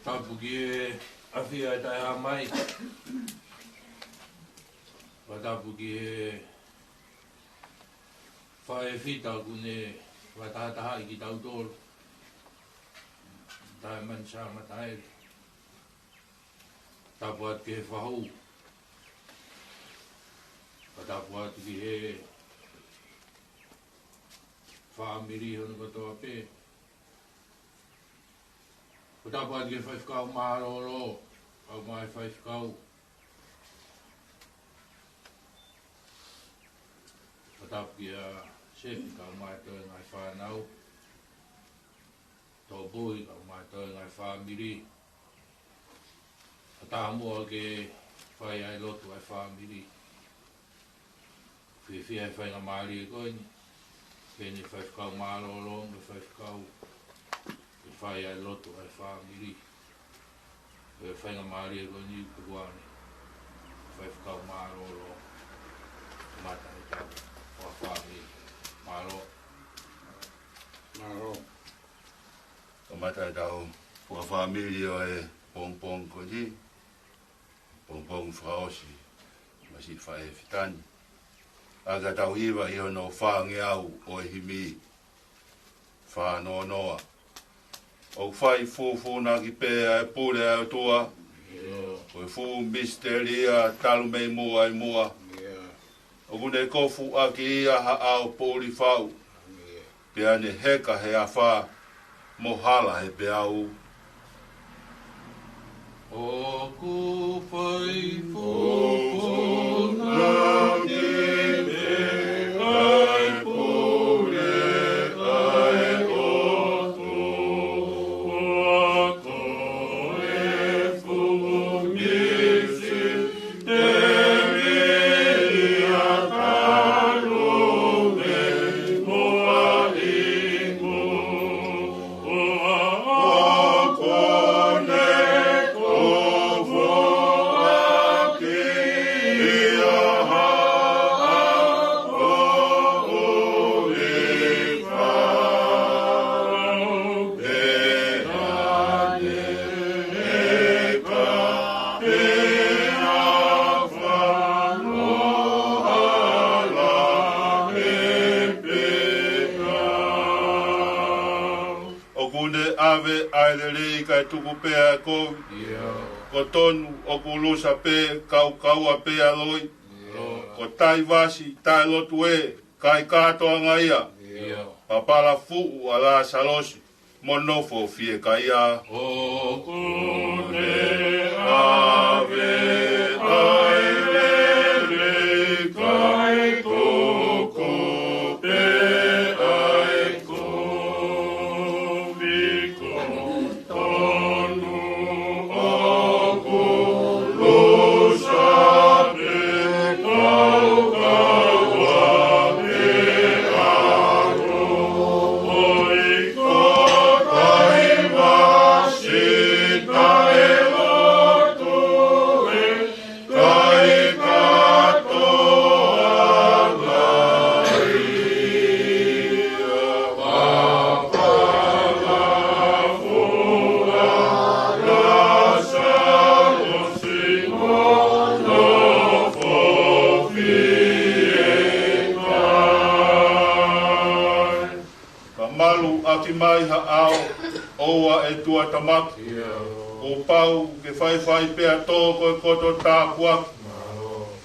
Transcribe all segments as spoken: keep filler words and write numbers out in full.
Tapu ki he ʻafio ʻa e taʻehāmai. Fakatapu ki he faʻē Fita ʻoku ne fakatahatahaʻi kitautolu. Taʻemani Sā Mataele. Tapu atu ki he fahu. Fakatapu atu ki he fāmili hono kotoa pē. Fakatapu atu ki he faifekau mālōlō, kau mai faifekau. Fakatapu kia Sepi, kau mai toenga e fānau. Tōpui, kau mai toenga e fāmili. Fakatapu muʻa ke fai ai lotu ʻa e fāmili. Fiefia he faingamālie ko eni. Pehē ni faifekau mālōlō mo e faifekau. Ke fai ai lotu ʻa e fāmili. He faingamālie ko eni ʻoku ʻi ai. Ko e fakau mālōlō. Kamata ʻetau fakafāmili. Mālō. Mālō. Kamata ʻetau fakafāmili ʻo e pongipongi ko eni. Pongipongi fakaʻosi. Masiʻi faʻē fitani. ʻA ka tau hiva ʻi hono fāngeau ʻo e himi. Fā noa noa. ʻOku fai fufūnaki pē ʻa e pule ʻa e ʻOtua. Ko e fuʻu misiteli ia talu mei muʻa ʻi muʻa. ʻOku ne kofuʻaki ia ha ʻao poʻuli fau. Pea ne heka he afā mo hala he peau. ʻOku fai fufūnaki pē ʻa e pule ʻa e ʻOtua. Ko e fuʻu misiteli ia talu mei muʻa ʻi muʻa. ʻOku ne ʻave ʻa e lelei kae tuku pē ʻa e kovi. Ko tonu ʻoku lusa pē, kaukaua pē ʻa loi. Ko taivasi taʻelotu ē, kae kātoanga ia. Papala fuʻu ʻa Lāsalosi mo nofo fiekaia. ʻOku ne ʻave ʻa e lelei kae tuku pē ʻa e kovi. Ko tonu ʻoku lusa pē, kaukaua pē ʻa loi. Ko taivasi taʻelotu ē, kae kātoanga ia. Papala fuʻu ʻa Lāsalosi mo nofo fiekaia. Ka malu ʻaki mai ha ʻao, ʻoua ʻe tuʻatamaki. Kuo pau ke faifai pea tō ko e koto tāpuaki.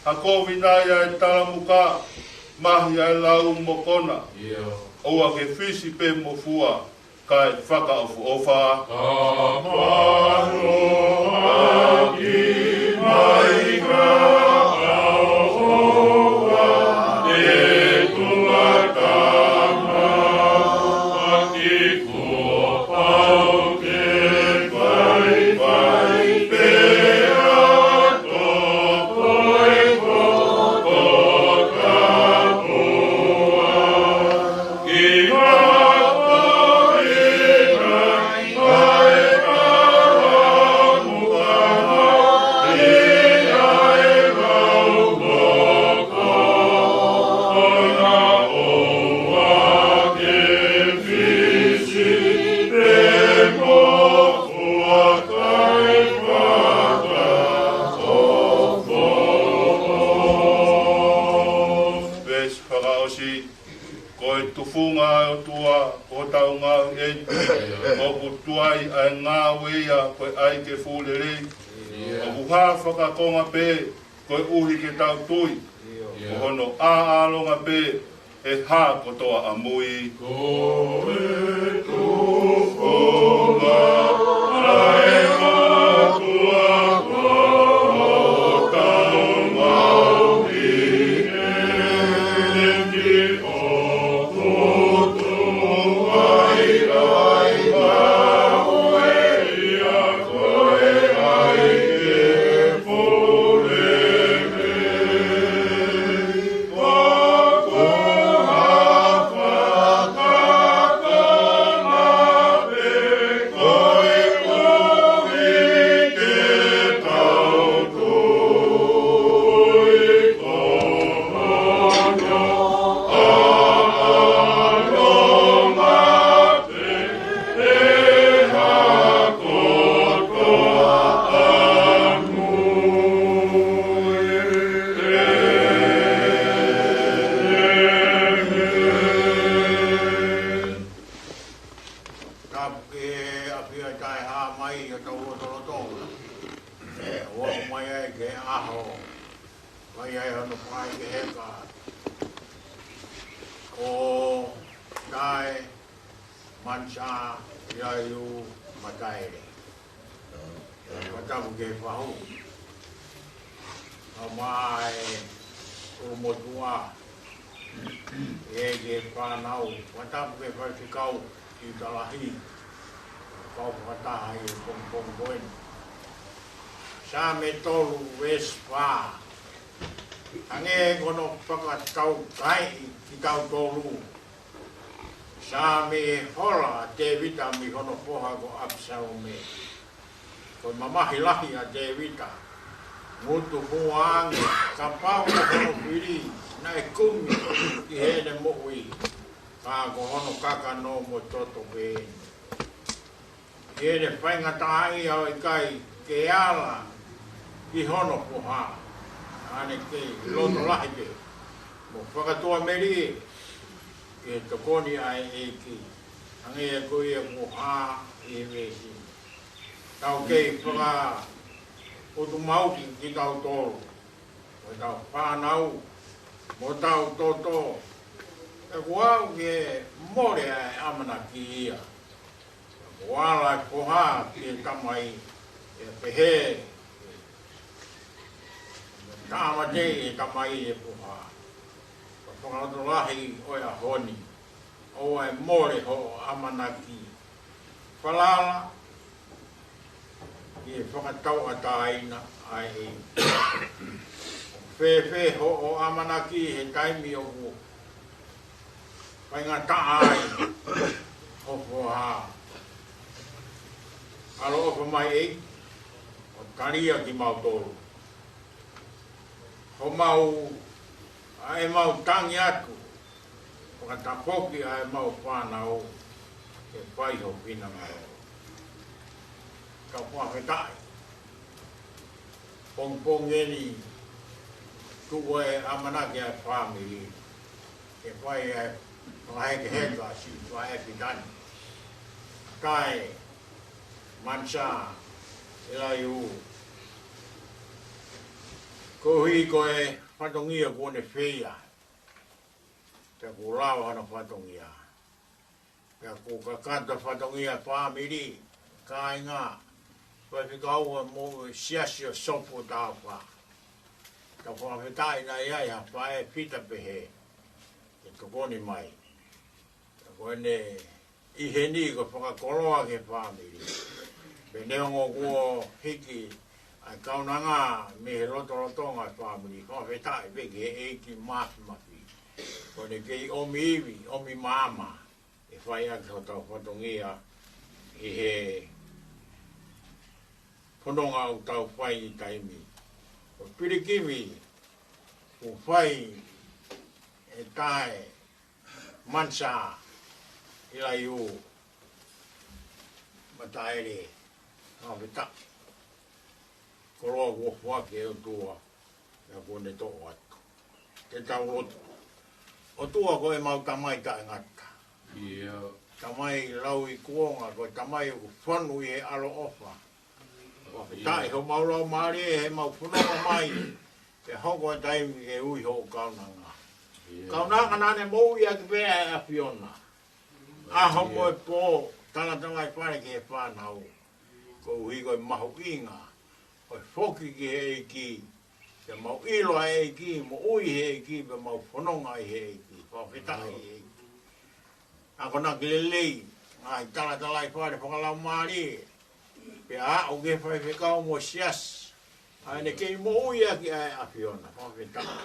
Ha kovi nai ʻa e talamuka, mahi ʻa e lau mo kona. ʻOua ke fisi pē mo fua, kae fakaʻofoʻofa. Ka malu ʻaki mai ha ʻao, ʻoua ʻe tuʻatamaki. Kuo pau ke faifai pea tō ko e koto tāpuaki. Veesi fakaʻosi. Ko e tufunga ʻo e ʻOtua ko hotau ngāue eni. ʻOku tuai ʻa e ngāue ia ko e ʻai ke fuʻu lelei. ʻOku hā fakakonga pē koeʻuhi ke tau tui. Ko hono ʻāʻālonga pē ʻe hā kotoa ʻamui. Ko e tufunga ʻa e ʻOtua ko hotau ngāue eni. ʻOku tuai ʻa e ngāue ia ko e ʻai ke fuʻu lelei. ʻI ai hono fakaʻeikiheka ko Tae Mansa Ilaiu Mataele. Fakatapu ki he fahu. Kae ʻumaʻā e ʻulumotuʻa, ʻa e fānau. Fakatapu ki he faifekau, ʻi talahi. Kau fakataha ʻi he pongipongi ko eni. Saame tolu veesi fā. Hangē ko hono fakataukaeʻi kitautolu. Saame ʻe hola ʻa Tēvita mei hono foha ko ʻApisalome. Ko e mamahi lahi ʻa Tēvita. Ngutu hua ange, kapau ko hono fili, naʻe kumi ki heʻene moʻui. Ka ko hono kakano mo e toto pē eni. ʻI heʻene faingataʻaʻia ʻo ʻikai ke ala ki hono foha. ʻAne kei loto lahi pē mo fakatuʻamelie ki he tokoni ʻa e ʻEiki. Hangē ko ia kuo hā ʻi he veesi. Tau kei fakaʻutumauki kitautolu, mo ʻetau fānau, mo ʻetau toto. ʻE kuo aʻu ki he mole ʻa e ʻamanaki ia. Kuo ala e foha ki he tamai, ʻo pehē, tāmateʻi ʻe he tamai e foha. Ko e fakalotolahi ʻo e ʻaho ni, ʻoua ʻe mole hoʻo ʻamanaki. Falala ki he fakatauʻatāina ʻa e ʻEiki. Fēfē hoʻo ʻamanaki he taimi ʻoku faingataʻa ai ho foha? ʻAloʻofa mai ʻEiki, ʻo talia kimautolu. Homau, ʻa ʻemau tangi atu, fakatafoki ʻa ʻemau fānau ke fai ho finangalo. Kau fakafetaʻi. Pongipongi eni, tuku e ʻamanaki ʻa e fāmili ke fai e fakahekeheka siʻi faʻē pita ni, Tae Mansa Ilaiu. Koeʻuhi ko e fatongia kuo ne feia, pea kuo lava hono fatongia. Pea kuo kakato fatongia fāmili, kāinga, faifekau mo e siasi ʻo Sopu Taufa. Tau fakafetaʻi naʻe ʻi ai ha faʻē pita pehē ke tokoni mai. Ko ʻene ʻi heni ko e fakakoloa ki he fāmili. Pea neongo kuo hiki ʻa e kaunanga mei he lotolotonga e fāmili, fakafetaʻi pē ki he ʻEiki Māfimafi. Ko ʻene kei ʻomi ivi, ʻomi maama, ʻe fai ʻaki hotau fatongia ʻi he fononga ʻoku tau fai ʻi taimi. Ko e pilikimi kuo fai ʻe Tae Mansa Ilaiu Mataele, fakafetaʻi. Koloa kuo foaki ʻe he ʻOtua, pea kuo ne toʻo atu. Ke tau lotu. ʻOtua, ko ʻemau Tamai taʻengata. ʻIo. Tamai lau ikuonga, ko e Tamai ʻoku fonu ʻi he ʻaloʻofa. Fakafetaʻi homau laumālie, heʻemau fononga mai, ke hoko e taimi ke ui hoʻo kaunanga. ʻIo. Kaunanga naʻa ne moʻui ʻaki pē ʻa e ʻAfiona. ʻAho mo e pō, talatalai fale ki he fānau. Koeʻuhi ko e mahuʻinga ʻo e foki ki he ʻEiki. Ke mau ʻilo ʻa e ʻEiki, moʻui he ʻEiki, pea mau fononga ʻi he ʻEiki. Fakafetaʻi ʻEiki. Akonaki lelei, ngaahi talatalai fale fakalaumālie, pea aʻu ki he faifekau mo e siasi. ʻA ʻene kei moʻui ʻaki ʻa e ʻAfiona, fakafetaʻi.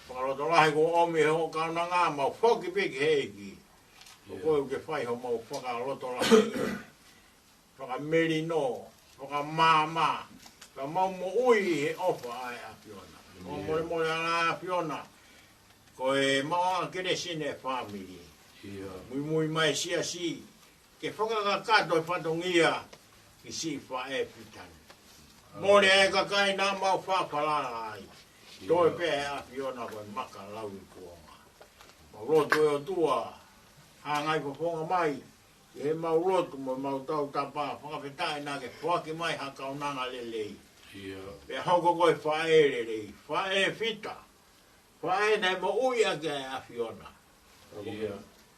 Fakalotolahi kuo ʻomi ʻe hoʻo kaunanga, mau foki pē ki he ʻEiki. Ko koe ʻoku ke fai homau fakalotolahi, fakamelino, fakamaama, ka mau moʻui ʻi he ʻofa ʻa e ʻAfiona. Ko e molemole ʻa e ʻAfiona, ko e maʻu ʻa e kelesi ʻene fāmili. ʻIo. Muimui mai siasi, ke fakakakato e fatongia ki siʻi faʻē pita ni. Mole e kakai naʻa mau faʻa falala ai. ʻIo. Toe pē ʻa e ʻAfiona ko e maka lau ikuonga. Mau lotu ʻe ʻOtua, hangai fofonga mai, ʻi heʻemau lotu mo ʻemau tautapa, fakafetaʻi naʻa ke foaki mai ha kaunanga lelei. Pea hoko ko e faʻē lelei, faʻē fita, faʻē naʻe moʻui ʻaki ʻa e ʻAfiona.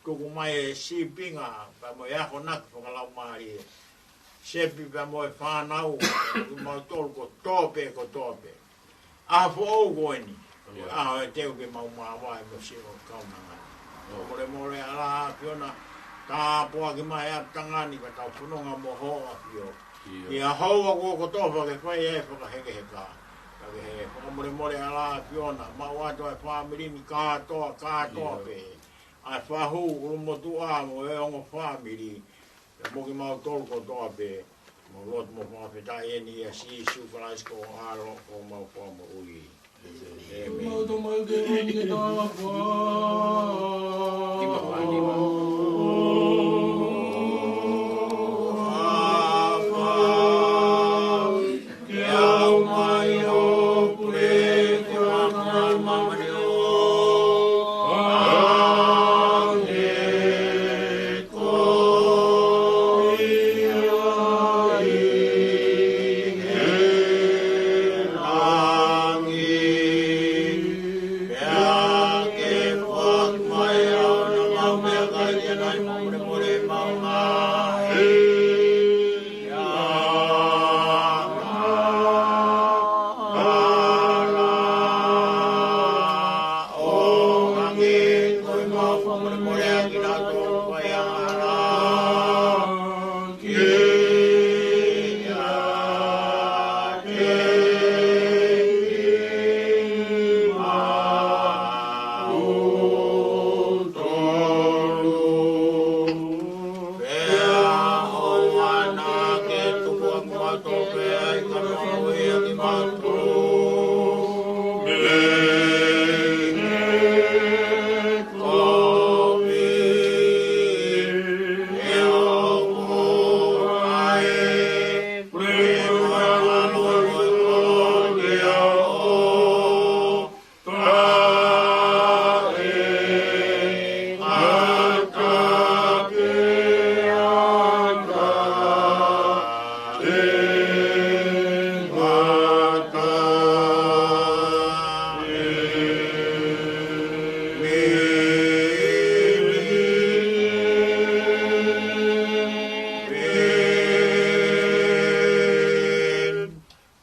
Tuku mai e sīpinga pea mo e akonaki fakalaumālie, Sepi pea mo e fānau, kimautolu kotoa pē, kotoa pē. ʻAho foʻou ko eni, ʻaho e teu ke mau māvae mo siʻo kaunanga ni. Molemole ʻa e ʻAfiona, tāpuakiʻi mai ʻa e ʻapitanga ni ka tau fononga mo ho ʻAfio. ʻIa houa kuo kotofa ke fai ai e fakahekeheka. Ka ke he fakamolemole ʻa e ʻAfiona, maʻu atu ʻa e fāmili ni kātoa, kātoa pē. ʻA e fahu, ʻulumotuʻa mo e ongo fāmili, pea mo kimautolu kotoa pē, mau lotu mo fakafetaʻi eni ʻia Sīsū Kalaisi ko ho ʻAlo, ko homau Fakamoʻui. ʻĒmeni. Mau tō mai ke ʻomi ke tāpuaki.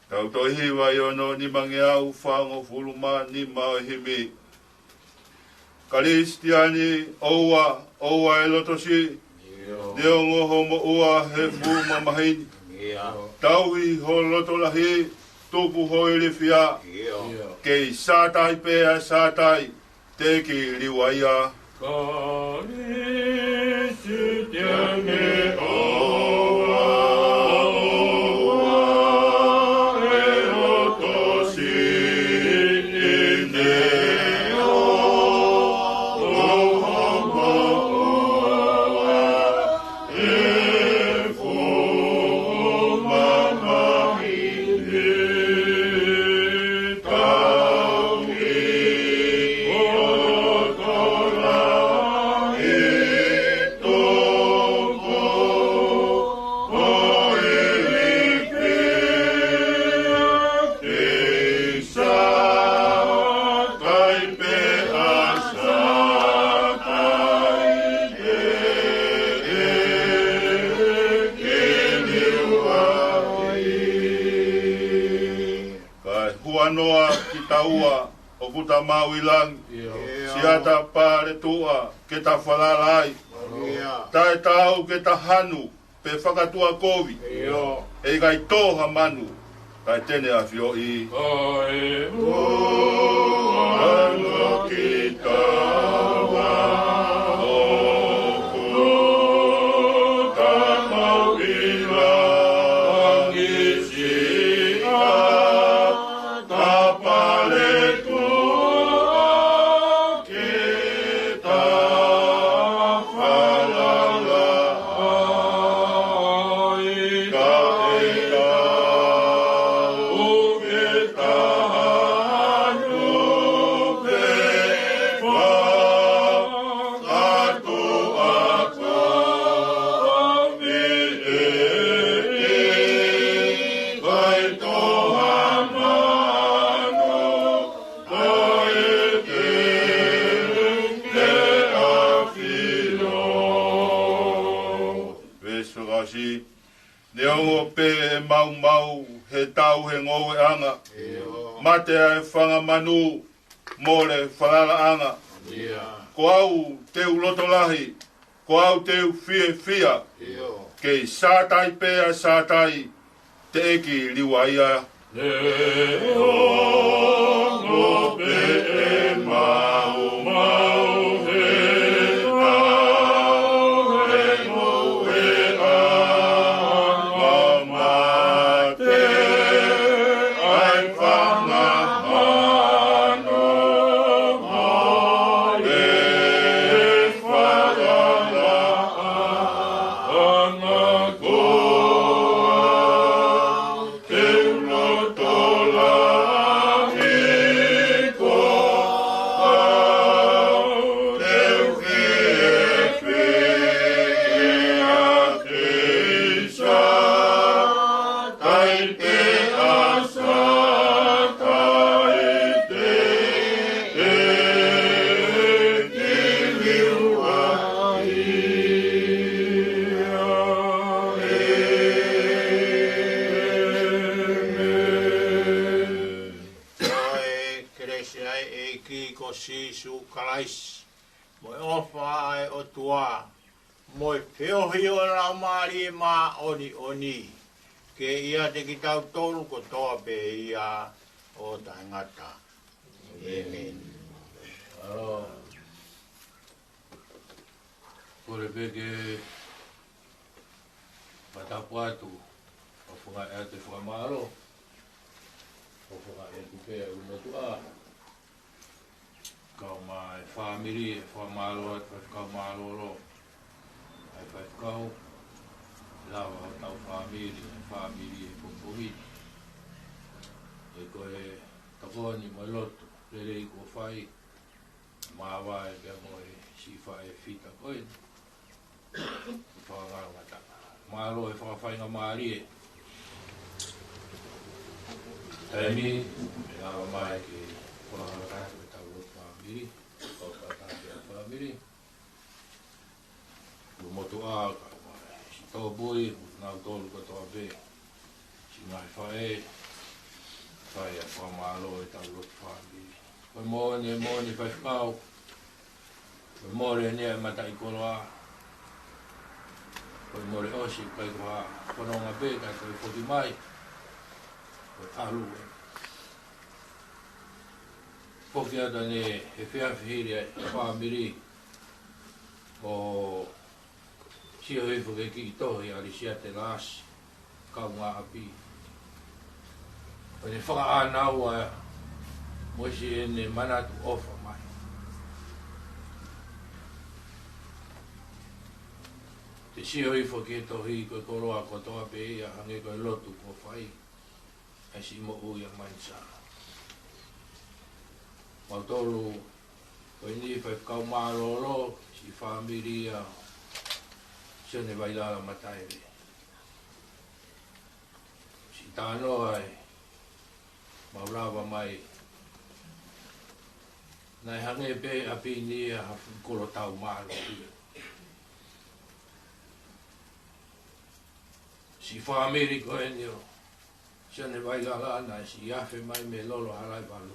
Tau toe hiva ʻi hono nimangeau fāngofulu mā nima ʻo e himi. Kalisitiane, ʻoua, ʻoua ʻe loto siʻi, neongo hoʻo moʻua he fuʻu mamahi ni. Tauhi ho loto lahi, tuku ho ilifia. Kei Sātai pē ʻa Sātai, teʻeki liua ia. Kalisitiane, ʻoua, ʻoua ʻe loto siʻi, neongo hoʻo moʻua he fuʻu mamahi ni. Tauhi ho loto lahi, tuku ho ilifia. Kei Sātai pē ʻa Sātai, teʻeki liua ia. Kae huanoa kitaua ʻoku ta maʻu ʻi langi. Siʻata paletuʻa ke ta falala ai. Taʻetaau ke ta hanu pe fakatuʻakovi. ʻE ʻikai tō ha manu, kae te ne ʻafioʻi. Kae huanoa kitaua ʻoku ta maʻu ʻi langi, siʻata paletuʻa ke ta falala ai, taʻetaau ke ta hanu pe fa- Neongo pē ʻe maumau he tau he ngoueʻanga, mate ʻa e fanga manu, mole falalaʻanga. Ko au te u loto lahi, ko au te u fiefia. Kei Sātai pē ʻa Sātai, teʻeki liua ia. Neongo pē ʻe maumau he tau he ngoueʻanga, mate ʻa e fanga manu, mole falalaʻanga. Ko au te u loto lahi, ko au te u fiefia, kei Sātai pē ʻa Sātai, teʻeki liua ia. Ko e kelesi ʻa e ʻEiki ko Sīsū Kalaisi, mo e ʻofa ʻa e ʻOtua, mo e feohi ʻo e Laumālie Māʻoniʻoni, ke ʻiate kitautolu kotoa pē ia ʻo taʻengata. ʻĒmeni. ʻAlo, kole pē ke fakatapu atu, ʻo fakaʻeate fakamālō, ʻo fakaʻeate pē ʻa e ʻulumotuʻa, kau mai fāmili, ʻe fakamālō atu, faifekau mālōlō, ʻa e faifekau, lava hotau fāmili, ʻa e fāmili ʻi he pongipongi ni. ʻE ko e tokoni mo e lotu lelei kuo fai, māvae pea mo e siʻi faʻē fita ko eni. Fakangalongataʻa. Mālō e fakafaingamālie. Taimi, ʻe lava mai ke fakangalongataʻa ʻetau lotu fāmili, fakangalongataʻa ʻa e fāmili. ʻUlumotuʻa, kau mai siʻi tōpui, mo kinautolu kotoa pē. Siʻi ngaahi faʻē, fai ʻa e fakamālō ʻetau lotu fāmili. Ko e moʻoni, moʻoni faifekau, ko e mole eni ʻa e mataʻikoloa, ko e mole ʻosi, ʻikai ko ha fononga pē, kae toe foki mai, ko e ʻalu ē. Foki atu eni he efiafi hili ʻa e fāmili, ʻo sio hifo ki he kiʻi tohi ʻa ʻAlisiate Laasi, kaungāʻapi. ʻO ne fakaʻānaua mo siʻene manatu ʻofa mai. Te sio hifo ki he tohi ko e koloa kotoa pē ia hangē ko e lotu kuo fai. ʻA e siʻi moʻui ʻa Manisā. Mautolu, ko eni faifekau mālōlō, siʻi fāmili ʻa Sione Vailala Mataele. Siʻi talanoa ē, mau lava mai. Naʻe hangē pē ʻapi ni ʻa ha fuʻu kolo tau mālōlō. Siʻi fāmili ko eni ʻo Sione Vailala naʻe siʻi afe mai mei Lolo Halaivalu.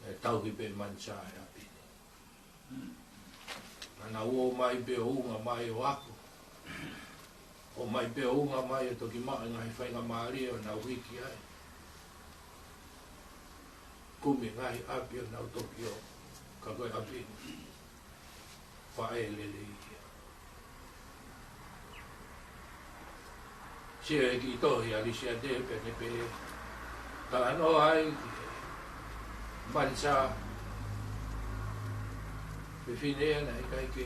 Naʻe tauhi pē Manisā he ʻapi ni. Naʻa nau ō mai pē ʻo unga mai ʻo ako. ʻO mai pē ʻo unga mai ʻo toki maʻu e ngaahi faingamālie ʻo nau hiki ai. Kumi e ngaahi ʻapi ʻo nau toki ō. Ka ko e ʻapi ni. Faʻē lelei ia. Sio he kiʻi tohi ʻa ʻAlisiate pea ne pehē, talanoa ai ki he Manisā, fefine ia naʻe ʻikai ke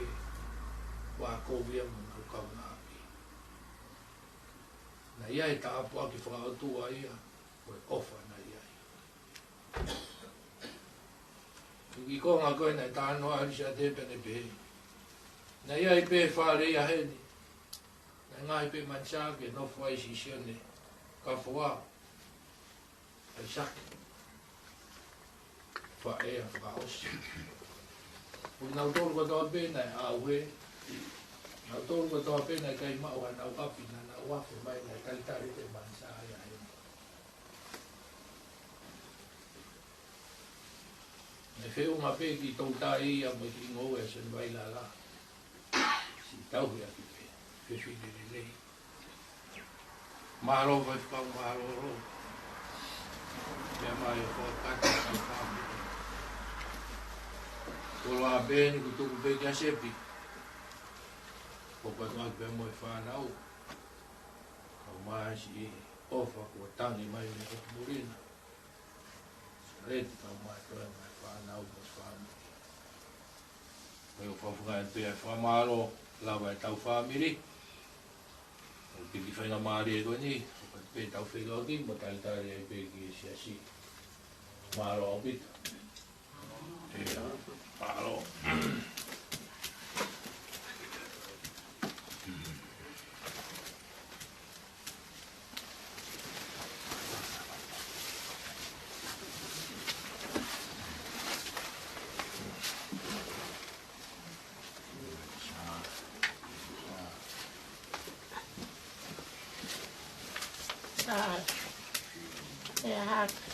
vākovi ia mo ʻenau kaungāʻapi. Naʻe ʻi ai e tāpuaki fakaʻotua ia, ko e ʻofa naʻe ʻi ai. Ko e kiʻi konga ko ē naʻe talanoa ʻa ʻAlisiate pea ne pehē, naʻe ʻi ai pē fale ia heni. Naʻe ngaohi pē Manisā ke nofo ai siʻi Sione Kafoa. ʻAisake. Faʻē ʻa Fakaʻosi. Ko kinautolu kotoa pē naʻe ʻauhē. Naʻa tolu kotoa pē naʻe ʻikai maʻu haʻanau ʻapi, naʻa nau afe mai, naʻe talitali ʻe Manisā ia he moa. Naʻe feʻunga pē ki he toutai ia mo e kiʻi ngoue ʻa Sione Vailala. Siʻi tauhi ʻaki pē, fefine lelei. Mālō Faifekau, mālōlō. Pea mai ʻo fakakakato ʻa e fāmili. Koloa pē eni kuo tuku pē kia Sepi. Ko e kau atu pē mo e fānau. Kau mai siʻi ʻofa kuo tangi mai mei he muli na. Leti kau mai toe mai fānau mo e fāmili. Ko e ʻofa fakaʻapaʻapa pē ʻa e fakamālō, lava ʻetau fāmili. ʻO piki faingamālie ko eni, ʻo pē tau feʻiloaki, mo talitali ai pē ki he siasi. Mālō ʻaupito. ʻIa, mālō. Sa, e hake,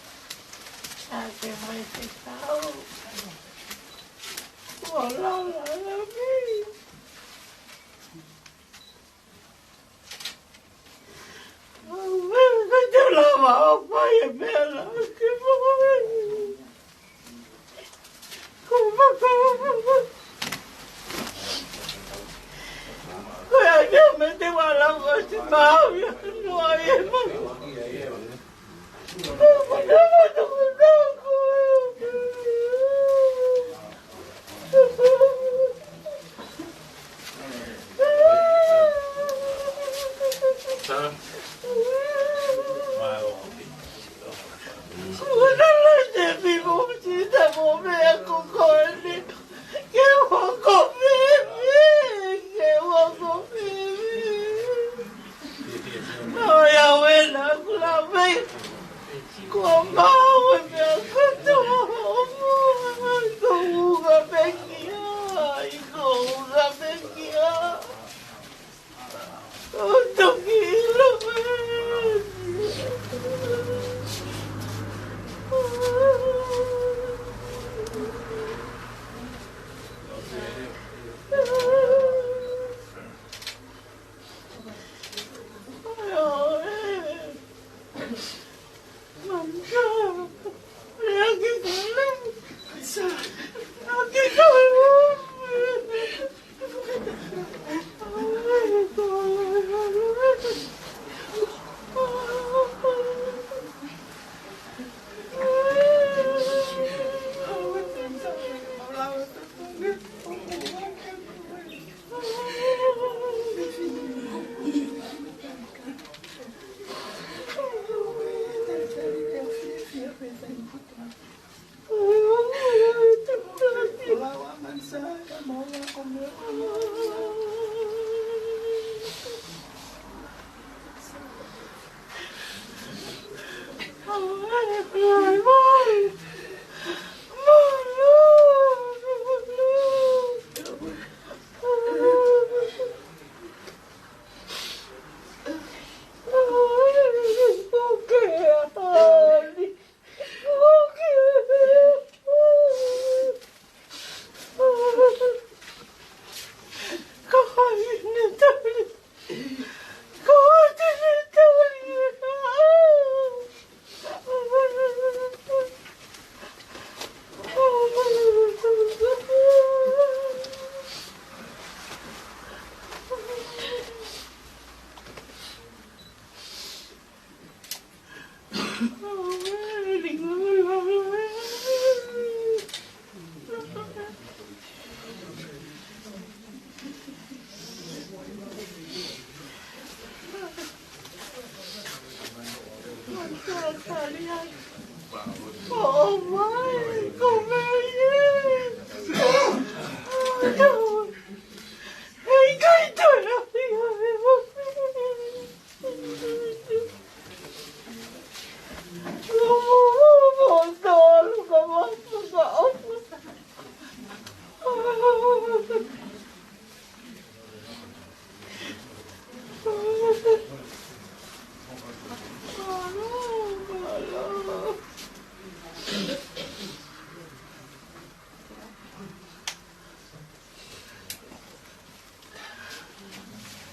hake mai te tau. Ua la la la mi. Au, e, ka te lava, au, pai e mea la, ke mo e. Ko ma, ko ma, ko. Ko ia, ia, me te wala, ko si mau, ia, no, ia, ma. Ke ua ko Fili. Ke ua ko Fili. Ko ia wena kula mai. Ko mau e mea kotoa. Ko uka pekia. Ko uka pekia. Ko toki ilo mai.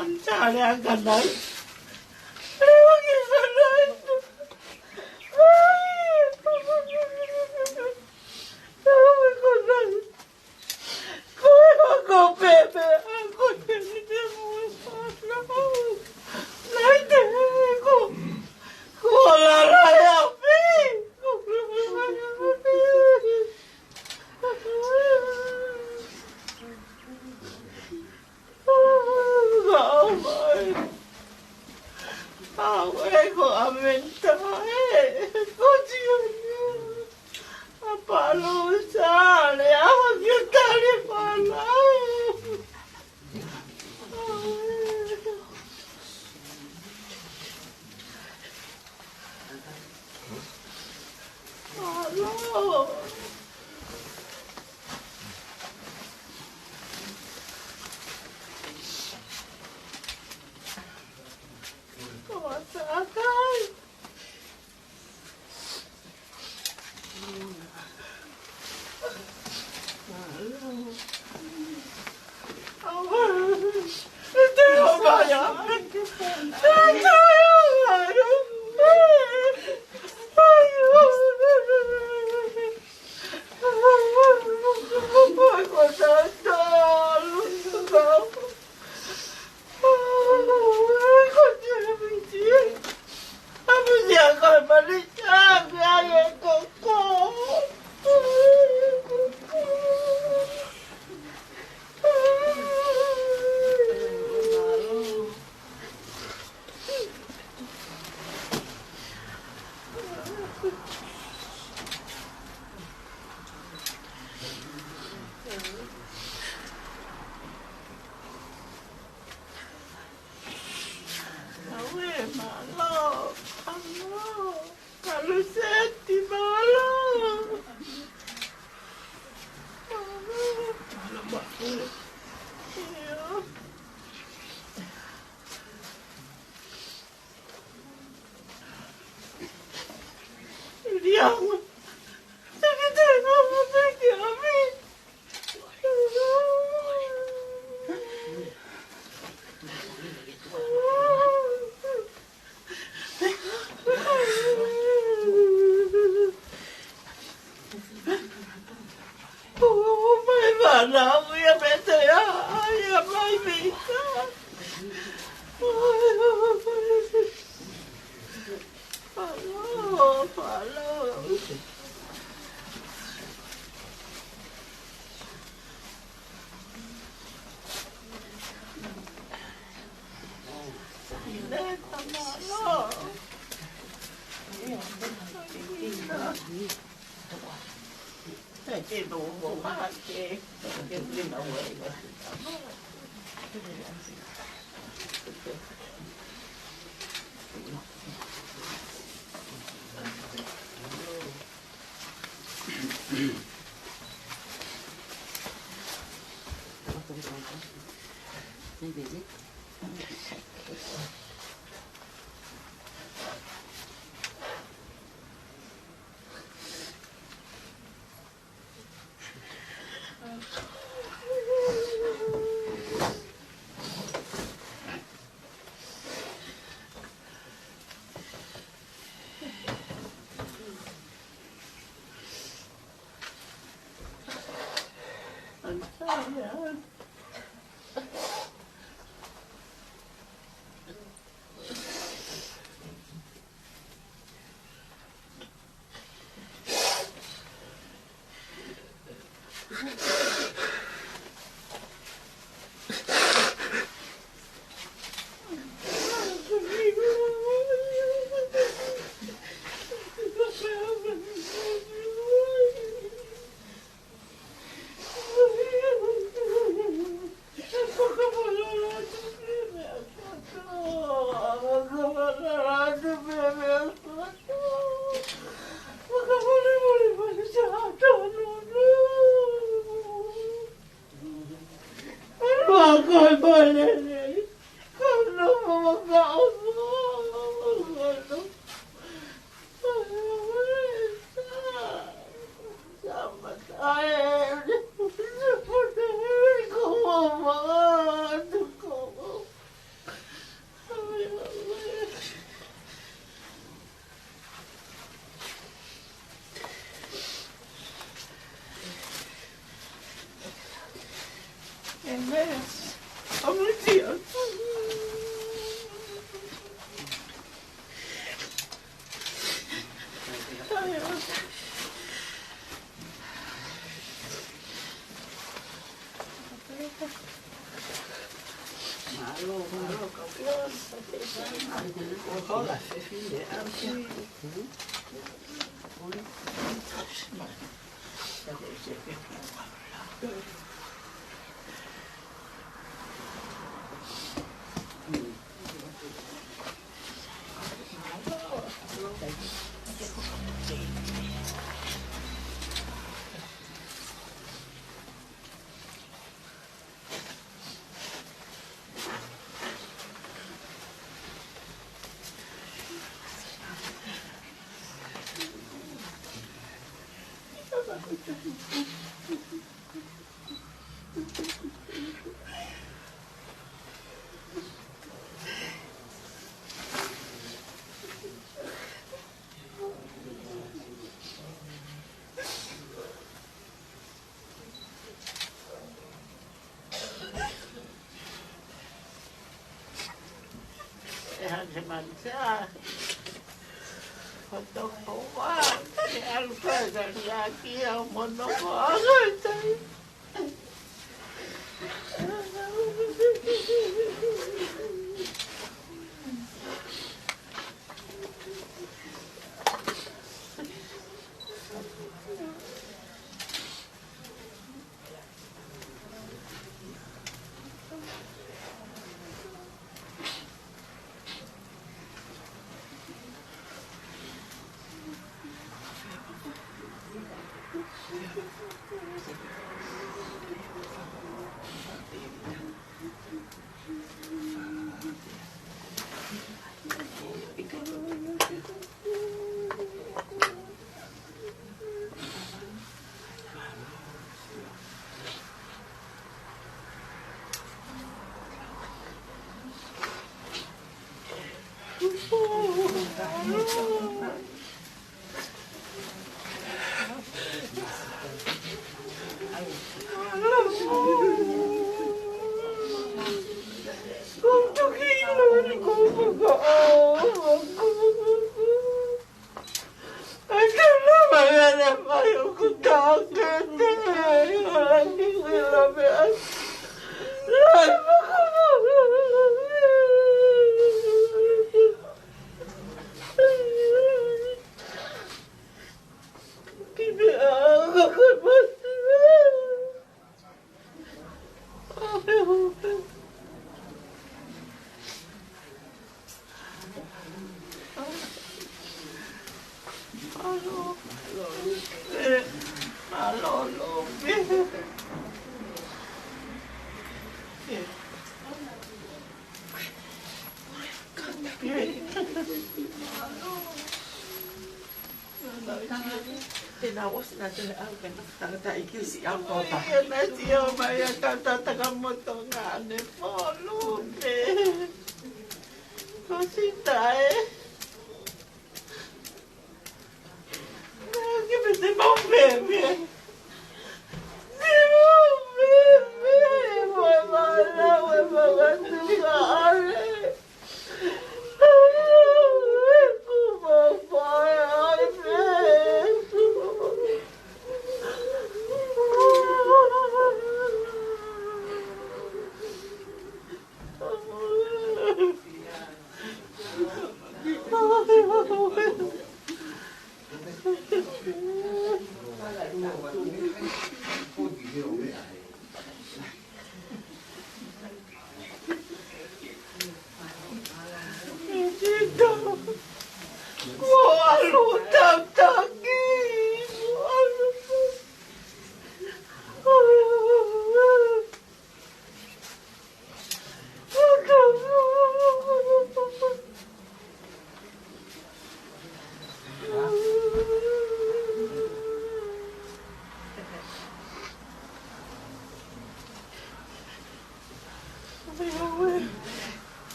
Tale ʻa Kanai. Leʻo ki Kanai. Ai. Tale Kanai. Ko e hoko pepe, a ko e ni te mo e whānau. Nai te ko, ko la la e api. Ko la la e api. Au mai. Au e ko a menta e. Ko tia ni. A palo sale, a ki tali pala. Palo. Ko a sakai. Aue, mālō, mālō, mālō Seti, mālō. Mālō, mālō. Ia. Ia. Thank you, thank you, thank you. Oh, mai vana, ia mete, ia, ia mai vika. Palo, palo. ʻAmusia. ʻE hake mai sia. Ko toko ua, ke ʻalu pē ka liaki au mo noko ʻa e tai. Tena o sina tena au kena tangata iki si au kota. Ia na tio mai a tata taka moto nga ne polu pe. Ko si tae. Nga ke me te mau me me. Te mau me me. Mo e mana, mo e mana tu ka ale.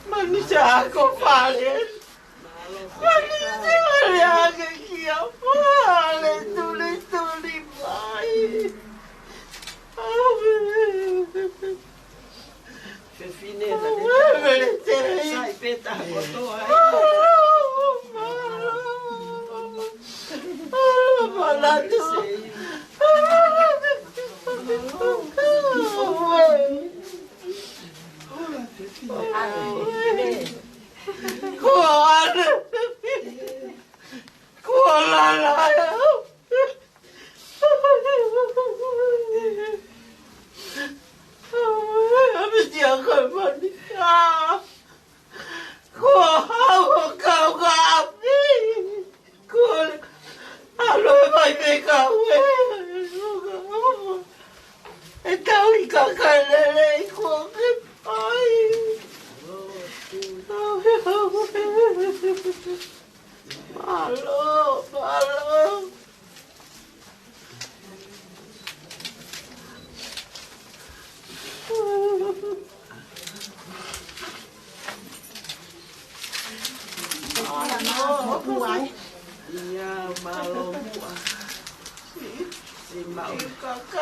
Mani sa ko fale. Mani sa fale ake kia fale tuli tuli mai. Amen. Ko hau o kau ka api. Ko alo e mai me kau e. E tau i ka kai lele i ko ke pai. Mālō, mālō. Ia, mālō muʻa. Siʻi maʻu.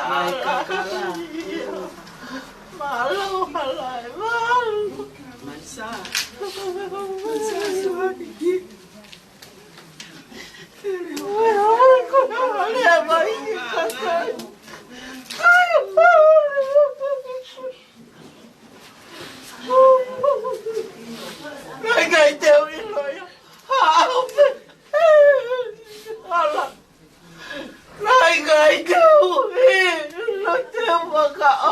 Mai kakala. Mālō, mālō, mālō. Mansa. Mansa, suaki. Ngai ngai te u ʻilo ia. Ala. Ngai ngai te u ʻilo te u makaʻo.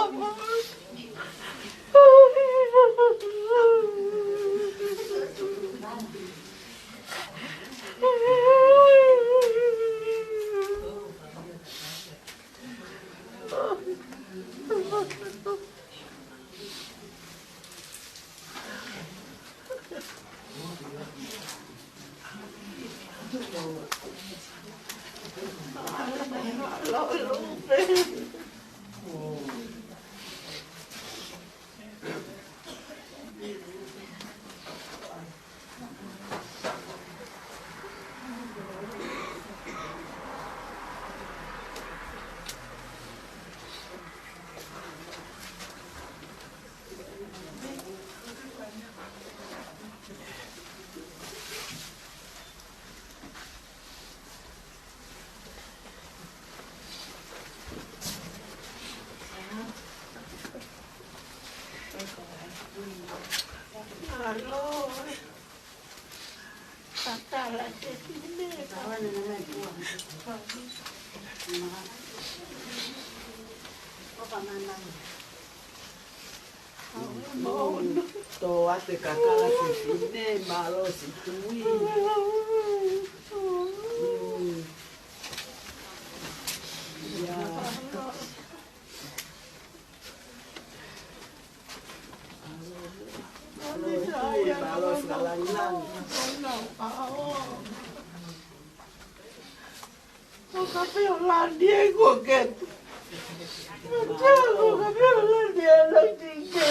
Alo. Kakala ke tine. Tō ate kakala fefine, mālō siʻi tui. Mm. Ia. Mālō tui, mālō fakalangilangi. Ko ka pē o lani e ko ke. Ko ka pē o lani e lani ke.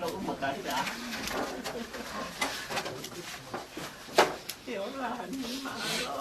Loʻu makaita. Ke ola ni mālō.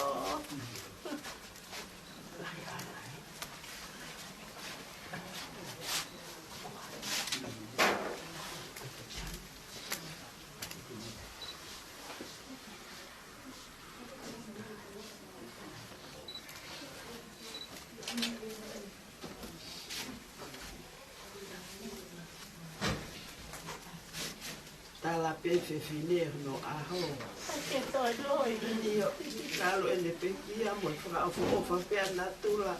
Tala pē fefine hono ʻaho. Ke toe loi. ʻIo, talu ʻene pekia mo e fakaʻofoʻofa pē ʻa natula.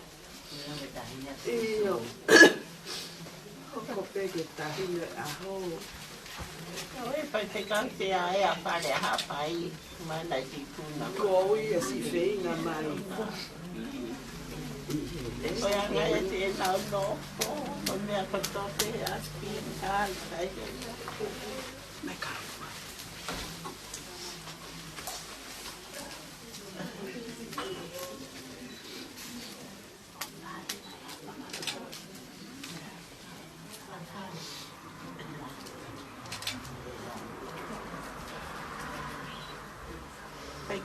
ʻIo. Hoko pē ke tahi e ʻaho. Ko e fai te kau te a e a fale a hapai. Mana i te tuna. Ko ia si feinga mai. Ko ia ngai e te nau no. Ko mea ko tote a si kai kai. Mai ka.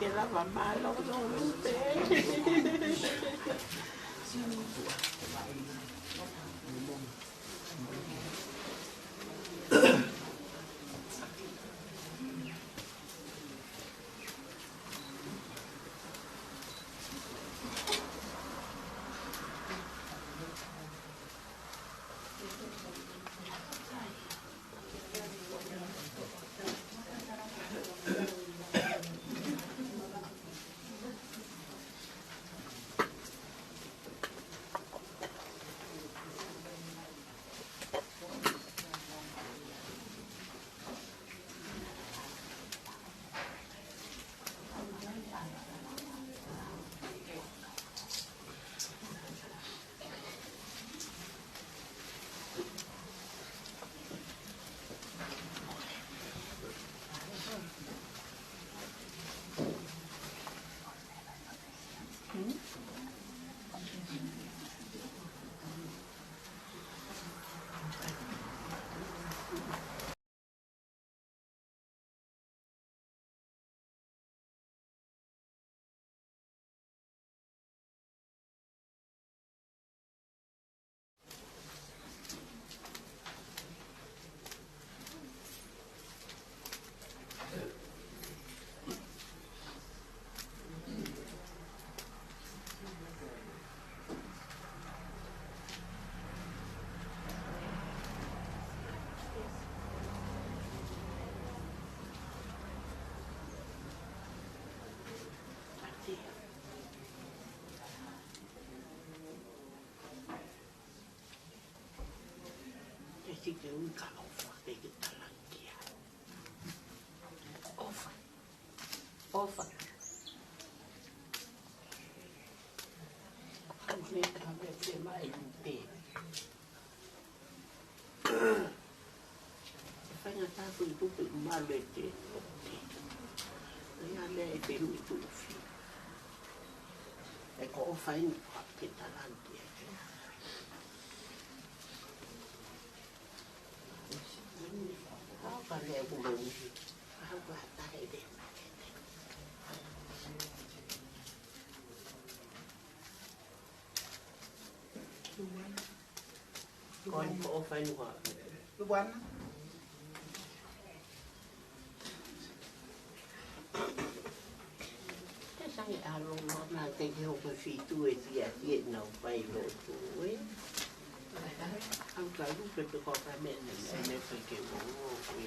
Ke lava mālōlō pē. Ke sike ui ka ʻofa, ke ke talangia. ʻOfa. ʻOfa. Ka me ka me te mai te. E faingataʻa ko e tupe malete. Ia me e pehu i tufi. E ko ʻofa eni ka ke talangia. Au ka lea ku mangi. Au ka tahe de. Ko eni ko ʻofa eni ka. Luana. Te sange alo ma na te ke hoko fitu e tia tia na upai lo tu e. Au ka lupe pe ko ka me ne me ne pe ke mo mo e.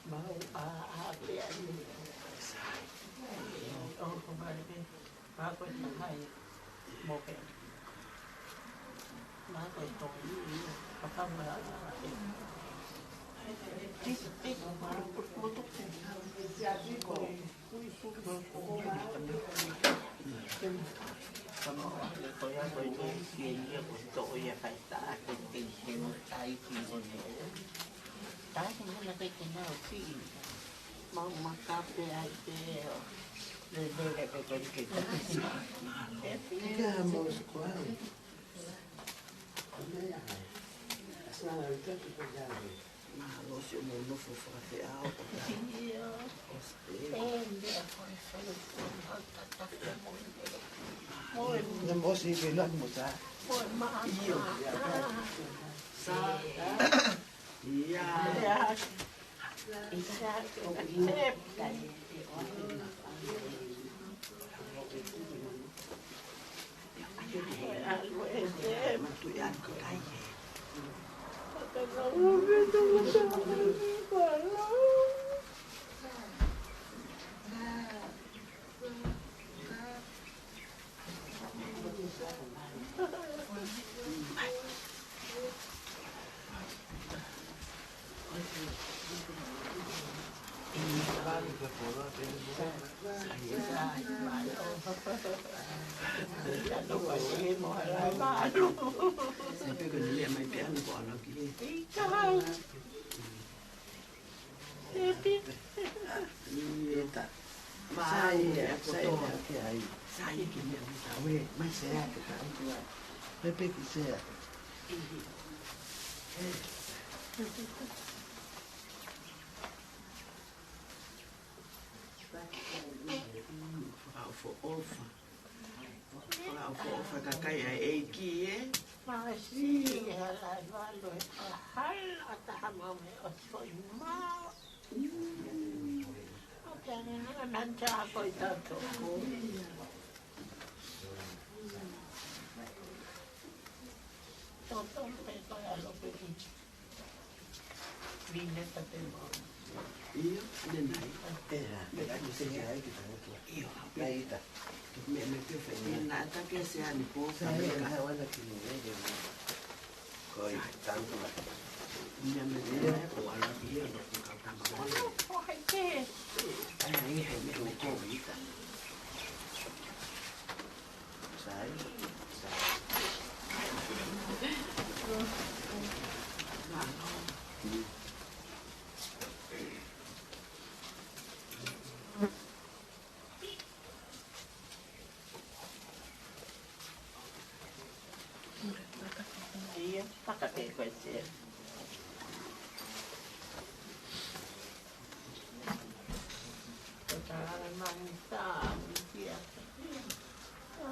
Mau a a pe a ni. O ko mare pe. Mau ko ni hai. Mo pe. Mālō siʻomo nofo fakafeʻao. Ia. Sai, sai, sai, sai, ke ai. Sai, ke meʻa mai tau e, mai sea ke tau tua. Pepe ki sea. Fakaʻofoʻofa. Fakaʻofoʻofa kakai ʻa e ʻEiki, ē? Māsiʻi, ʻe hala e valu, ʻe hala ʻa taha mau me ʻosi foʻi mā. ʻOku ʻikai ngata ai, nani tā ko i tato. Toto pe ko e alo pe ki. Vine ta pe mau. Ia, ne nai. Ē, ha, me ka tu se ai ki ta. Ia, ha, pe. Nai ta. Me, me pe fe, ia. Nai ta ke se ani po, sa ka me me ka. Nai wana ki ni, ē, ē. Ko i tanto la. Ia, me, me, ia, ko ala ki ia, no, ko ka tama ko. Ko hai ke. Ai, ai, ai, me ko ko i ta. Sai, sai. Ia, paka ke koe se. Ko tā mai tā, mi kia. Ia,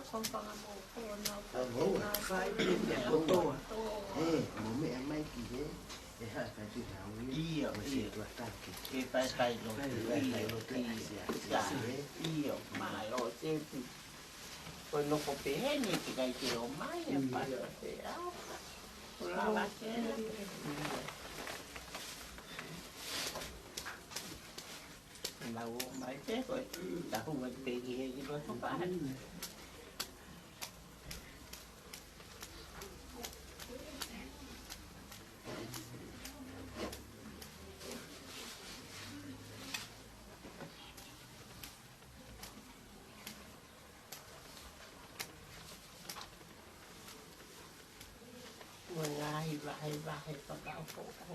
ko panga mo ko na ko. Fai pē meʻa kotoa. Ē, mo meʻa mai ki he. Ē, ha, kai te tau ia. Ia, mo se ia. Tua taki. Ke fai kai lo. Fai kai lo te ia, asia, asia, ia. Ia, mālō te pi. Ko e loko pehē ni te kai te o mai, e pata te au. Ko lava te. Lau o mai te ko e. Tahu mai te ki he ki lo to pa. Mo e ngaahi vahevahe fakaʻofoʻofa.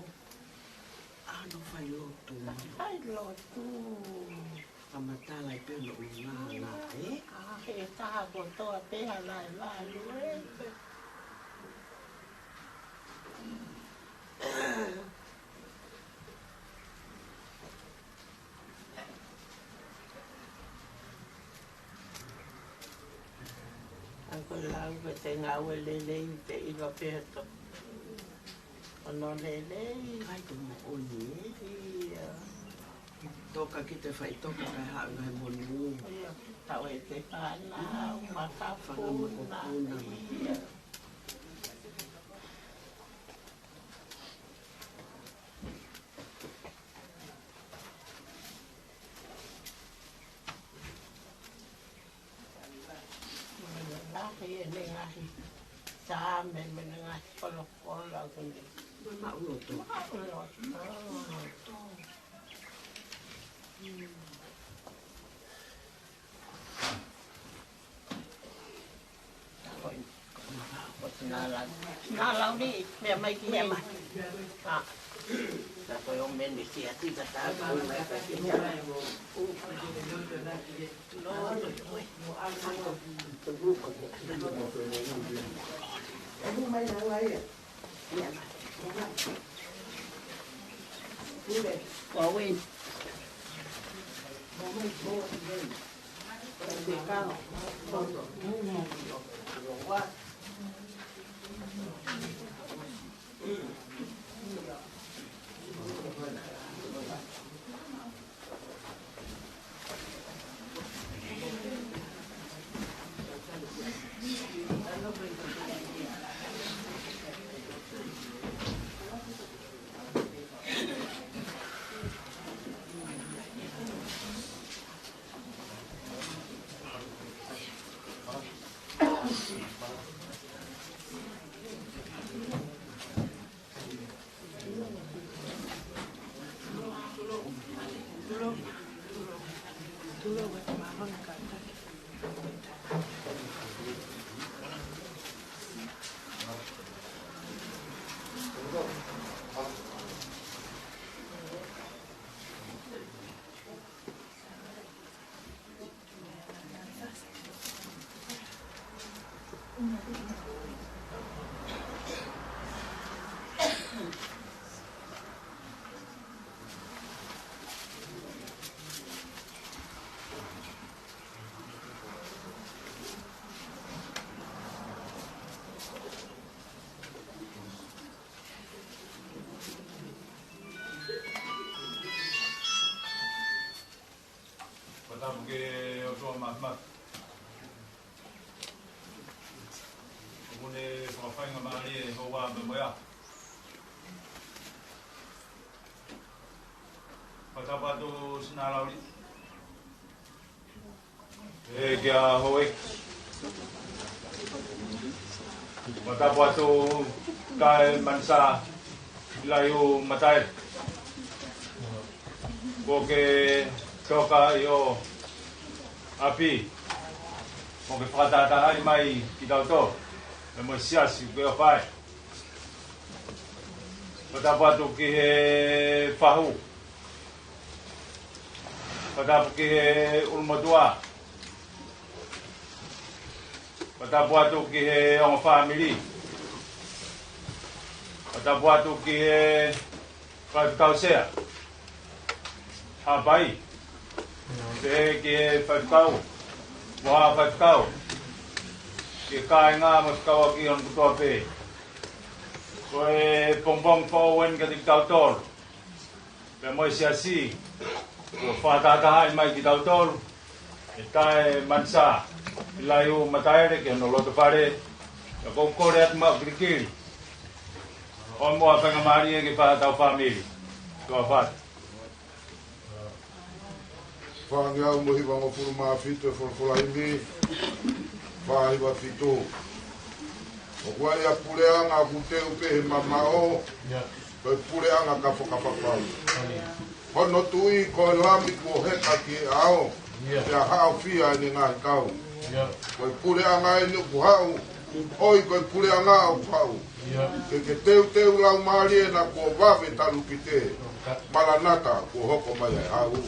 ʻA hono fai lotu. Fai lotu. Fakamatala ai pē hono ʻulungaanga, ē? ʻA e taha kotoa pē hala e valu, ē? ʻA ko e lau pē te ngāue lelei te ʻilo pē ʻe tō. ʻOno lelei. Ai, ko moʻoni, ē? Ia. Toka ki te fai toka kai haʻu ngai moni. Ia. Tau e te fānau, makapuna. Fānau makapuna. Ia. Lahi e ne lahi. Tāme, me ne ngaahi kolokola, ko ne. Maʻuloto. Maʻuloto. Ko e, ko e, ko e, nā lau. Nā lau ni, meʻa mai ki he mai. Ah. Nā ko e ʻo meni ki a tika tā. Fakatapu ki he ʻOtua Māfimafi. ʻOku ne fakafaingamālie houa pea mo e ʻaho. Fakatapu atu Sinalauli. ʻE kia Houʻeiki. Fakatapu atu Taʻe Manisā Ilaiu Mataele. Kuo ke toka ʻi ho ʻapi. Kuo ke fakatahatahaʻi mai kitautolu. Pea mo e siasi kuo ke ʻofa ai. Fakatapu atu ki he fahu. Fakatapu ki he ʻulumotuʻa. Fakatapu atu ki he ongo fāmili. Fakatapu atu ki he faifekau sea. Haʻapai. Pehē ki he faifekau. Mo e faifekau. Ki he kāinga mo e fekauʻaki hono kotoa pē. Ko e pongipongi foʻou eni kiate kitautolu. Pea mo e siasi, kuo fakatahatahaʻi mai kitautolu, ʻe Taʻe Manisā Ilaiu Mataele ki hono loto fale, pea ʻoku ou kole atu maʻu kilikili. ʻOua muʻa faingamālie ke fai haʻatau fāmili. Tuʻa ʻofa atu. Fāngeau mo e hivangofulu mā fitu ʻo e folofola ʻi he fā hiva fitu. ʻOku ʻi ai ʻa e puleʻanga ʻoku teu pē he mamaʻo, ko e puleʻanga kafokafo pau. Hono tuʻi ko e lami kuo heka ki he ʻao, pea haʻofia ʻene ngaahi kau. Ko e puleʻanga eni ʻoku haʻu, ʻoi ko e puleʻanga ʻoku haʻu. Ke ke teuteu laumālie naʻa kuo vave talu ki te. Maranata, kuo hoko mai ʻa e haʻu.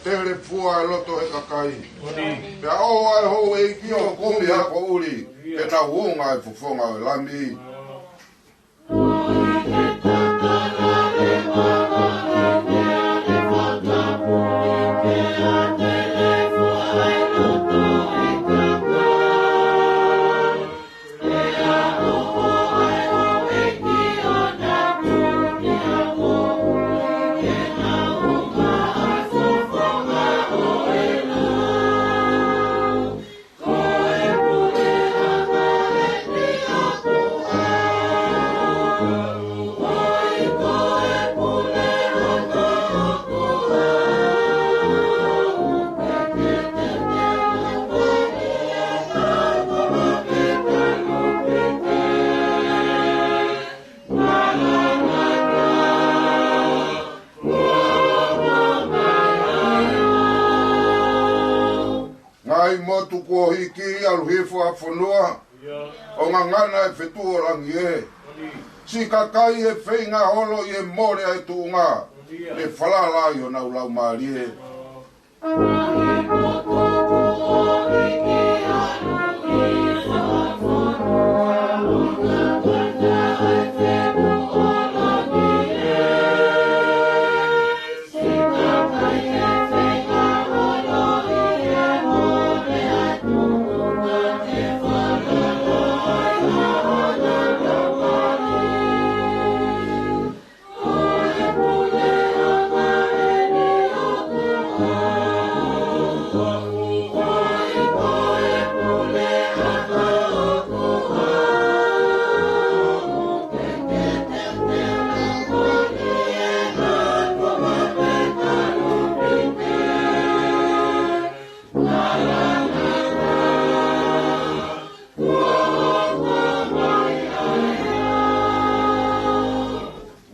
Telefua e loto ʻo e kakai. Pea ʻoho ʻa e houʻeiki ʻo kumi ha poʻuli, pea nau unga ʻi he fofonga ʻo e Lami. Ngaahi motu kuo hiki, ʻalu hifo ʻa fonua, ʻo ngangana e fetuʻu ʻo langi ē. Siʻi kakai ʻe feinga holo ʻi he mole ʻa e tuʻunga, ʻe falala ʻi honau laumālie.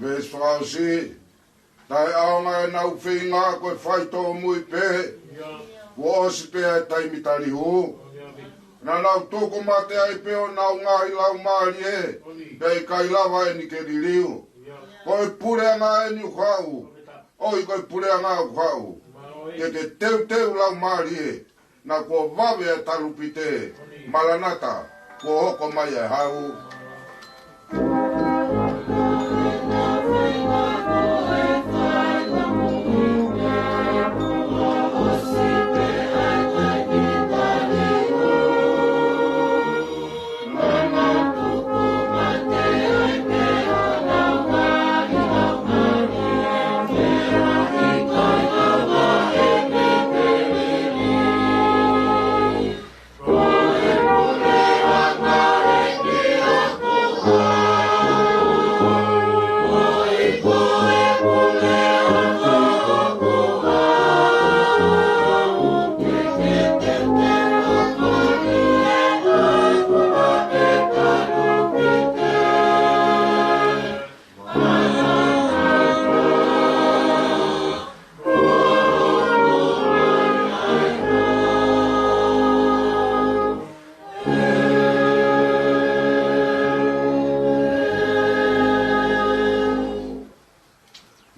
Veesi fakaʻosi, taʻeʻaonga ʻenau feinga, ko e fai tōmui pē, kuo ʻosi pē ʻa e taimi tali hū. Naʻa nau tuku mateʻi pē honau ngaahi laumālie, pea ʻikai lava eni ke liliu. Ko e puleʻanga eni ʻoku haʻu, ʻoku ʻi ko e puleʻanga ʻoku haʻu, ke ke teuteu laumālie, naʻa kuo vave ʻa e talupite, Malanata, kuo hoko mai ʻa e hau.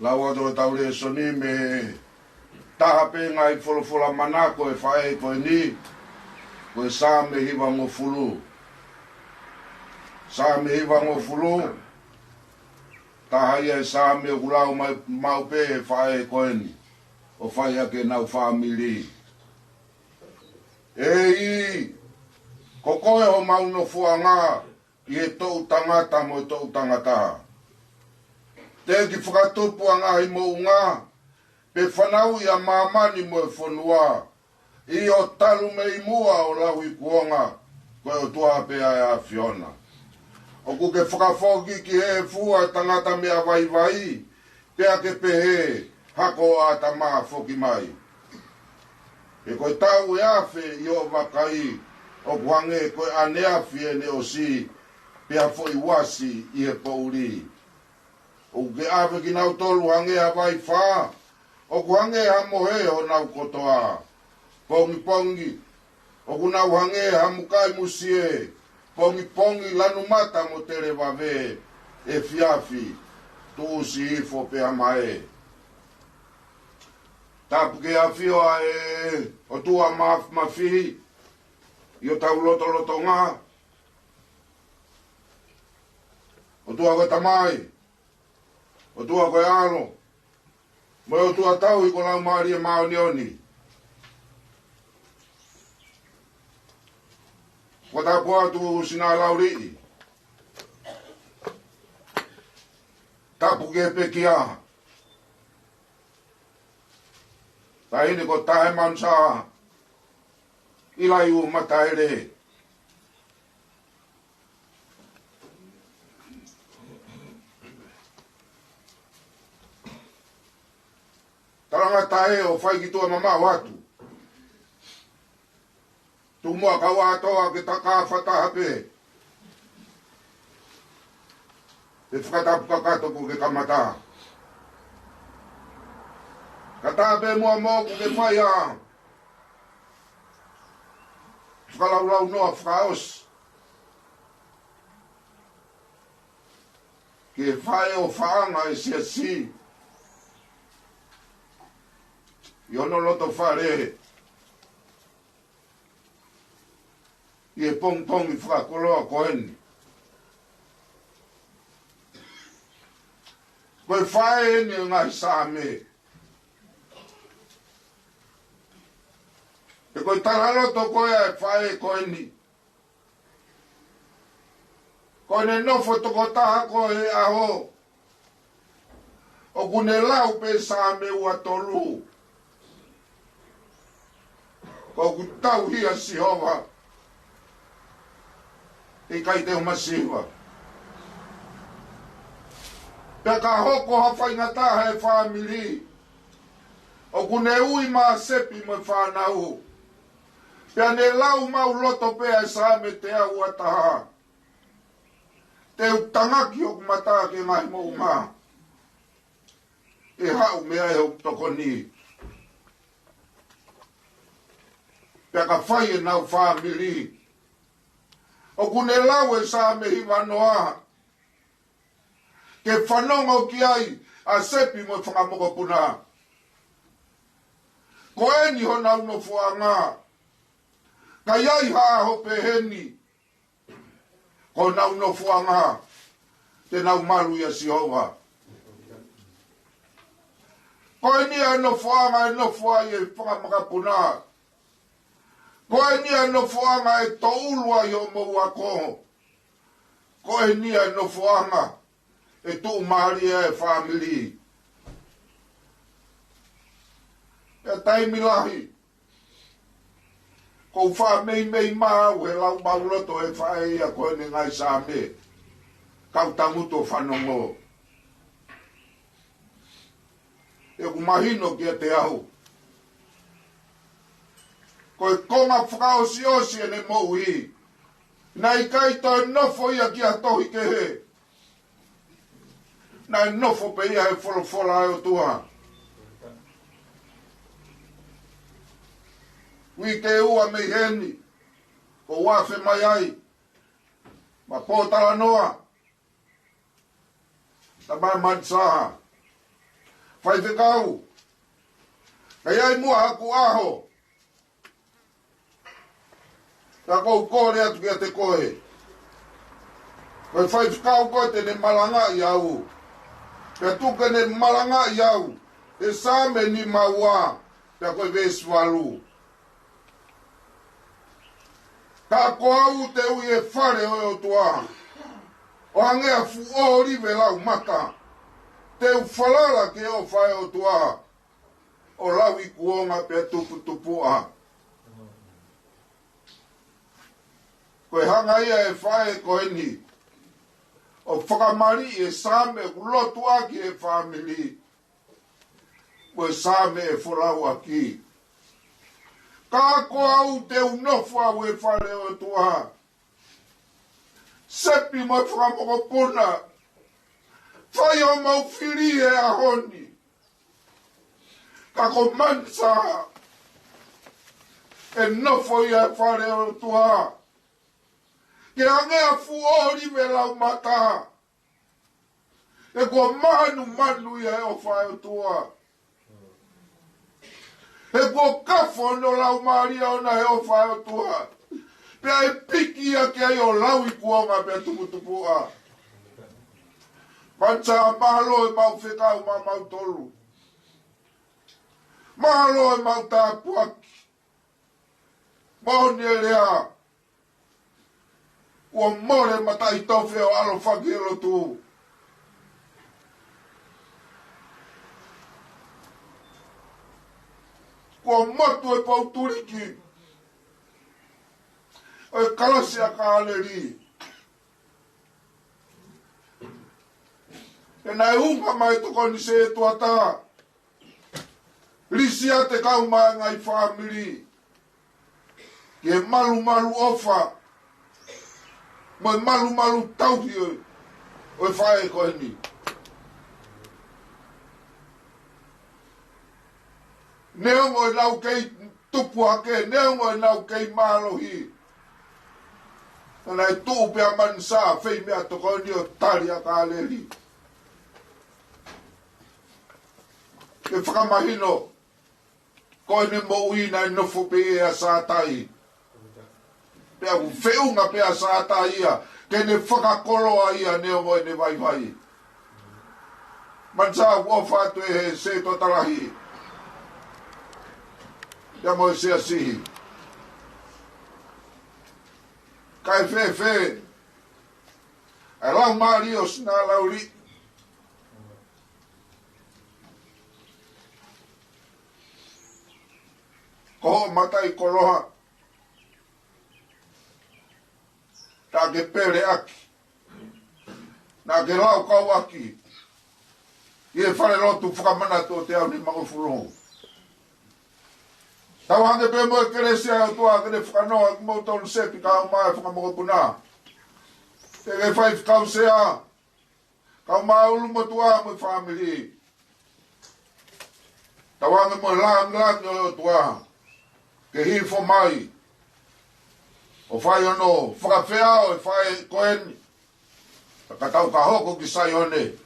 Lau atu ʻetau lēsoni mei he taha pē ngaahi folofola manako ʻo e faʻē ko eni, ko e Saame hivangofulu. Saame hivangofulu, taha ia e Saame ʻoku lau mai maʻu pē ʻe he faʻē ko eni, ʻo fai ʻaki ʻenau fāmili. ʻEiki, ko koe homau nofoʻanga ʻi he toʻu tangata mo e toʻu tangata. Teʻeki fakatupu ʻa e ngaahi moʻunga, pe fanauʻi ʻa māmani mo e fonua, ʻi hoʻo talu mei muʻa ʻo lauikuonga, ko e ʻOtua pē ʻa e ʻAfiona. ʻOku ke fakafoki ki he efu ʻa e tangata meʻa vaivai, pea ke pehē, hako ʻo ʻĀtama foki mai. He ko e taʻu ʻe afe ʻi hoʻo vakai, ʻoku hangē ko e ʻaneafi ʻene ʻosi, pea foʻi uasi ʻi he poʻuli. ʻOku ke ʻave kinautolu hangē ha vaifā, ʻoku hangē ha mohe honau kotoa. Pongipongi, ʻoku nau hangē ha mukai musie, pongipongi lanu mata mo televave, efiafi, tuʻusi hifo pea mae. Tapu ke ʻafio ʻa e ʻOtua Māfimafi ʻi hotau lotolotonga. ʻOtua ko e Tamai, ʻOtua ko e ʻAlo, mo e ʻOtua tauhi ko e Laumālie Māʻoniʻoni. Ko e tapu atu Sina Lauliʻi. Tapu ki he pekia. Taʻahine ko Tahe Manusa ʻIlaiū Mataele. Talangataʻe ʻo fai ki tuʻa mamaʻo atu. Tuku muʻa kau ʻa toa ke taka fakataha pē. He fakatapu kakato kuo ke kamata. Ka tā pē muʻa moʻoku ke fai ʻa e fakalaulaunoa fakaʻosi ki he faʻē ʻofaʻanga ʻa e siasi ʻi hono loto fale ʻi he pongipongi fakakoloa ko eni. Ko e faʻē eni ʻo e ngaahi Saame. He ko e talaloto ko ia ʻa e faʻē ko eni, ko ʻene nofo tokotaha ko ē he ʻaho, ʻoku ne lau pē Saame ua tolu. Ko ʻeku tauhi ʻa Sihova, ʻikai te u masiva. Pea ka hoko ha faingataʻa he fāmili, ʻoku ne ui maʻa ʻAsepi mo e fānau. Pea ne lau maʻuloto pē ʻa e Saame teau ua taha. Te u tangaki hoku mata ki he ngaahi moʻunga. ʻE haʻu mei ai hoku tokoni. Pea ka fai ʻenau fāmili, ʻoku ne lau e Saame hivanoa ke fanongo ki ai ʻAsepi mo e fanga mokopuna. Ko eni honau nofoʻanga. Ka ʻi ai ha ʻaho pehē ni, ko honau nofoʻanga te nau malu ʻia Sihova. Ko eni ʻa e nofoʻanga ʻe nofo ai e fanga makapuna. Ko eni ʻa e nofoʻanga ʻe toulu ai hoʻomou ako. Ko eni ʻa e nofoʻanga ʻe tuʻumālie ai e fāmili. ʻI he taimi lahi, ʻoku ou faʻa meimei maʻu he lau maʻuloto ʻa e faʻē ia ko eni ngaahi Saame, kau tangutu ʻo fanongo. ʻOku mahino kiate au, ko e konga fakaʻosiʻosi ʻene moʻui, naʻe ʻikai toe nofo ia ki ha tohi kehe. Naʻe nofo pē ia he folofola ʻa e ʻOtua. Uike ua mei heni, ʻoku ou afe mai ai maʻa Pōtalanoa, Tamai Manusa. Faifekau, ka ʻi ai muʻa haku ʻaho, ka ʻoku ou kole atu kiate koe, ko e faifekau ko ē te ne malangaʻi au, pea tuku ke ne malangaʻi au he Saame nima ua, pea ko e veesi valu. Ka ko au te u ʻi he fale ʻo e ʻOtua, ʻo hangē ha fuʻu ʻōlive laumata. Te u falala ki he ʻofa ʻa e ʻOtua, ʻo lauikuonga pea tuputupuʻa. Ko e hanga ia ʻe he faʻē ko eni ʻo fakamaliʻi e Saame ʻoku lotu ʻaki e fāmili, ko e Saame ʻe folau ʻaki. Ka ko au te u nofo au he fale ʻo e ʻOtua. ʻAsepi mo e fanga mokopuna, fai hoʻomou fili he ʻaho ni. Ka ko Manusa, ʻe nofo ia he fale ʻo e ʻOtua, ke hangē ha fuʻu ʻōlive laumata. He kuo mānumanu ia he ʻofa ʻa e ʻOtua. He kuo kafo hono laumālie ʻoʻona he ʻofa ʻa e ʻOtua. Pea ʻe piki ia ki ai ʻo lauikuonga pea tuputupuʻa. Mansa, mālō e mau fekau maʻamautolu. Mālō e mau tāpuaki. Moʻoni e lea. Kuo mole mataʻitofe ʻo ʻalofaki e lotu. Kuo motu e pou tuliki ʻo e kalasi ʻa Kāleli. Pea naʻe unga mai e tokoni setuata. Lisi atu e kau mai e ngaahi fāmili ki he malumalu ʻofa mo e malumalu tauhi ʻo e, ʻo e faʻē ko eni. Neongo ʻenau kei tupu hake, neongo ʻenau kei mālohi, naʻe tuʻu pē ʻa Mansa, fei meʻatokoni ʻo tali ʻa Kāleli. Ke fakamahino, ko ʻene moʻui naʻe nofo pē ʻia Sātai. Pea ʻoku feʻunga pē ʻa Sātai ia ke ne fakakoloa ia neongo ʻene vaivai. Mansa, ʻoku ʻofa atu ʻe he setuata lahi pea mo e siasi. Kae fēfē ʻa e laumālie ʻo Sinalauli? Ko hoʻo mataʻikoloa naʻa ke peleʻaki, naʻa ke laukauʻaki ʻi he falelotu fakamanatu ʻo e teau nimangofulu. Tauange pē mo e kelesi ʻa e ʻOtua ke ne fakanoa kimoutolu sepi kae ʻumaʻā e fanga mokopuna. Ke ke faifekau sea, kau māʻulu motuʻa mo e fāmili. Tauange mo e lāngilangi ʻo e ʻOtua ke hifo mai ʻo fai hono fakafeʻao e faʻē ko eni. Ka tau ka hoko ki Saione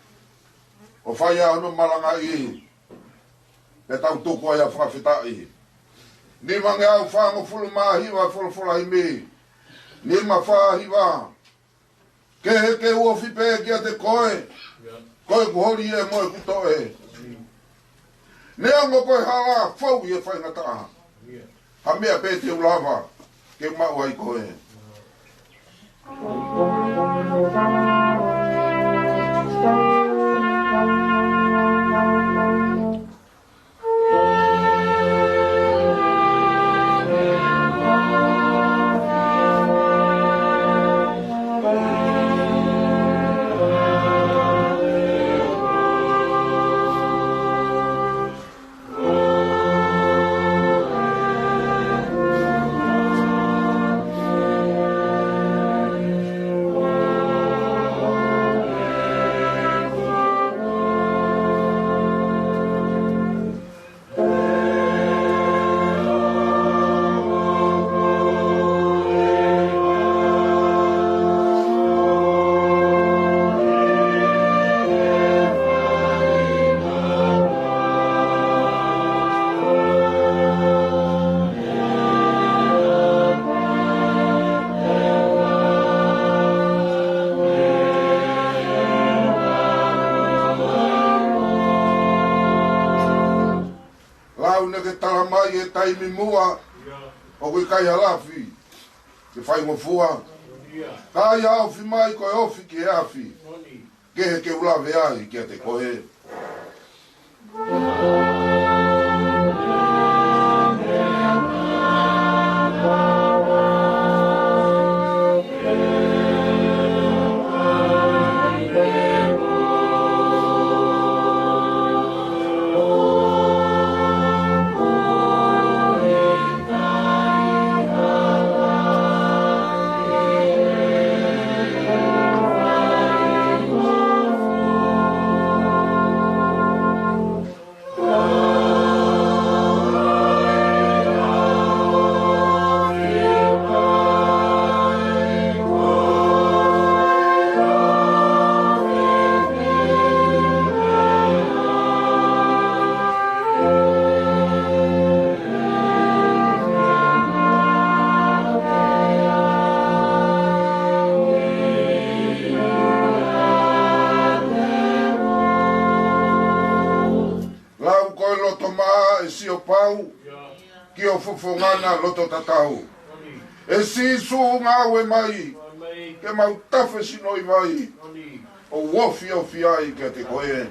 ʻo fai ʻa hono malangaʻi, pea tau tuku ai ʻa e fakafetaʻi. Nimangeau fāngofulu mā hiva, folofola himi nima fā hiva. Kehe ke u ofi pē kiate koe, ko ʻeku holi ē mo ʻeku toʻe. Neongo ko e hala, fou ʻi he faingataʻa, ha meʻa pē te u lava ke maʻu ai koe. Lau naʻa ke tala mai he taimi muʻa, ʻoku ʻikai ha lafi ke faingofua. Ka ʻi ha ofi mai ko e ofi ki he afi, kehe ke u lave ai kiate koe. ki ho fofonga na loto tatau. ʻE Sīsū, ngāue mai ke mau tafe sino ʻi vai ʻo ofiofi ai kiate koe.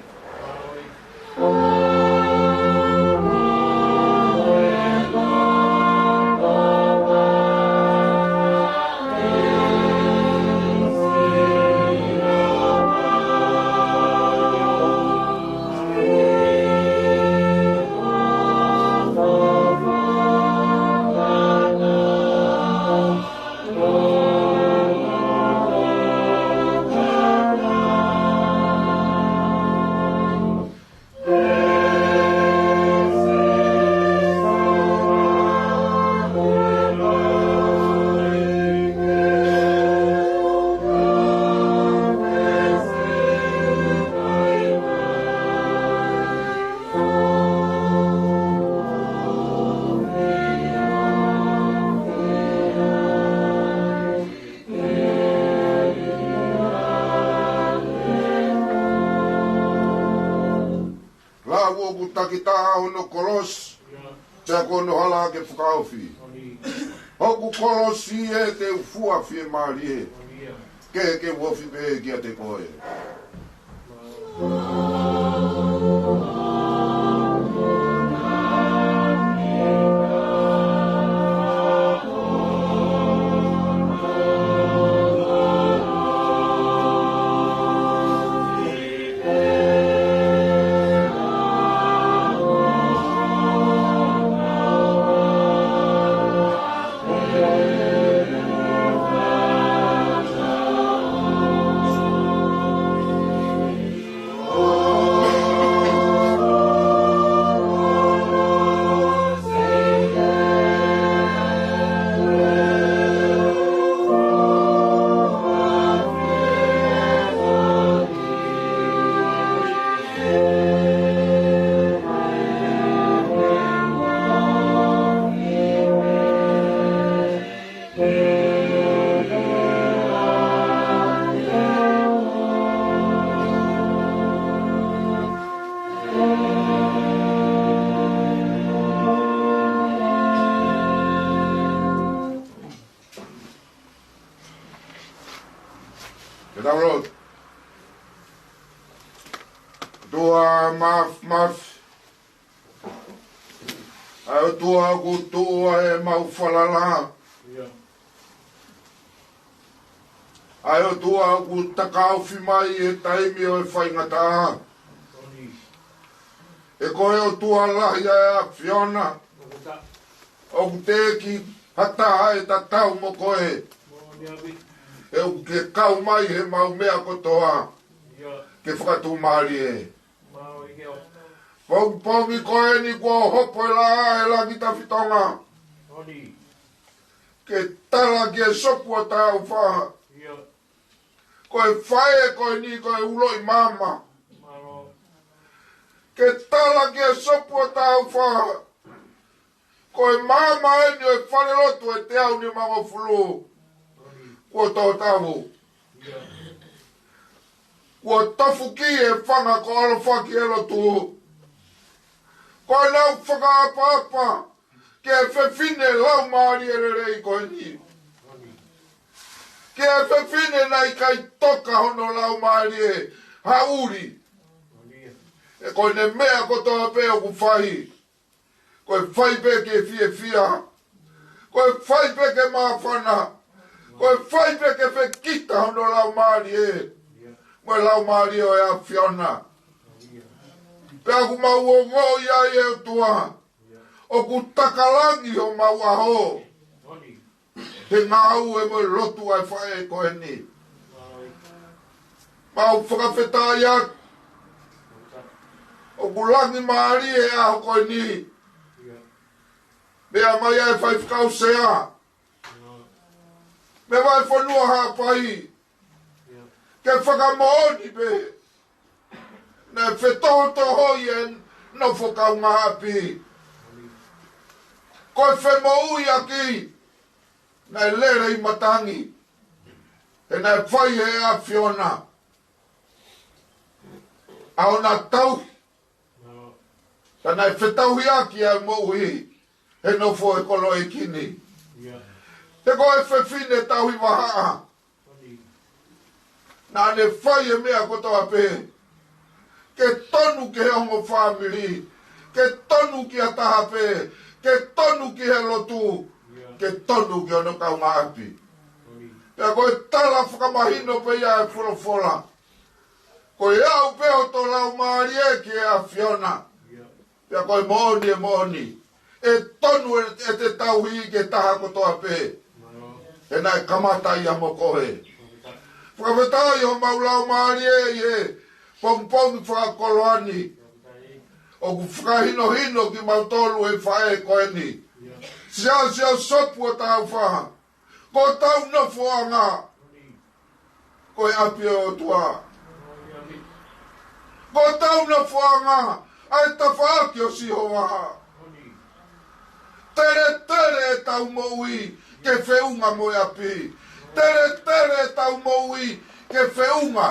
Lau ʻoku takitaha hono kolosi, pea ko hono hala ke fakaofi. Hoku kolosi ē te u fua fiemālie, ke ke u ofi pē kiate koe. Ke tau lotu. ʻOtua Māfimafi, ʻa e ʻOtua ʻoku tuʻu ai ʻemau falala. ʻA e ʻOtua ʻoku takaofi mai he taimi ʻo e faingataʻa. ʻE ko e ʻOtua lahi ʻa e ʻAfiona. ʻOku teʻeki ha taha ʻe tatau mo koe. ʻE ʻoku ke kau mai heʻemau meʻa kotoa ke fakatomala. Pongipongi ko eni kuo hopo e laʻā ʻa e langi tafitonga ke tala ki he sopu ʻo Tāufaʻāhau, ko e faʻē ko eni ko e uloʻi maama. Ke tala ki he sopu ʻo Tāufaʻāhau, ko e maama eni ʻo e falelotu ʻe teau nimangofulu kuo tō tavu. Kuo tofu ki he fanga ko ʻAlofaki ʻe lotu. Ko ʻenau fakaʻapaʻapa ki he fefine laumālie lelei ko eni, ki he fefine naʻe ʻikai toka hono laumālie ha ʻuli. ʻE ko ʻene meʻa kotoa pē ʻoku fai, ko e fai pē ke fiefia, ko e fai pē ke māfana, ko e fai pē ke fekita hono laumālie mo e laumālie ʻo e ʻAfiona. Pea ʻoku mau ongoʻi ai ʻe ʻOtua ʻoku taka langi homau ʻaho he ngāue mo e lotu ʻa e faʻē ko eni. Mau fakafetaʻi atu ʻoku langi mālie ʻa e ʻaho ko eni. Meʻa mai ʻa e faifekau sea mei Vahefonua Haʻapai ke fakamoʻoni pē naʻe fetohotohoʻi e nofo kaungāʻapi. Ko e femoʻuiʻaki naʻe lele ʻi matangi, he naʻe fai ʻe he ʻAfiona ʻa ʻona tauhi Ka naʻe fetauhiʻaki ʻa e moʻui he nofo he koloa ʻi Kini. He ko e fefine tauhi vahaʻa. Naʻa ne fai e meʻa kotoa pē ke tonu ki he ongo fāmili, ke tonu ki ha taha pē, ke tonu ki he lotu, ke tonu ki hono kaungāʻapi. Pea ko e tala fakamahino pē ia e folofola. Ko e aʻu pē hoto laumālie ki he ʻAfiona. Pea ko e moʻoni e moʻoni. ʻE tonu e, ʻete tauhi ki he taha kotoa pē. He naʻe kamata ia mo koe. Fakafetaʻi homau laumālie ʻi he pongipongi fakakoloa ni. ʻOku fakahinohino kimautolu ʻe he faʻē ko eni. Siasi ʻo Sopu ʻo Taufa. Ko hotau nofoʻanga ko e ʻapi ʻo e ʻOtua. Ko hotau nofoʻanga ʻa e tafaʻaki ʻo Sihova. Teletele ʻetau moʻui ke feʻunga mo e ʻapi. Teletele ʻetau moʻui ke feʻunga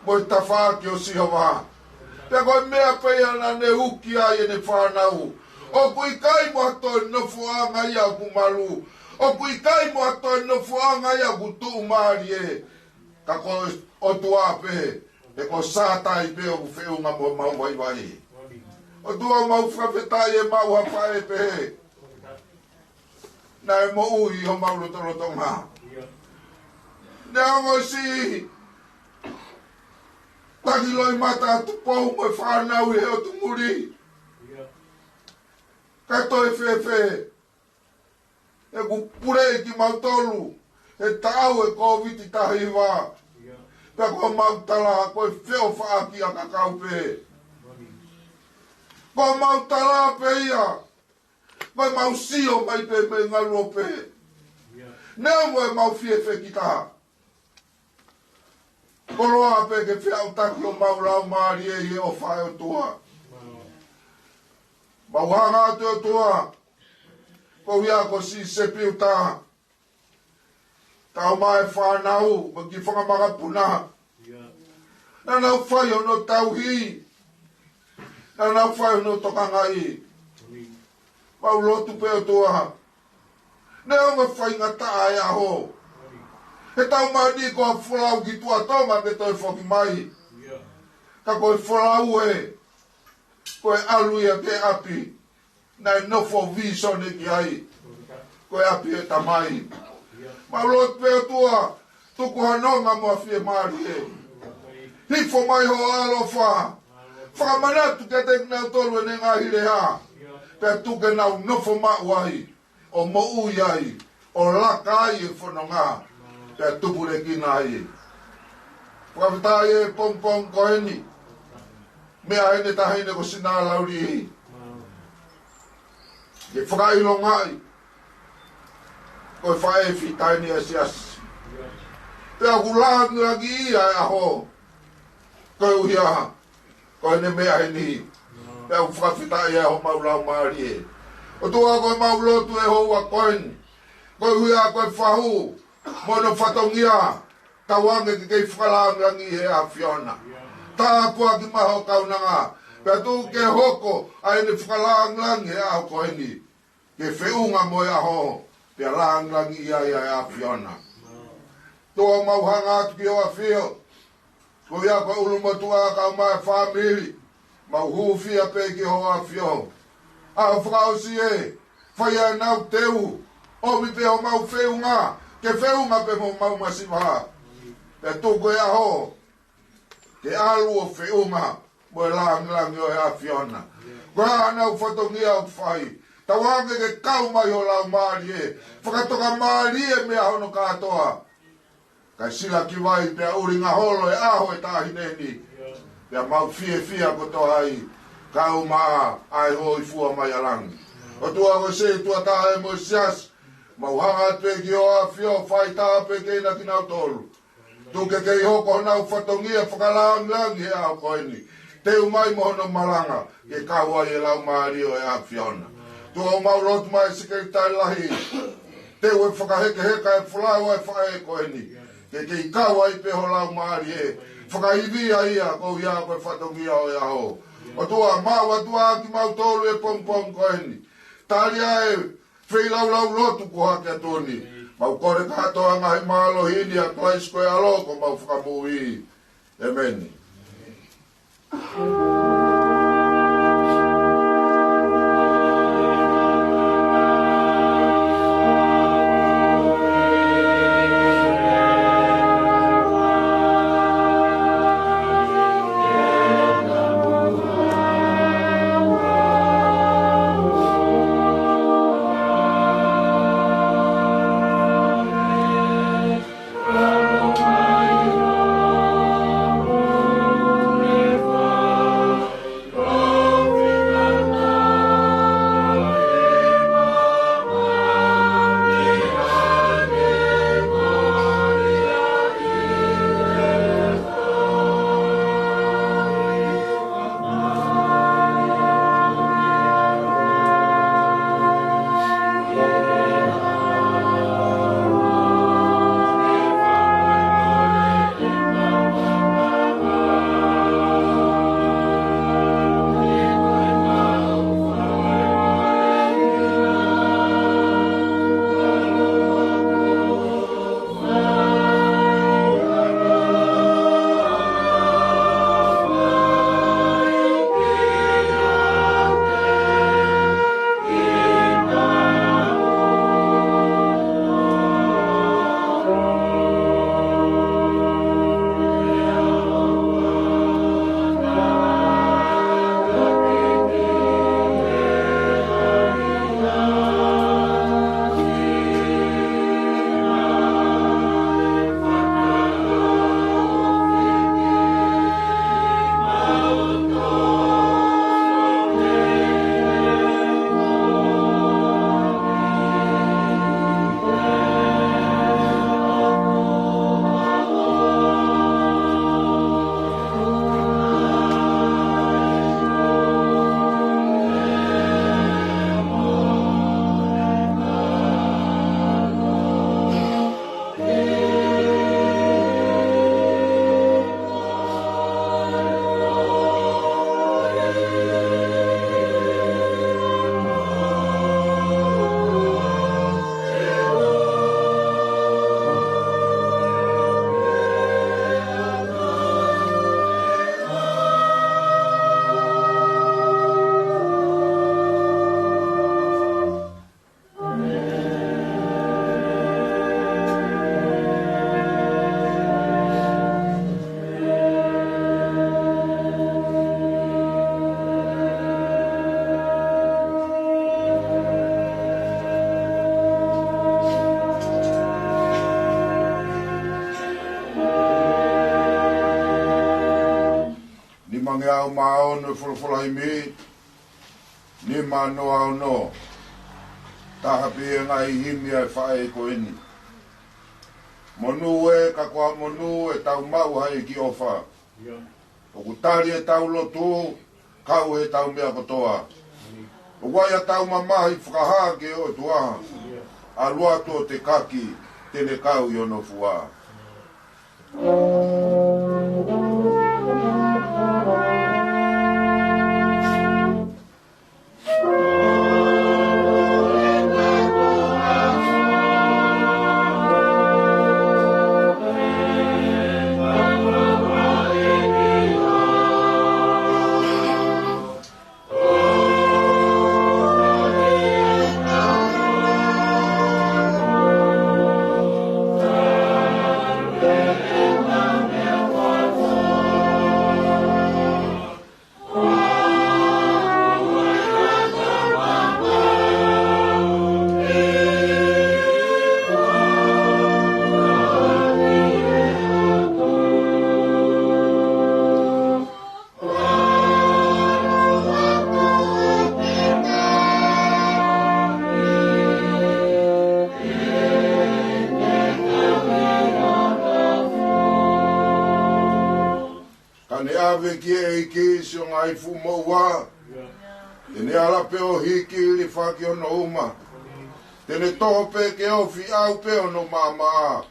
mo e tafaʻaki ʻo Sihova. Pea ko e meʻa pē ia naʻa ne uki ai ʻene fānau. ʻOku ʻikai mo ha toe nofoʻanga ia ʻoku malu. ʻOku ʻikai mo ha toe nofoʻanga ia ʻoku tuʻumālie. Ka ko e ʻOtua pē, he ko Sātai pē ʻoku feʻunga mo ʻemau vaivai. ʻOtua, mau fakafetaʻi ʻemau ha faʻē pehē. Naʻe moʻui ʻi homau lotolotonga. Neongo siʻi taki loʻimata ʻa Tupou mo e fānau ʻi he ʻotu muli. Ka toe fēfē ʻeku puleʻi kimautolu he taʻau e Kōviti taha hiva. Pea ko ʻemau tala ko e feʻofaʻaki ʻa e kakai pē. Ko ʻemau tala pē ia. Ko ʻemau sio mai pē mei ngaluope. Neongo ʻemau fie fekita, koloa pē ke feʻautaki homau laumālie ʻi he ʻofa ʻa e ʻOtua. Mau hanga atu ʻOtua, ko ia ko siʻi Sepiuta, kau mai e fānau, mo e kiʻi fanga makapuna. Naʻa nau fai hono tauhi. Naʻa nau fai hono tokangaʻi. Mau lotu pē ʻOtua. Neongo e faingataʻa e ʻaho. He tau mani ko ha folau ki tuʻa Tonga ke toe foki mai. Ka ko e folau ē, ko e ʻalu ia ki he ʻapi naʻe nofo vīsone ki ai. Ko e ʻapi ʻo e Tamai. Mau lotu pē ʻOtua, tuku ha nonga mo ha fiemālie. Hifo mai ho ʻaloʻofa. Fakamanatu kiate kinautolu ʻene ngaahi lea. Pea tuku ke nau nofo maʻu ai, ʻo moʻui ai, ʻo laka ai e fononga, pea tupulekina ai. Fakafetaʻi e pongipongi ko eni. Meʻa ʻa ʻene taʻahine ko Sina Lauli ke fakaʻilongaʻi ko e faʻē fita eni ʻa e siasi. Pea ʻoku langilangiʻia e ʻaho koeʻuhi ko ʻene meʻa heni. Pea ʻoku fakafetaʻi ʻa homau laumālie. ʻOtua, ko ʻemau lotu he houa ko eni, koeʻuhi ko e fahu mo hono fatongia, tauange ke kei fakalangilangiʻi he ʻAfiona. Tāpuaki mai ho kaunanga, pea tuku ke hoko ʻa ʻene fakalangilangi he ʻaho ko eni ke feʻunga mo e ʻaho, pea langilangiʻia ʻa e ʻAfiona. ʻOtua, mau hanga atu ki ho ʻAfio, ko ia ko e ʻulumotuʻa kau mai e fāmili, mau hūfia pē ki ho ʻAfio. ʻAho fakaʻosi ē, fai ʻenau teu, ʻomi pē homau feʻunga ke feʻunga pē mo homau masiva. Pea tuku e ʻaho ke ʻalu ʻo feʻunga mo e langilangi ʻo e ʻAfiona. Ko e hā ʻenau fatongia ʻoku fai, tauange ke kau mai ho laumālie, fakatokamālie mei hono kātoa. Kae silaki vai pea ʻulinga holo e ʻaho e taʻahine ni, pea mau fiefia kotoa ai, kau mai ʻa e hōifua mai ʻa langi. ʻOtua, ko e setuata ē mo e siasi, mau hanga atu pē ki ho ʻAfio, fai tāpuekina kinautolu. Tuku ke kei hoko honau fatongia fakalangilangi he ʻaho ko eni. Teu mai mo hono malanga, ke kau ai e laumālie ʻo e ʻAfiona. ʻOtua, mau lotu mai e sekelitali lahi, teu e fakahekeheka e folau ʻa e faʻē ko eni, ke kei kau ai pē ho laumālie, fakaivia ia koeʻuhi ko e fatongia ʻo e ʻaho. ʻOtua, maʻu atu ʻa kimautolu he pongipongi ko eni. Tali ʻa e feilaulau lotu kuo hake atu ni. Mau kole kātoa ngaahi mālohi ni ʻia Kalaisi ko e ʻAlo ko homau Fakamoʻui. ʻĒmeni. Nimangeau mā ono e folofola himi, nima noa ono. Taha pē e ngaahi himi ʻa e faʻē ko eni. Monū ē, ka ko e monū ʻetau maʻu ʻa e ʻEiki ʻofa. ʻOku tali ʻetau lotu, kau ʻi heʻetau meʻa kotoa. ʻOku ʻi ai haʻatau mamahi fakahā ki he ʻOtua. ʻAlu atu ʻo tekaki, te ne kau ʻi hono fua. Ka ne ʻave ki he ʻEiki siʻo ngaahi fuʻu moʻua. Te ne ala pē ʻo hiki ʻo lifaki hono uma. Te ne toho pē ke ofi, ʻaʻau pē hono maʻamaʻa.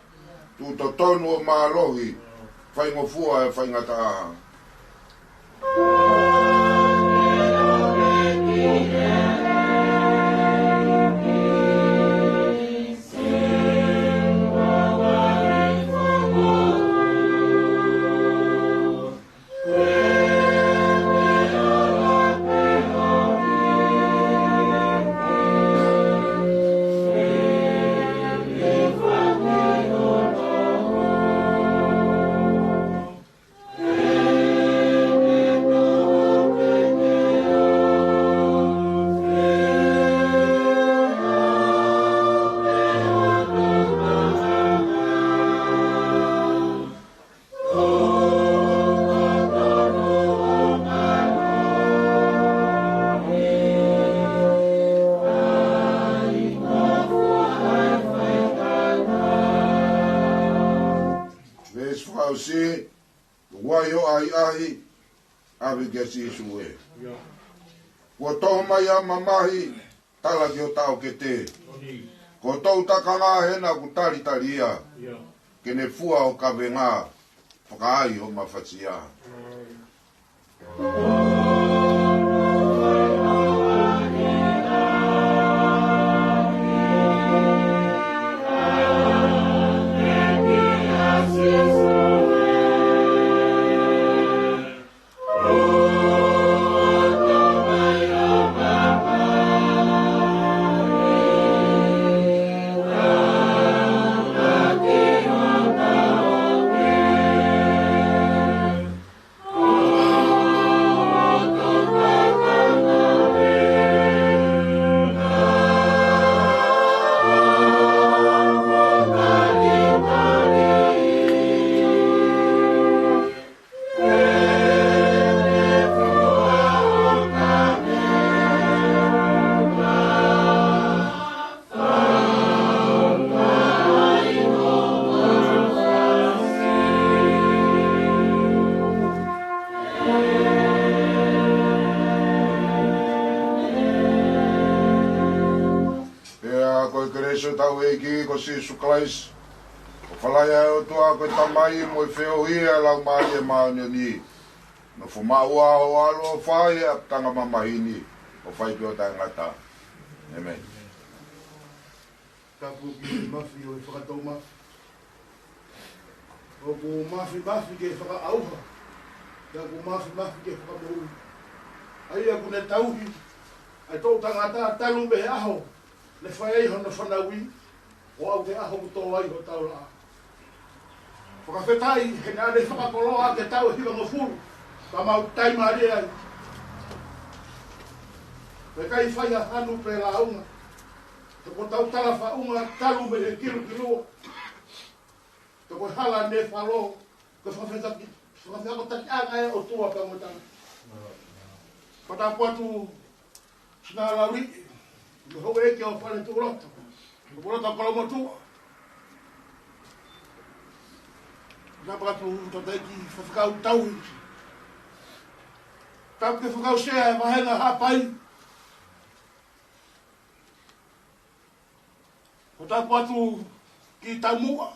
Tuʻu totonu ʻo mālohi, faingofua ʻe faingataʻa. Siʻi, ʻoku ʻi ai hoʻo ʻahiʻahi, ʻave kia Sīsū ē. Kuo toho mai ʻa e mamahi, tala ki ho taʻokete. Ko ho toʻu takanga hena ʻoku talitali ia. Ke ne fua ho kavenga, fakaai ho mafasia. Pea ko e kelesi ʻa hotau ʻEiki ko Sīsū Kalaisi, ko e fālahi ʻa e ʻOtua ko e Tamai, mo e feohi ʻa e Laumālie Māʻoniʻoni, nofo maʻu ʻo ʻalu ʻo fai ʻa e ʻapitanga mamahi ni, ʻo fai pē ʻo taʻengata. ʻĒmeni. Tapu ki he Mafi ʻo e Fakatoumafi. ʻOku mafimafi ke fakaʻauha, pea ʻoku mafimafi ke fakamoʻui. ʻA ia ʻoku ne tauhi ʻa e toʻu tangata talu mei he ʻaho ne fai ai hono fanauʻi, ʻo aʻu ki he ʻaho ʻoku tō ai hotau laʻā. Fakafetaʻi he naʻa ne fakakoloa ʻaki e taʻu ʻe hivangofulu, ka mau taimālie ai. Pea ʻikai fai ha hanu pe lāunga. He ko hotau tala faʻunga talu mei he kilukilua. He ko e hala ne falo, ko e fakafetaki, fakafetaʻi ʻa e ʻOtua pea mo e tangata. Fakatapu atu Sinalauli, mo e houʻeiki ʻo Faletuʻuloto, mo Pulotu Kolomotuʻa. Fakatapu atu Tataiki Faifekau Tauhi. Tapu ki he Faifekau Sea ʻo e Vāhenga Haʻapai. Fakatapu atu ki Taumuʻa.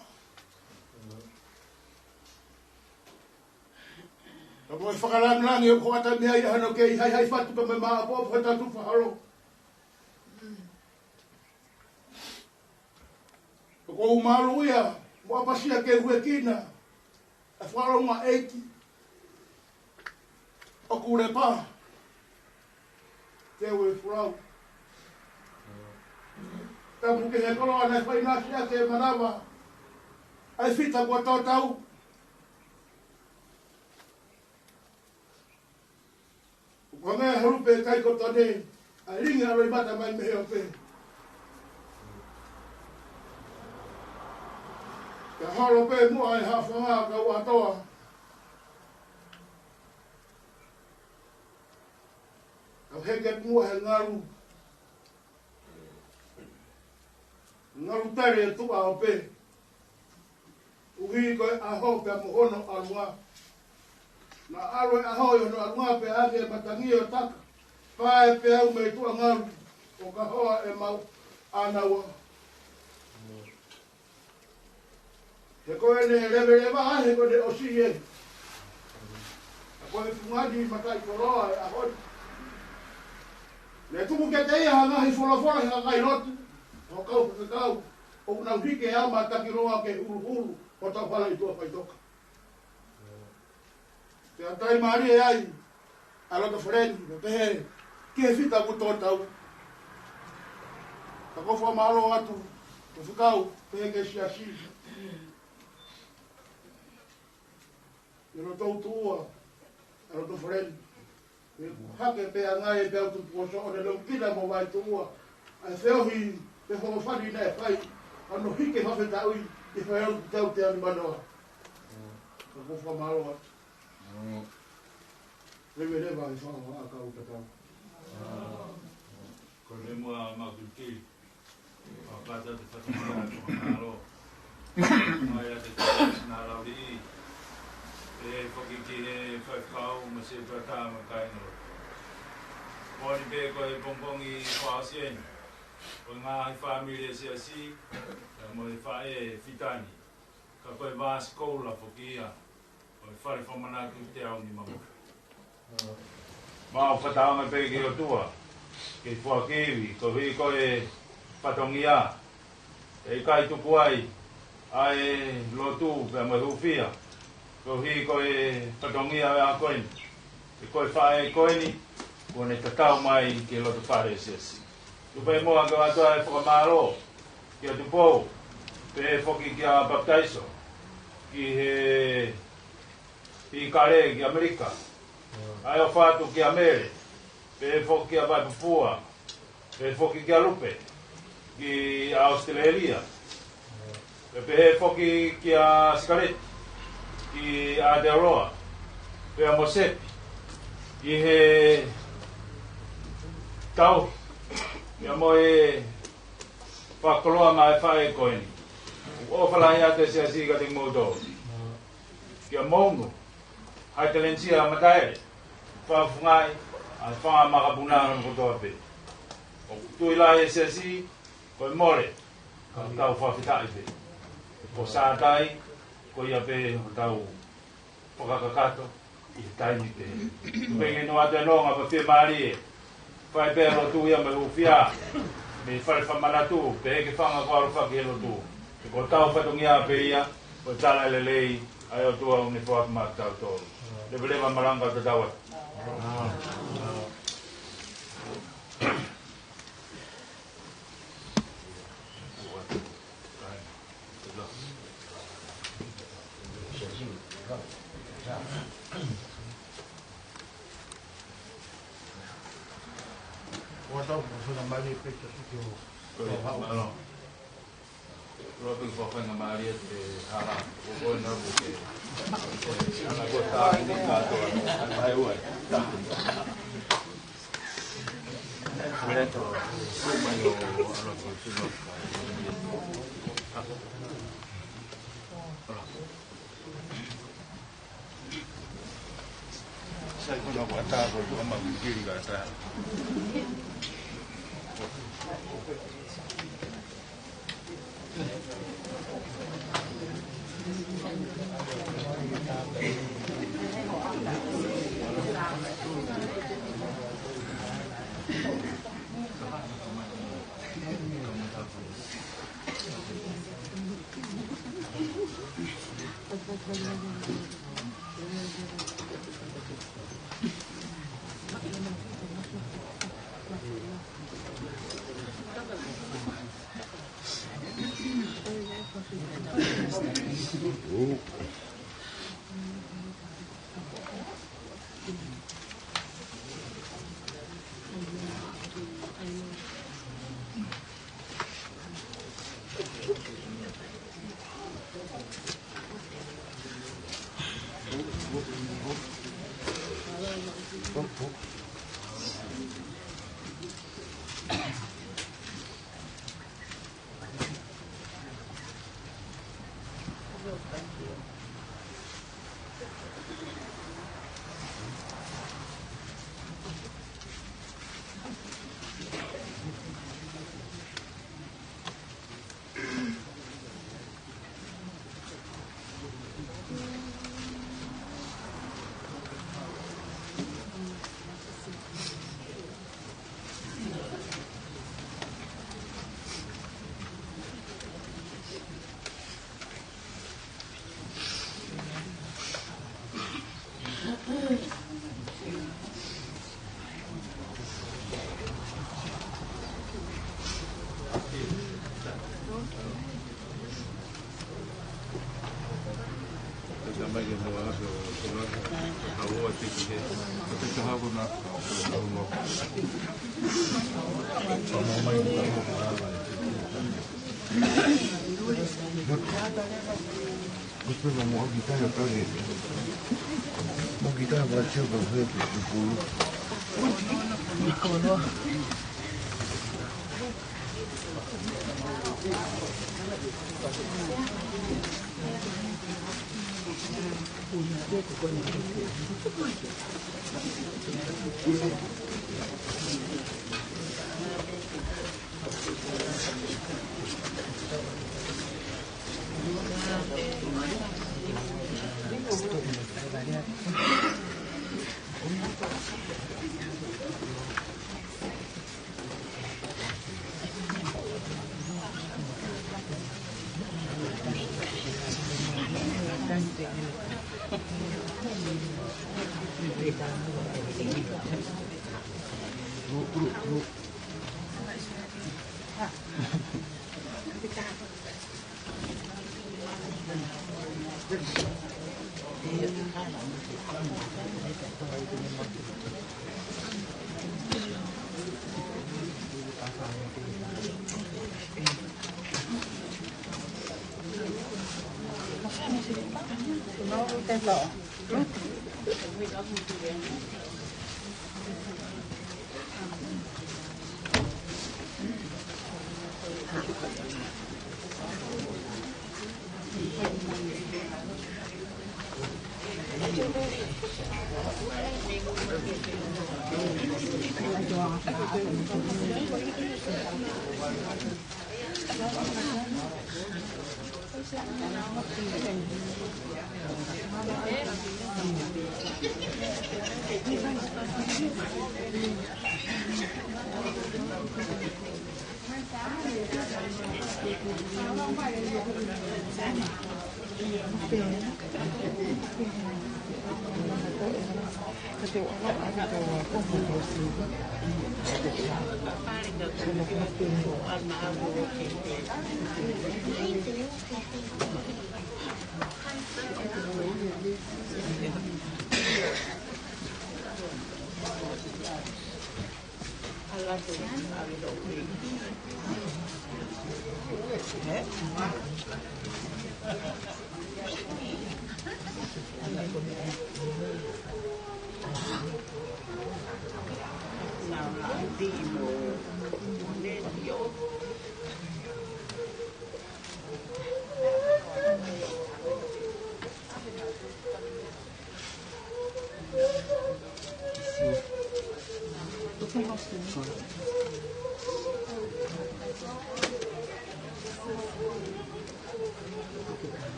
Ka mo e fakalāngilangi ʻoku hoʻata mei ai hano kei haihai fatu pea mo e māʻopoʻopo he tatu fahalo. ʻOku ou mālō ia, mo ʻapasia ke huekina ʻa e fakaʻilonga ʻeiki ʻoku lepa, te u e fulau. Tapu ki he koloa naʻe faʻinasi ʻaki e manava ʻa e fita kuo tō tau. ʻOku hangē ha lupe kai ko Tone, ʻa e lingi ʻa Loʻimata mai mei he ope. Ka holo pē muʻa e haʻofanga ka ʻoua ʻe toa. Ka heke muʻa he ngalu. Ngalu tale e tuʻa ope. ʻUhi ko e ʻaho pea mo hono ʻalunga. Naʻa ʻalu e ʻaho ʻi hono ʻalunga pea ʻave e matangi ʻo taka. Pae pē au mei tuʻa ngalu, ʻo ka hoa e mau ʻanaua. He ko ʻene leveleva, he ko ʻene ʻosi ē. Ka ko e fungani mataʻikoloa e ʻaho ni. Ne tuku kiate ia ha ngaahi folofola he kakai lotu, ʻo kau fakakau, ʻoku nau hiki e ama takiloa ke huluhulu ʻo tau hala ʻi tuʻa faʻitoka. Pea taimālie ai ʻa e loto feleni, pea pehē ki he fita kuo tō tau. Ka ʻoku ou fakamālō atu, Faifekau, pehē ki he siasi. ʻI he loto tuʻa, ʻa e loto feleni. Ke hake pē ʻa e ngaahi pea utu puoso ʻo ne lou kina mo vai tuʻa. ʻA e feohi, pe holofanaki naʻe fai, ʻa hono hiki e fakafetaʻi, ʻi he fai ʻo e tau te ani manoa. Ka ʻoku ou fakamālō atu. Leveleva e fanga ʻakau tatau. Ko e meʻa muʻa mau kili. Fakatapu atu e fakamālō. Mai ʻa e tau Sinalauli. Pehē foki ki he faifekau mo e sētuata mo e kāingalotu. Moʻoni pē ko e pongipongi fakaʻosi eni ʻo e ngaahi fāmili ʻa e siasi, pea mo e faʻē fitani. Ka ko e vāsi koula foki ia ʻo e fale fakamanatu teau nima mo. Mau fakatauange pē ki he ʻOtua ke foaki ivi koeʻuhi ko e fatongia, ʻe ʻikai tuku ai ʻa e lotu pea mo e hūfia koeʻuhi ko e fatongia ʻo e ʻaho ko eni. He ko e faʻē ko eni kuo ne tatau mai ki he loto fale ʻo e siasi. Tuku pē muʻa ke ʻoatu ʻa e fakamālō kia Tupou, pehē foki kia Papitaiso, ki he ʻIkale ki ʻAmelika. ʻA e ʻofa atu kia Mele, pehē foki kia Vaipupua, pehē foki kia Lupe ki ʻAositelēlia. Pea pehē foki kia Sikaleti ki Aotearoa, pea mo Sepi ki he tauhi, pea mo e fakakoloa mai ʻa e faʻē ko eni. ʻOfa lahi atu e siasi kiate kimoutolu. Kia Monu, Haitelenisia Mataele, fakafungai ʻa e fanga makapuna kotoa pē. ʻOku tui lahi e siasi, ko e mole, ka tau fakafetaʻi pē. Ko Sātai, ko ia pē ʻoku tau fakakakato ʻi he taimi pē. Pea ke nofo atu e nonga pea fiemālie. Fai pē lotu ia mo e hūfia mei fale fakamanatu, pehē ki he fanga kau ʻaloʻofa ki he lotu. He ko hotau fatongia pē ia, ko e tala e lelei ʻa e ʻOtua ʻoku ne foaki maʻa kitautolu. Leveleva malanga tatau atu.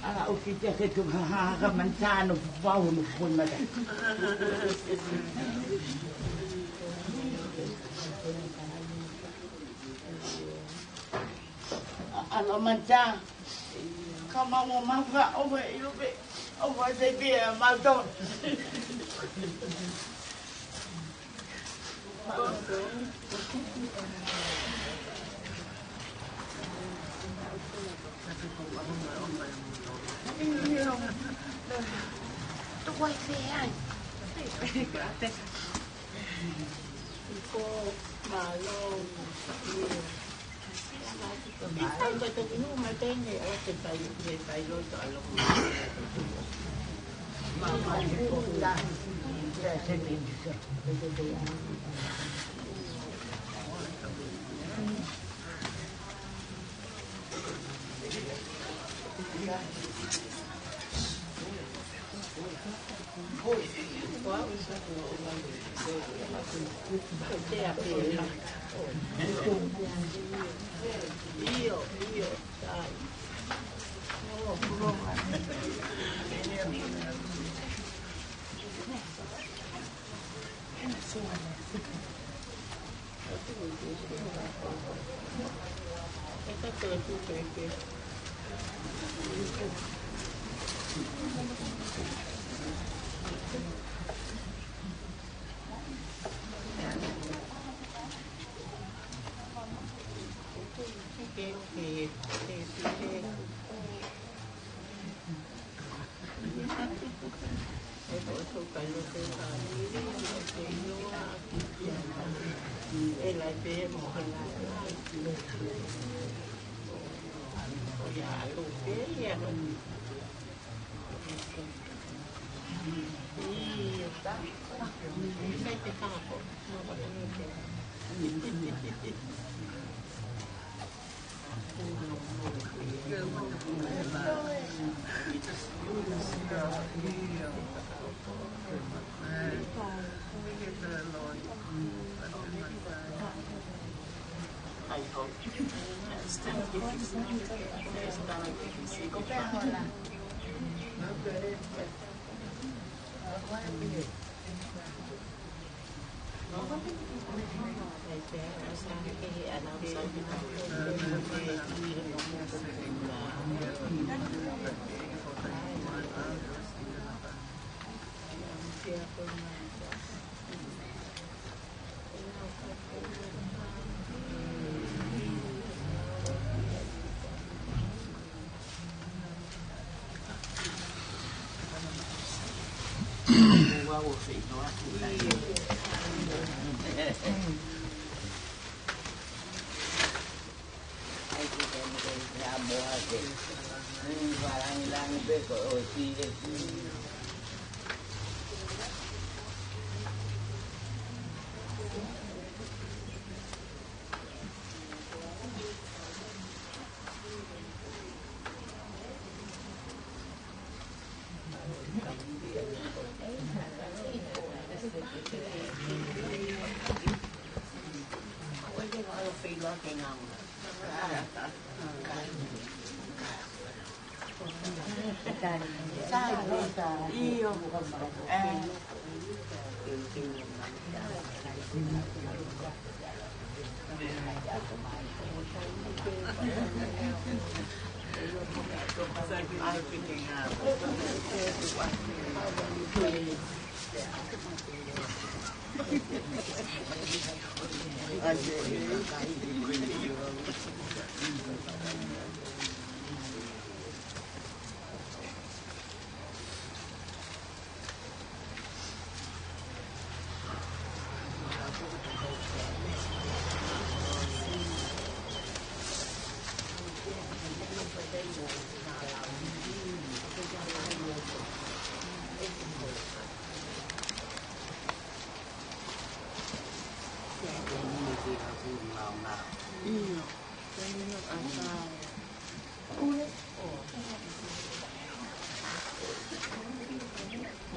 ʻA, ʻoku ke tuku ha, ha, ha, ka manchá no fau no fau mata. ʻA, ʻa, manchá. Ka mau mo mau ka ʻoua ʻe ʻilo pē, ʻoua ʻe pē ʻa mau tō.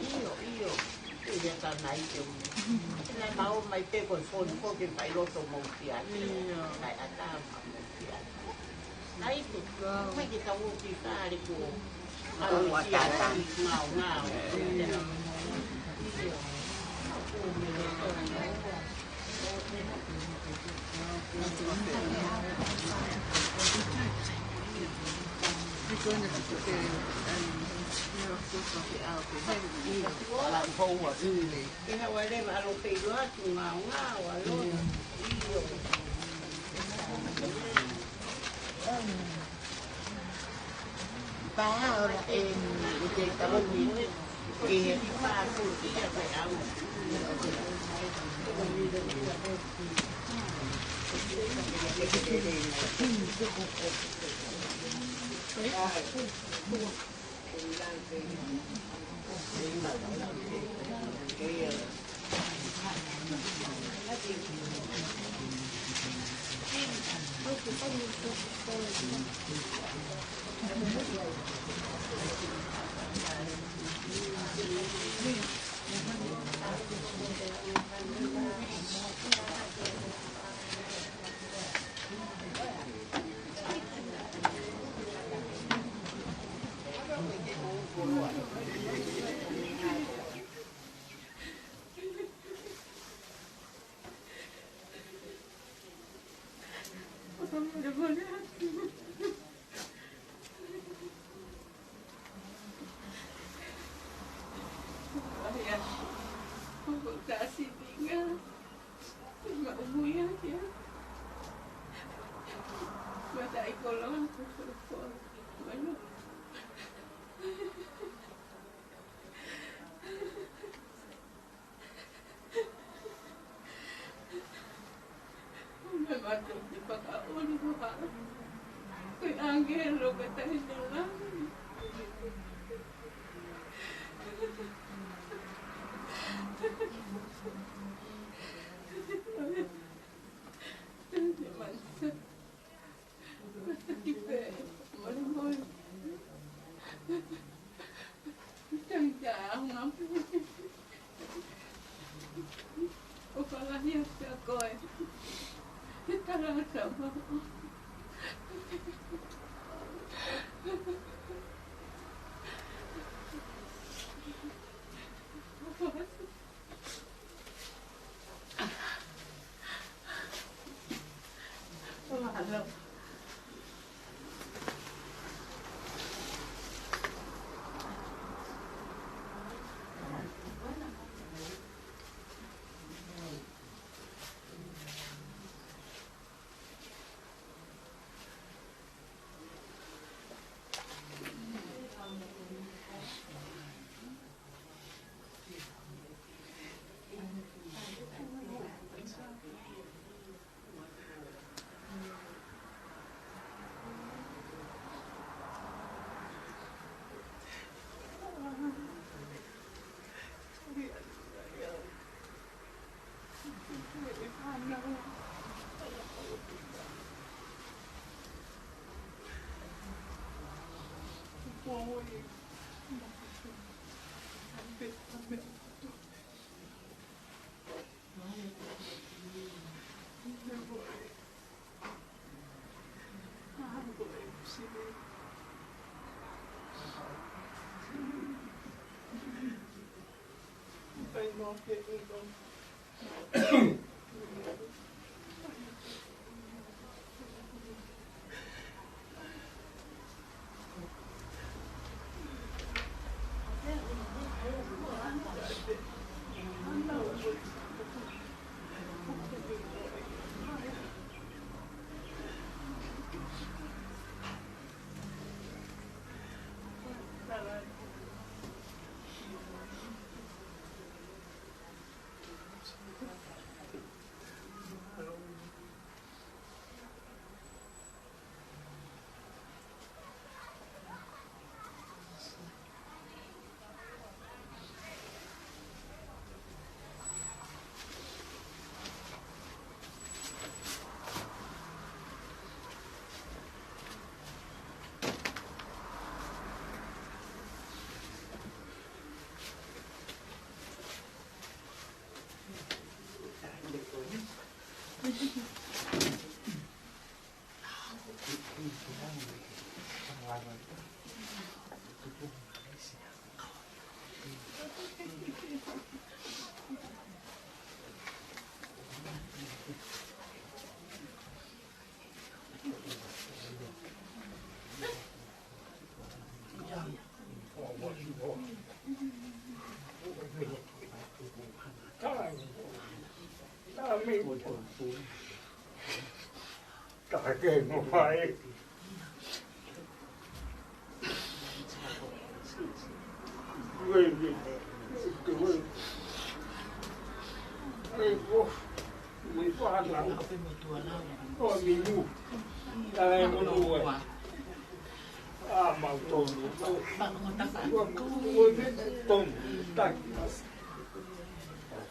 ʻIo, ʻio. ʻIo, ia ka nai te umi. Naʻe mau mai pē ko e fonu ko ke fai loto mau kia. ʻIo. Naʻe ata mau kia. Nai te, mai ke tau o ki fale ko. Alo kia. Ngao, ngao. Fakaʻuli ko ha ko e ʻāngelo ka tahi no langi. Masaki pē, molemole. Tangata au ngā pū. ʻOfa lahi atu kiate koe. He tala atu mau.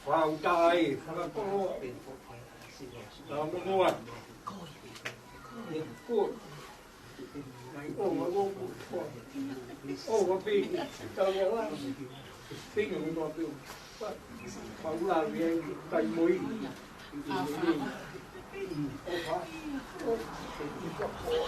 Fakauta ai, fakakoloa. Ka monua. Ko. Mai o, mai o, ko. O, wa pe, ka wa la. Pe no, no, pe. Paula, we, kai moi. O, wa. O, wa.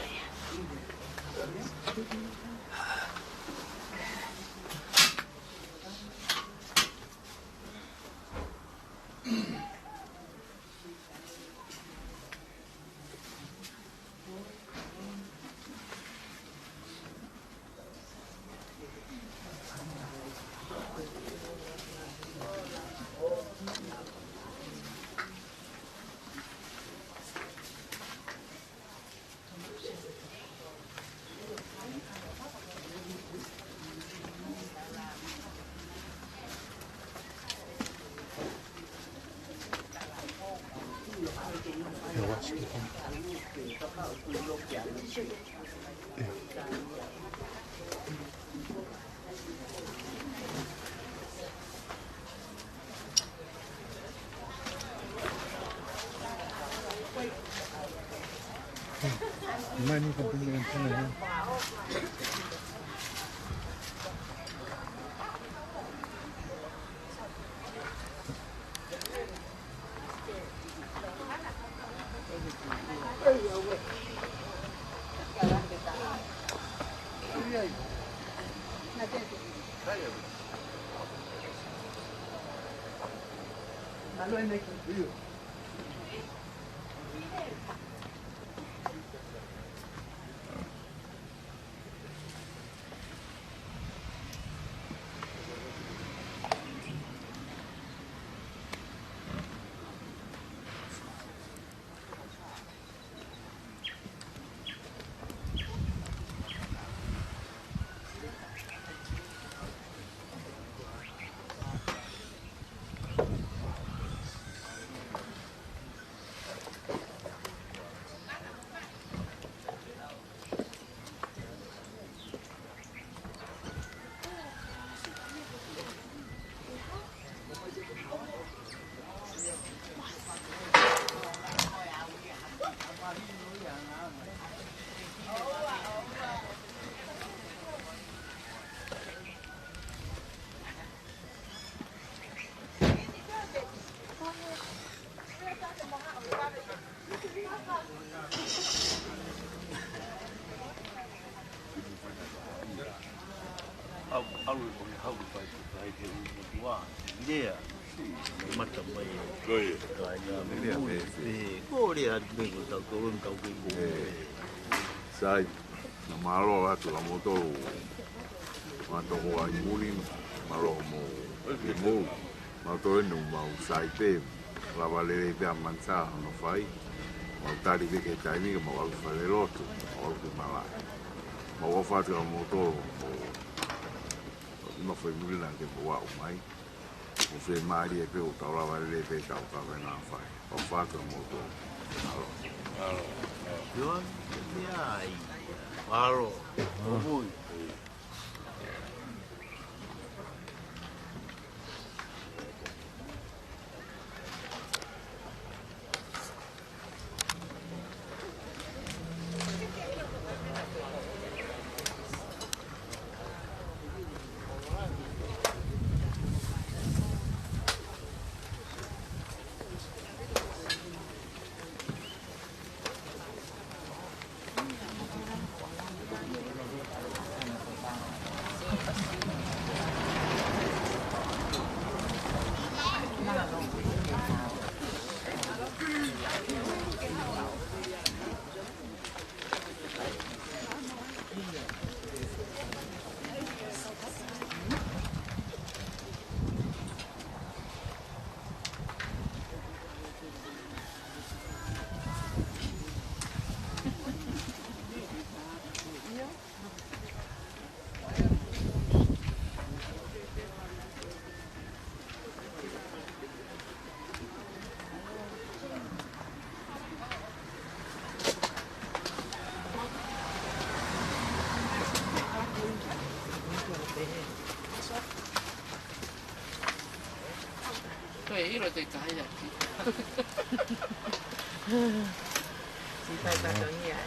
Au, au, ʻo ne hau pai, pai ke u, u tua, lea, mata mai, ko ia. Ka ia, lea, mui, pē, pē. Ko lea atu pē ko tau, ko lea tau ke ko. Ē. Sai, na mālō atu la moto, ma toko ai muli, mālō mo, ke mou. Mau toe nu mau sai pē, lava lelei pē ʻa Mansa hono fai, mau tali pē ke taimi ka mau ʻalu fale lotu, mau ʻalu ke malaʻe. Mau ʻofa atu kiate kimoutolu, ʻo, ʻo, ʻi ma fai muli na ke mou aʻu mai, ʻo fiemālie pē ʻo tau lava lelei pē tau kaveinga fai. ʻOfa atu kiate kimoutolu. Mālō. Mālō. Mālō. Mālō. Ko e ʻilo te tahi ati. Sipa i patonia.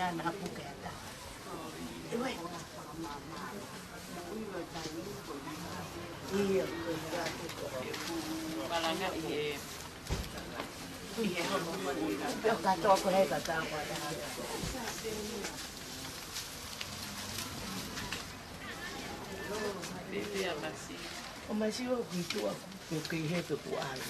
Ana puke ata. Iwe. Ia, ko ia. Malanga i e. Ia, kātoa ko e kātoa ko e. Pea masi. ʻO masi ʻoku ʻi tuʻa, ʻoku kei he pe kuo ʻalu.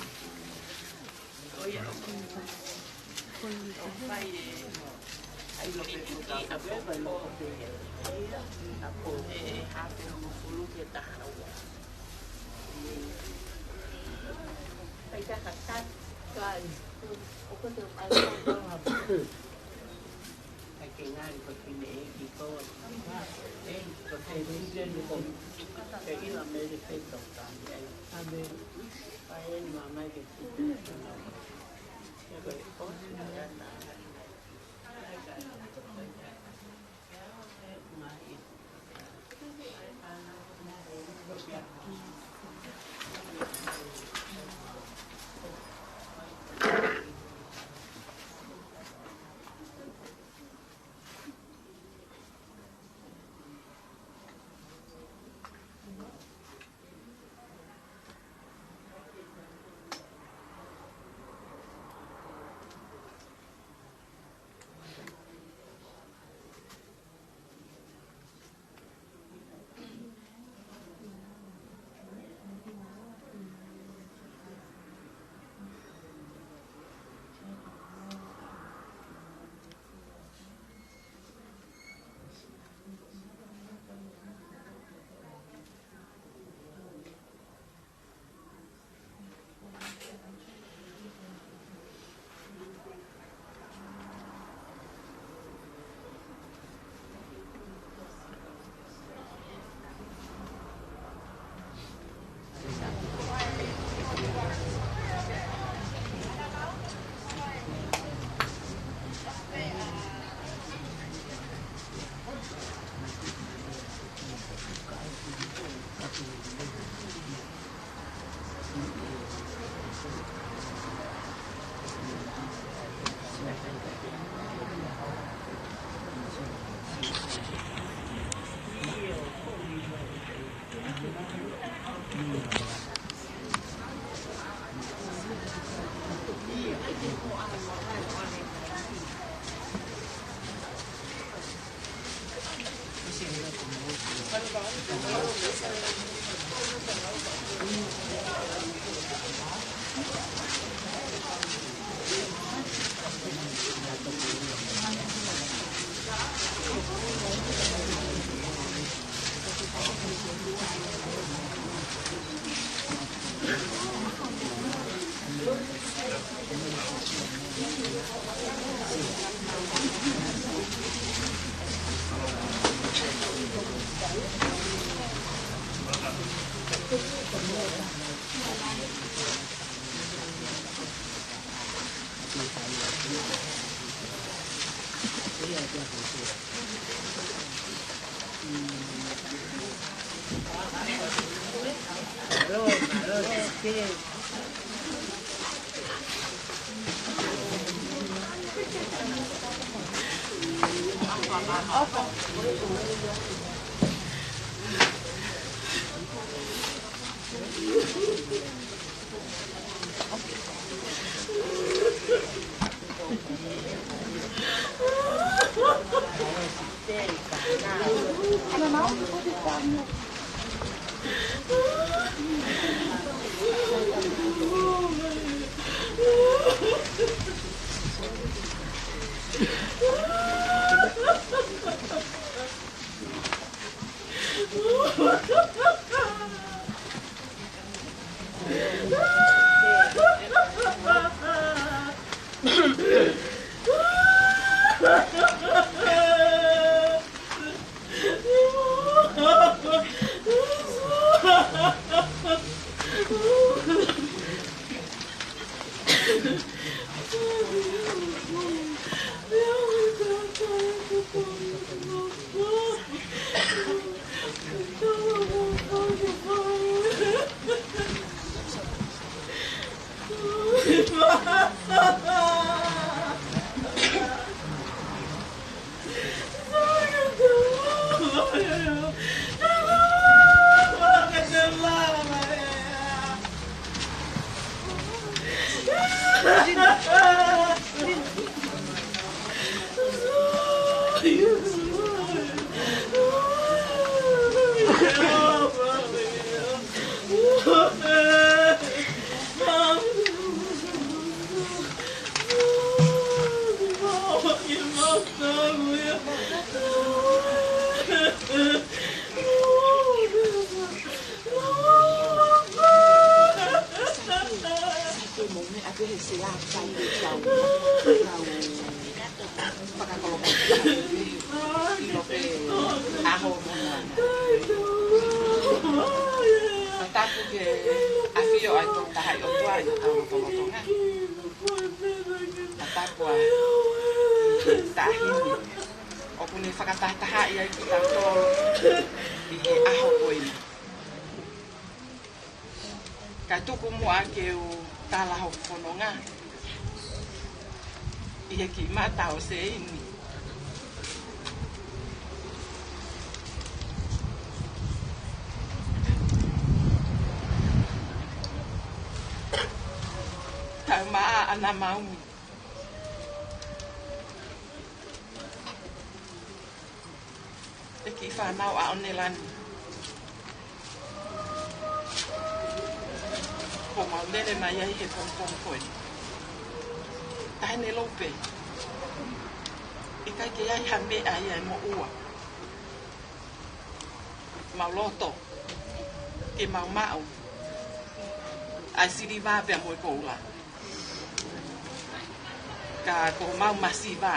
Ke ʻafio ai ʻa e Tolu Tahaʻi ʻOtua ʻi hotau lotolotonga. Tatapua ʻi he taʻahine ʻoku ne fakatahatahaʻi ai kitautolu ʻi he ʻaho ko eni. Kae tuku muʻa ke u tala hoku fononga ʻi he kiʻi mata ʻo Seini. Tau maʻa ʻana maumi. ʻE kiʻi fānau ʻa ʻOnelani. Kuo mau lele mai ai he pongipongi ko eni. Taʻahine Lupe. ʻIkai ke ʻi ai ha meʻa ia ʻe moʻua. Mau loto ke mau maʻu ʻa e siliva pea mo e koula. Ka ko homau masiva,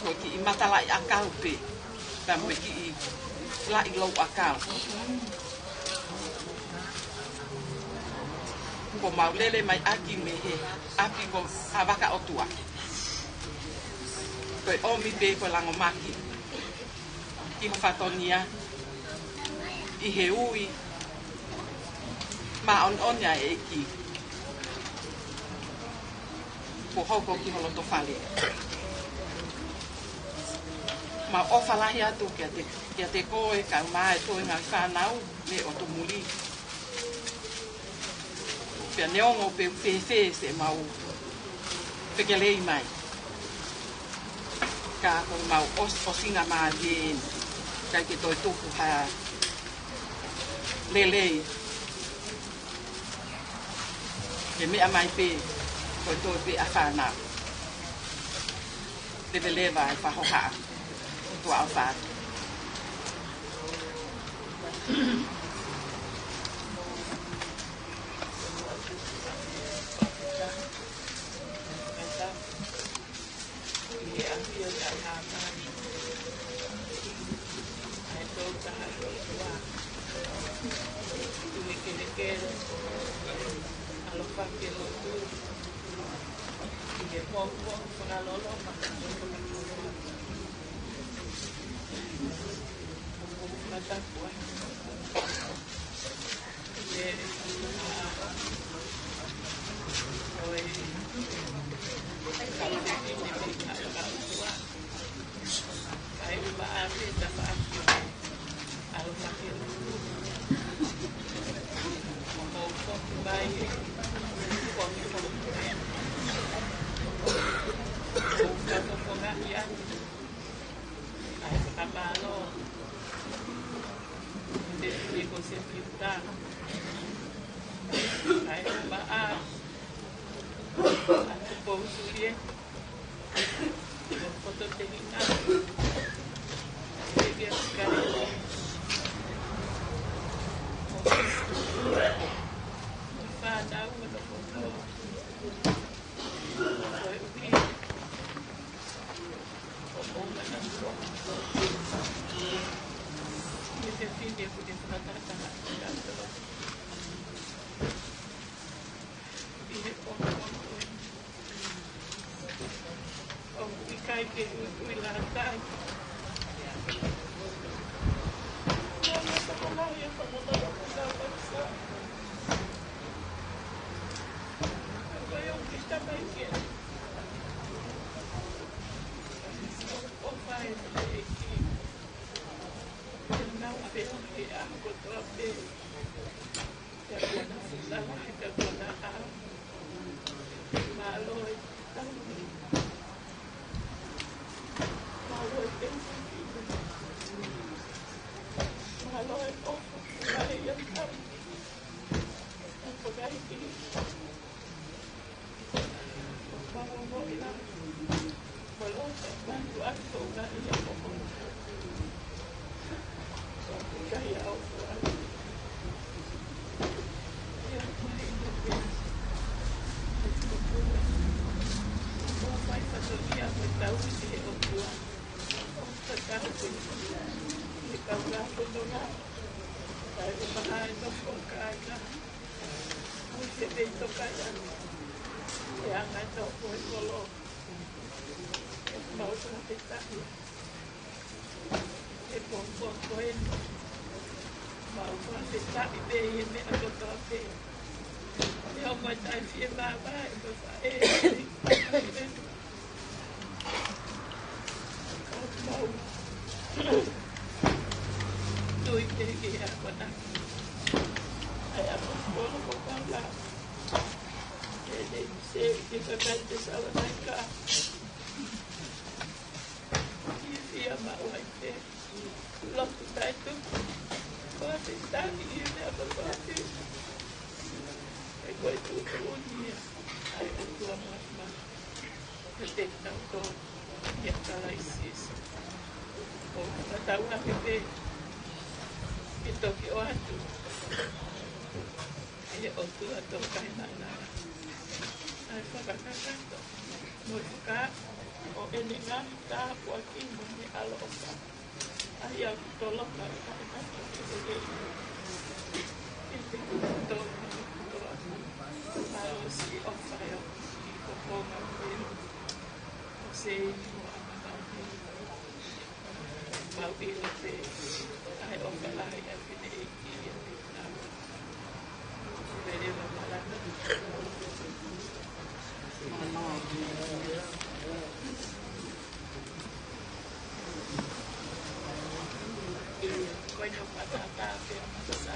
ko e kiʻi matalaʻi ʻakau pē, pea mo e kiʻi laʻi lou ʻakau. Kuo mau lele mai ʻaki mei he ʻapi ko Havaka ʻOtua. Ko e ʻomi pē ko e langomaki ki ho fatongia ʻi he ui māʻoniʻoni ʻa e ʻEiki. Kuo hoko ki ho loto fale. Mau ʻofa lahi atu kiate, kiate koe kae ʻumaʻā e toenga ʻo e fānau mei ʻOtu Muli. Pea neongo pe ʻoku fēfē siʻemau fekelei mai, ka ko ʻemau ʻos-, ʻosinga mālie eni, ʻikai ke toe tuku ha lelei. Ke meʻa mai pē, ko e toe pē ʻa e fānau. Leveleva e fakahohaʻa ʻo tuʻa ʻo fānau. ʻAi, fakamālō. Te tuli ko se piuta. ʻAi, maʻa. ʻAi, ko usulie. Ko koto te hina. Te kia kare. Fānau, ko koto. Ko e uhi. ʻOku mahalo ʻe nofo ʻa e kāinga. Mui ke pei toka ia. ʻE anga ʻetau ko e kolo. ʻOku mau fakafetaʻi. ʻE pongipongi ko eni. Mau fakafetaʻi pē ʻi he meʻa kotoa pē. ʻE ʻomai taʻe fiemālie ʻe mo faʻē. Mau tui pē ki he akonaki ʻa e ʻAposetolo ko Paula. ʻE ne sio ki he kakai Tesalonaika. ʻI he fiemaʻu ai pē. Lotu taʻetuku. Fakafetaʻi ʻi he meʻa kotoa pē. He ko e tuʻutuʻuni ia ʻa e ʻOtua Mafimafi. Kiate kitautolu ʻia Kalaisi Sīsū. ʻOku tau ʻalu pē ke toki ʻoatu ki he ʻOtua Tokaimaʻananga ʻa e fakakakato mo e fakaaʻu ʻo ʻene ngaahi tāpuaki mo ʻene ʻaloʻofa. ʻA ia ʻoku toloka ʻi he fakakakato ke ʻe ʻi he tō ʻa e siʻi ʻofa ʻo e ʻOtua ko e ʻOtua ʻo e ʻOtua. Mau ʻilo pē ʻa e ʻofa lahi ʻa e fineʻeiki ʻiate kitautolu. Pea leva malanga. Ko e ʻofa tatau pē ʻa e mata sa.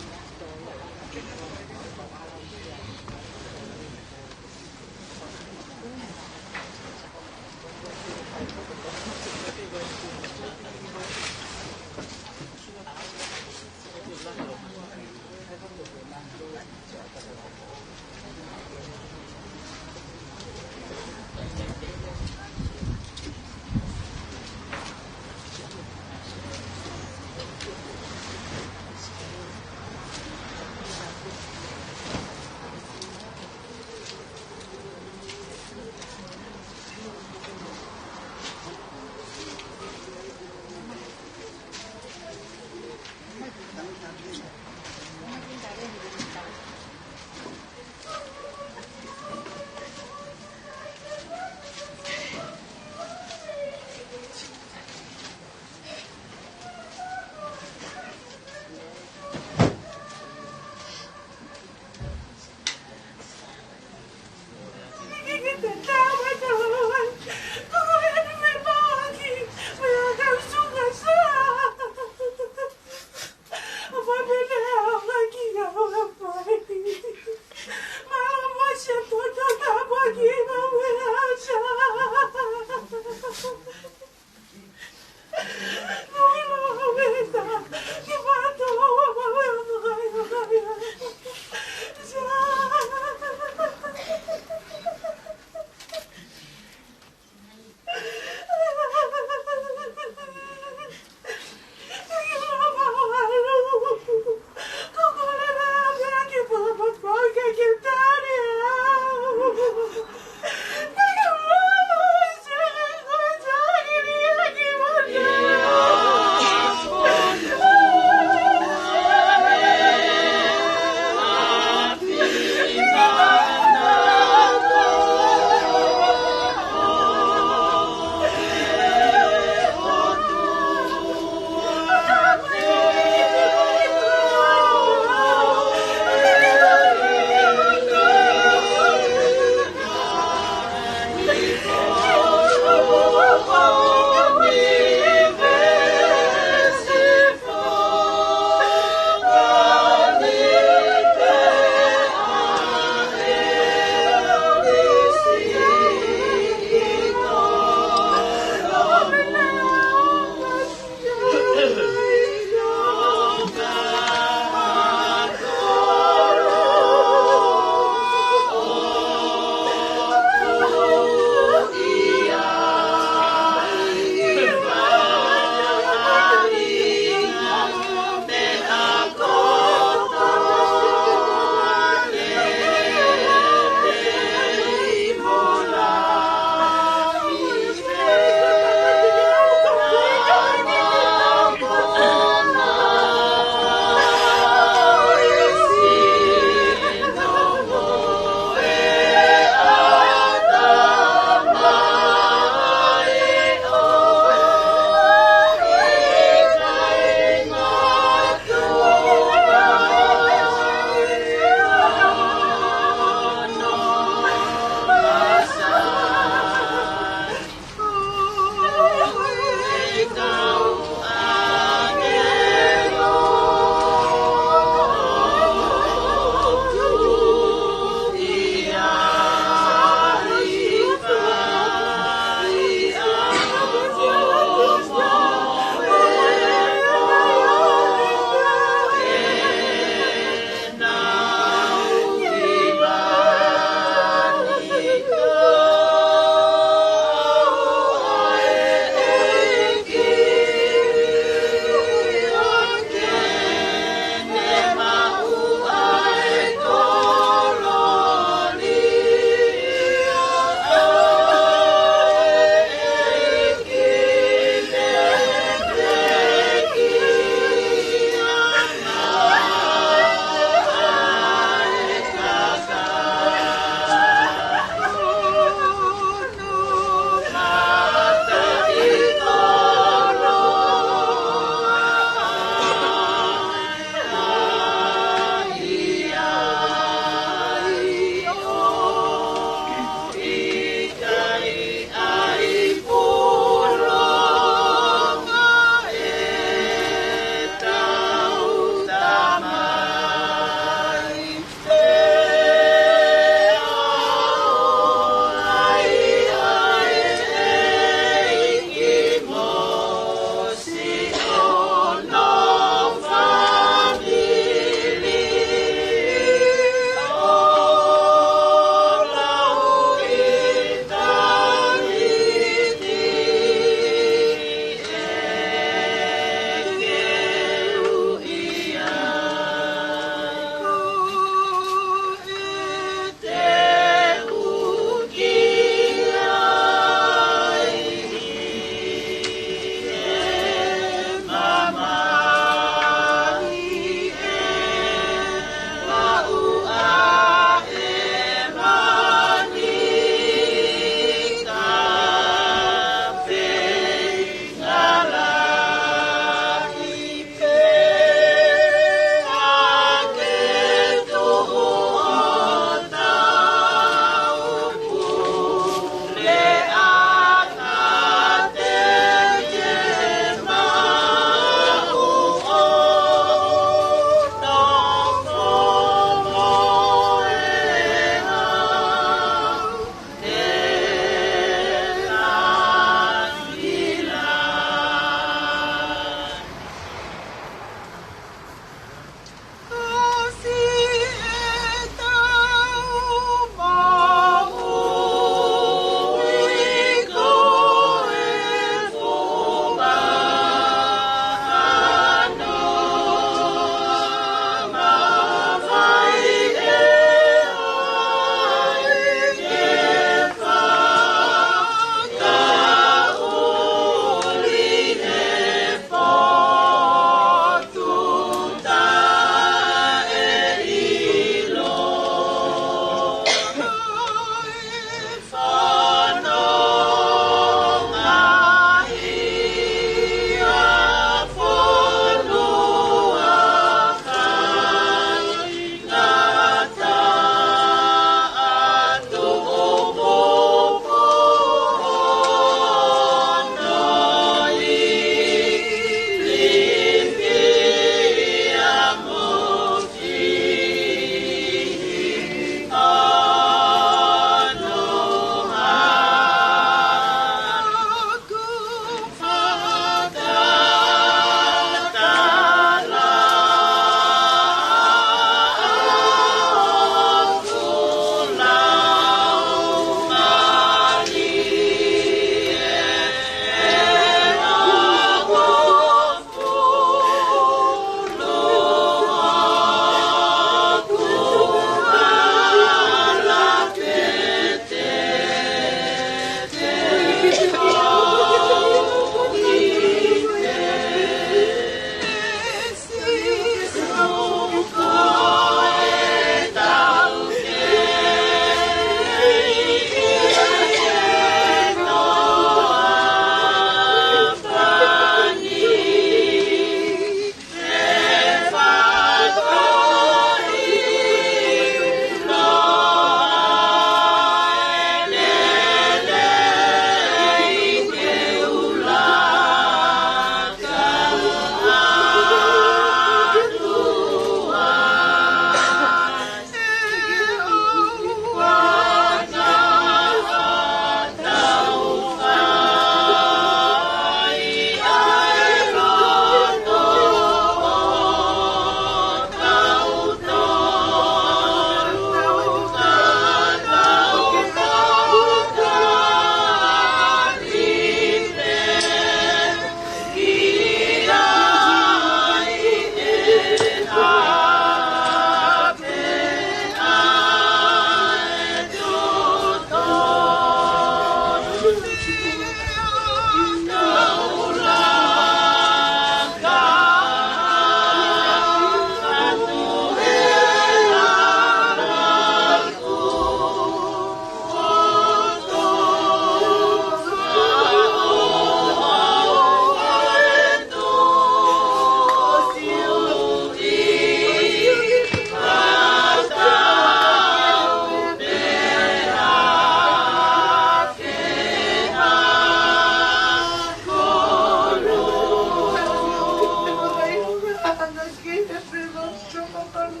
Ki he pē mau toko tolu.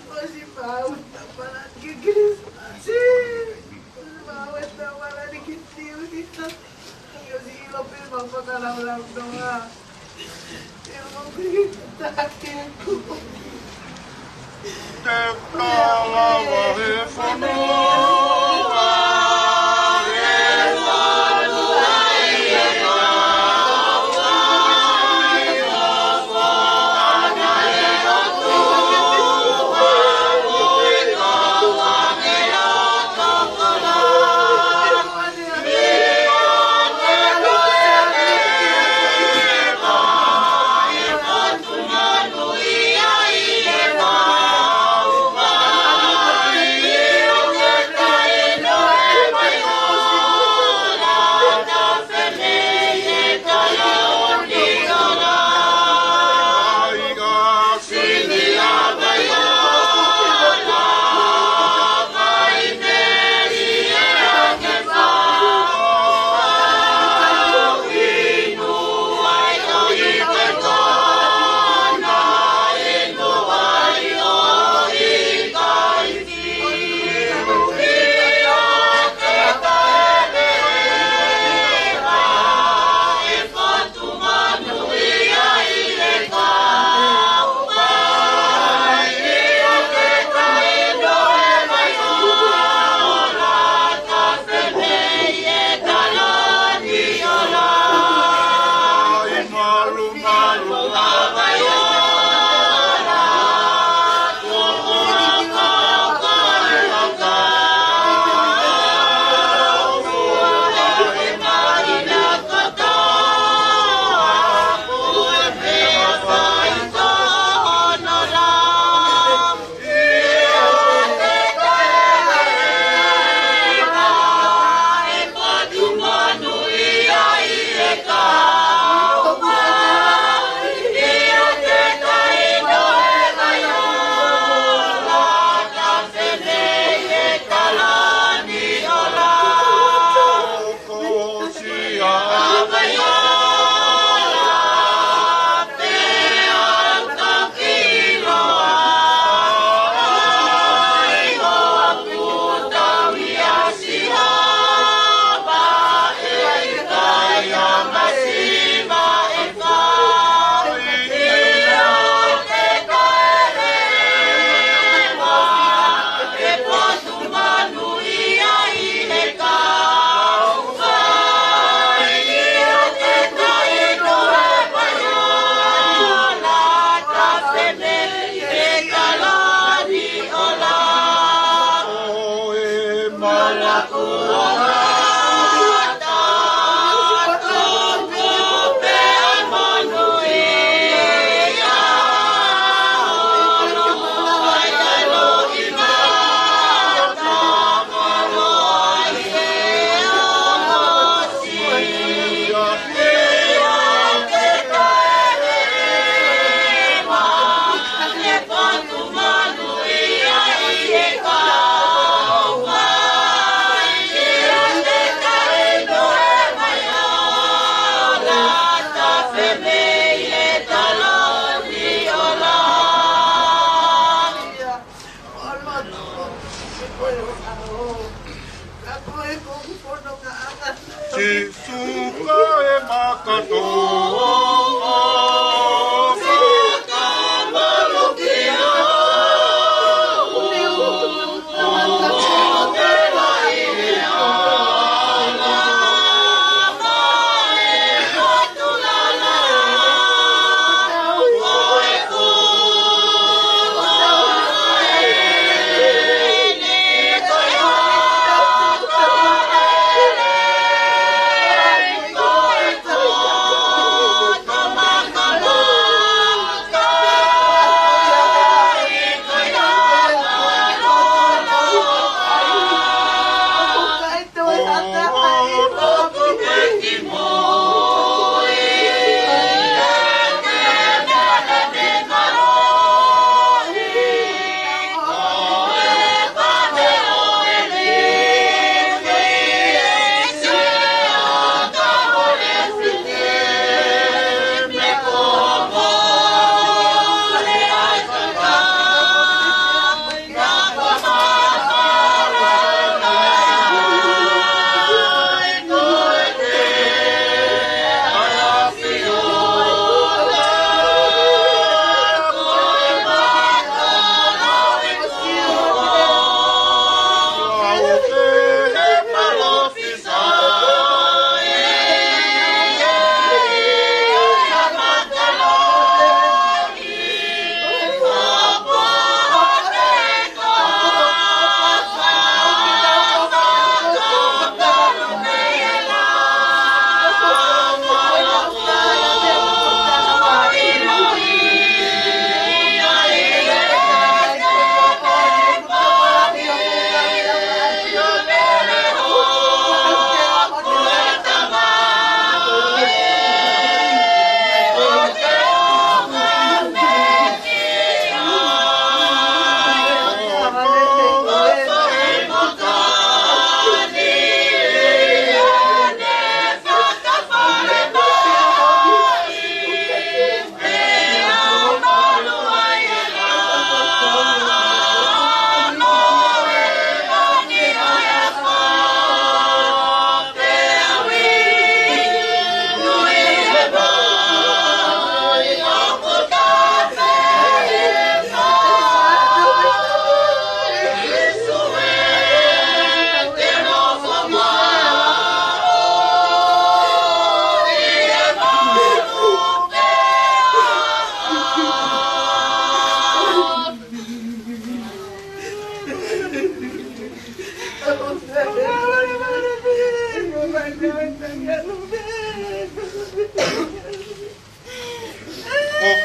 ʻOsi mau tapala ki Kilisimasi. ʻOsi mau tapala ni ki Siuʻiʻa. ʻOsi ʻilo pē mau fakalaulau noa. Te kalava he fonua, he fonua ia.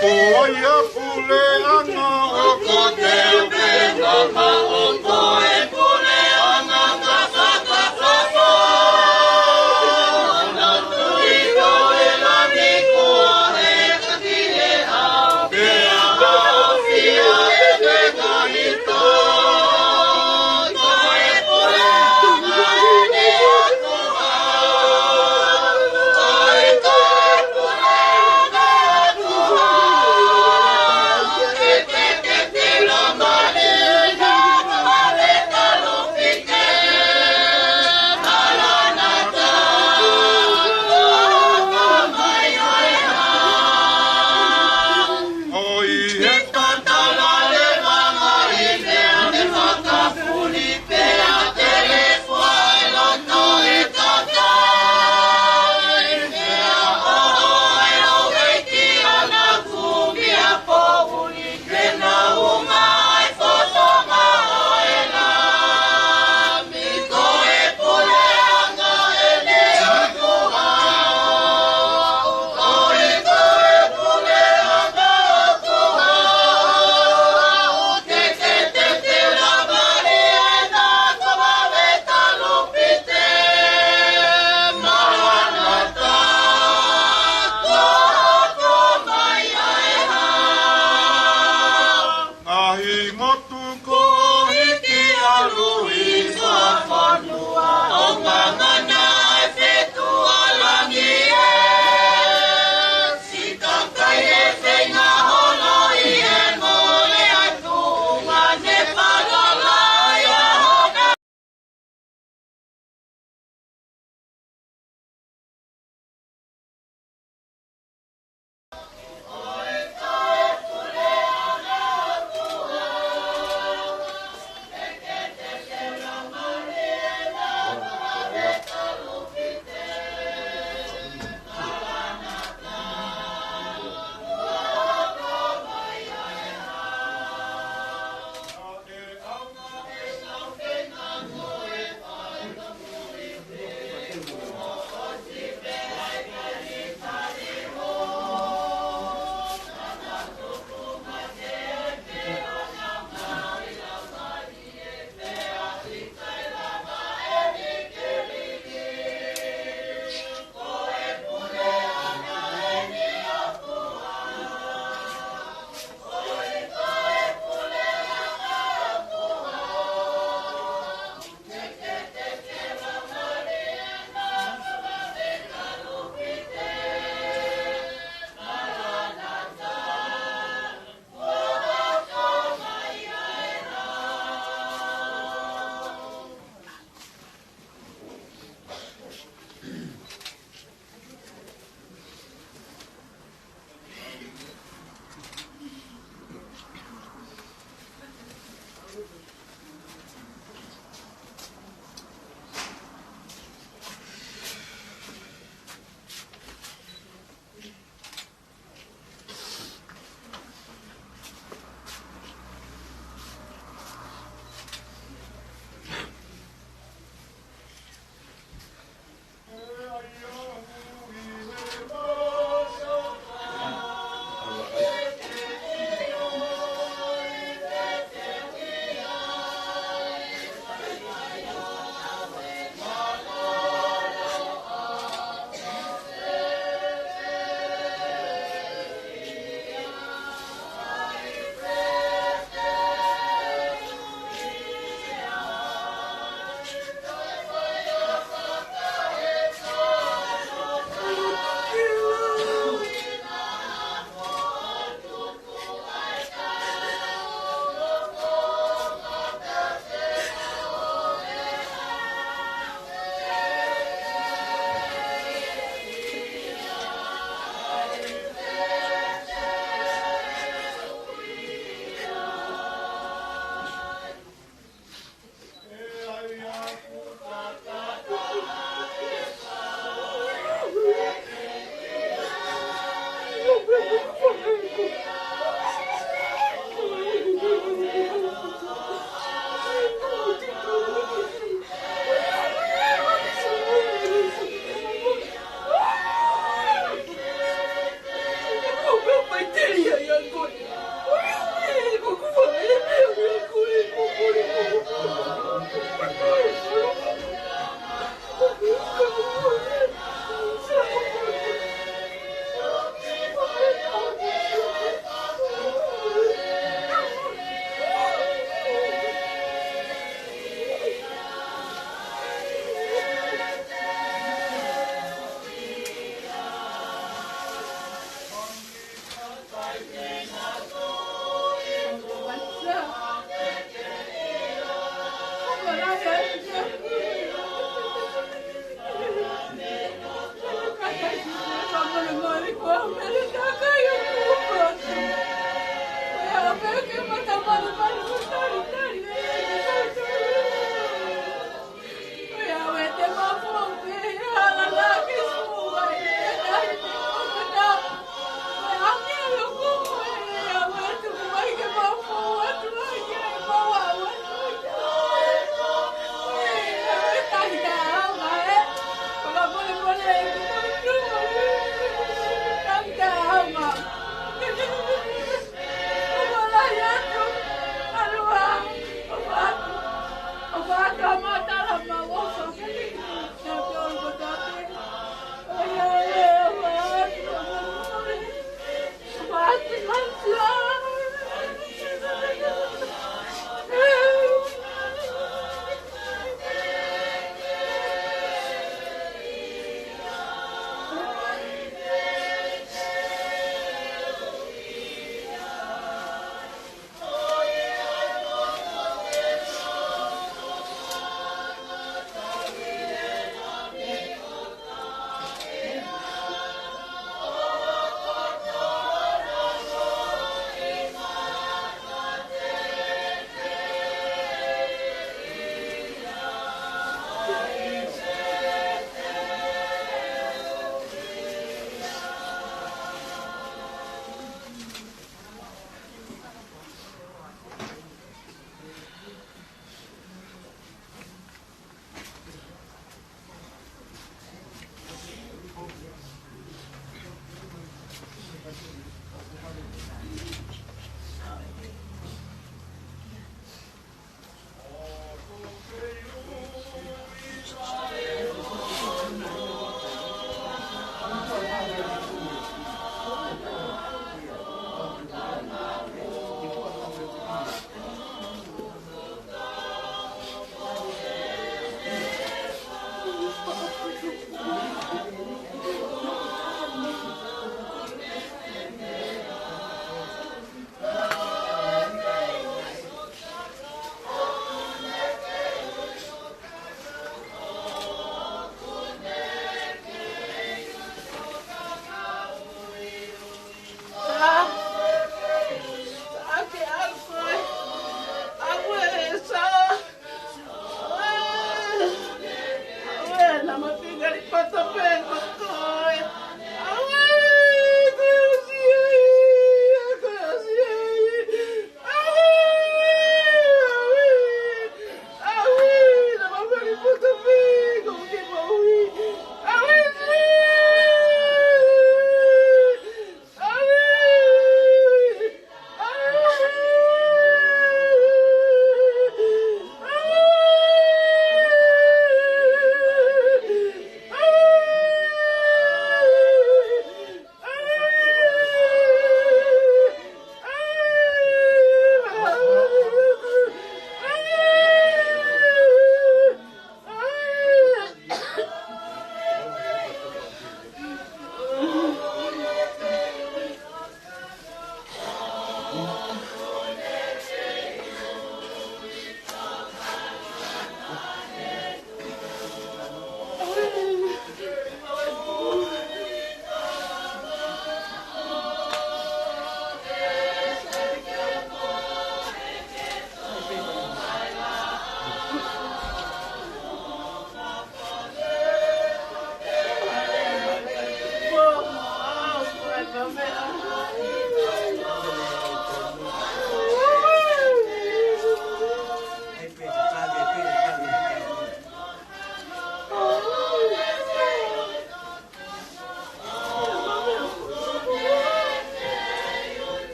Ko ia puleʻanga ʻoku te pehē mai ʻoku ko e puleʻanga ka fakafafo. Ona tui ko e lami ko e kaki e ʻao. Pea ʻaofia ʻene ngaahi tō. Ko e puleʻanga ʻeni ʻoku Ngaahi motu ko hiki ʻalu ʻi tuʻa fonua ʻo ngangana e fetuʻu ʻo langi ē. Siʻi kakai e feinga holo ʻi he ngole atu ngā ne palola ia hona.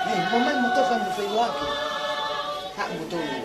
Hei, mo mai mo tofa mo feiloaki. Haʻu mo tolu.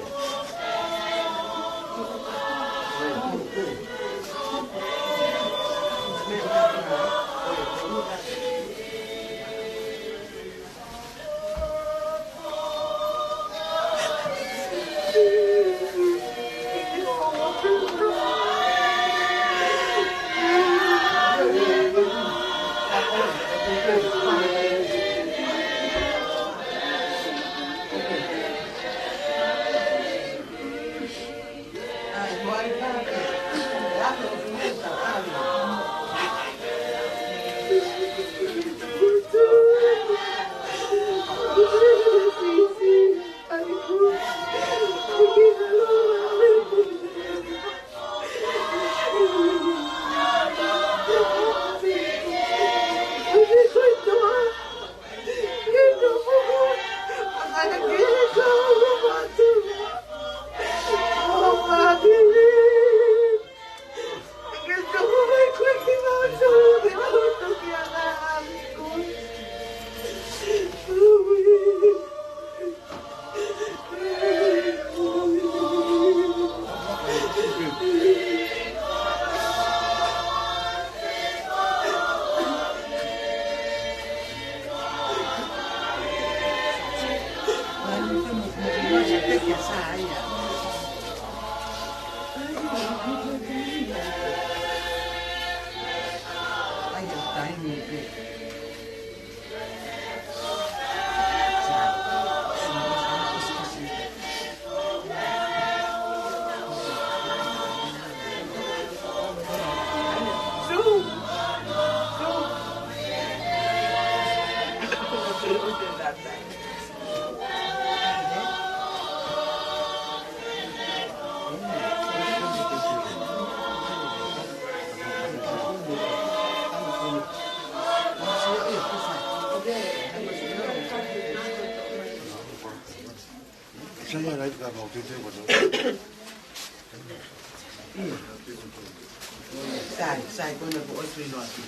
Sai, sai, ko ena ko ʻosi noa ki.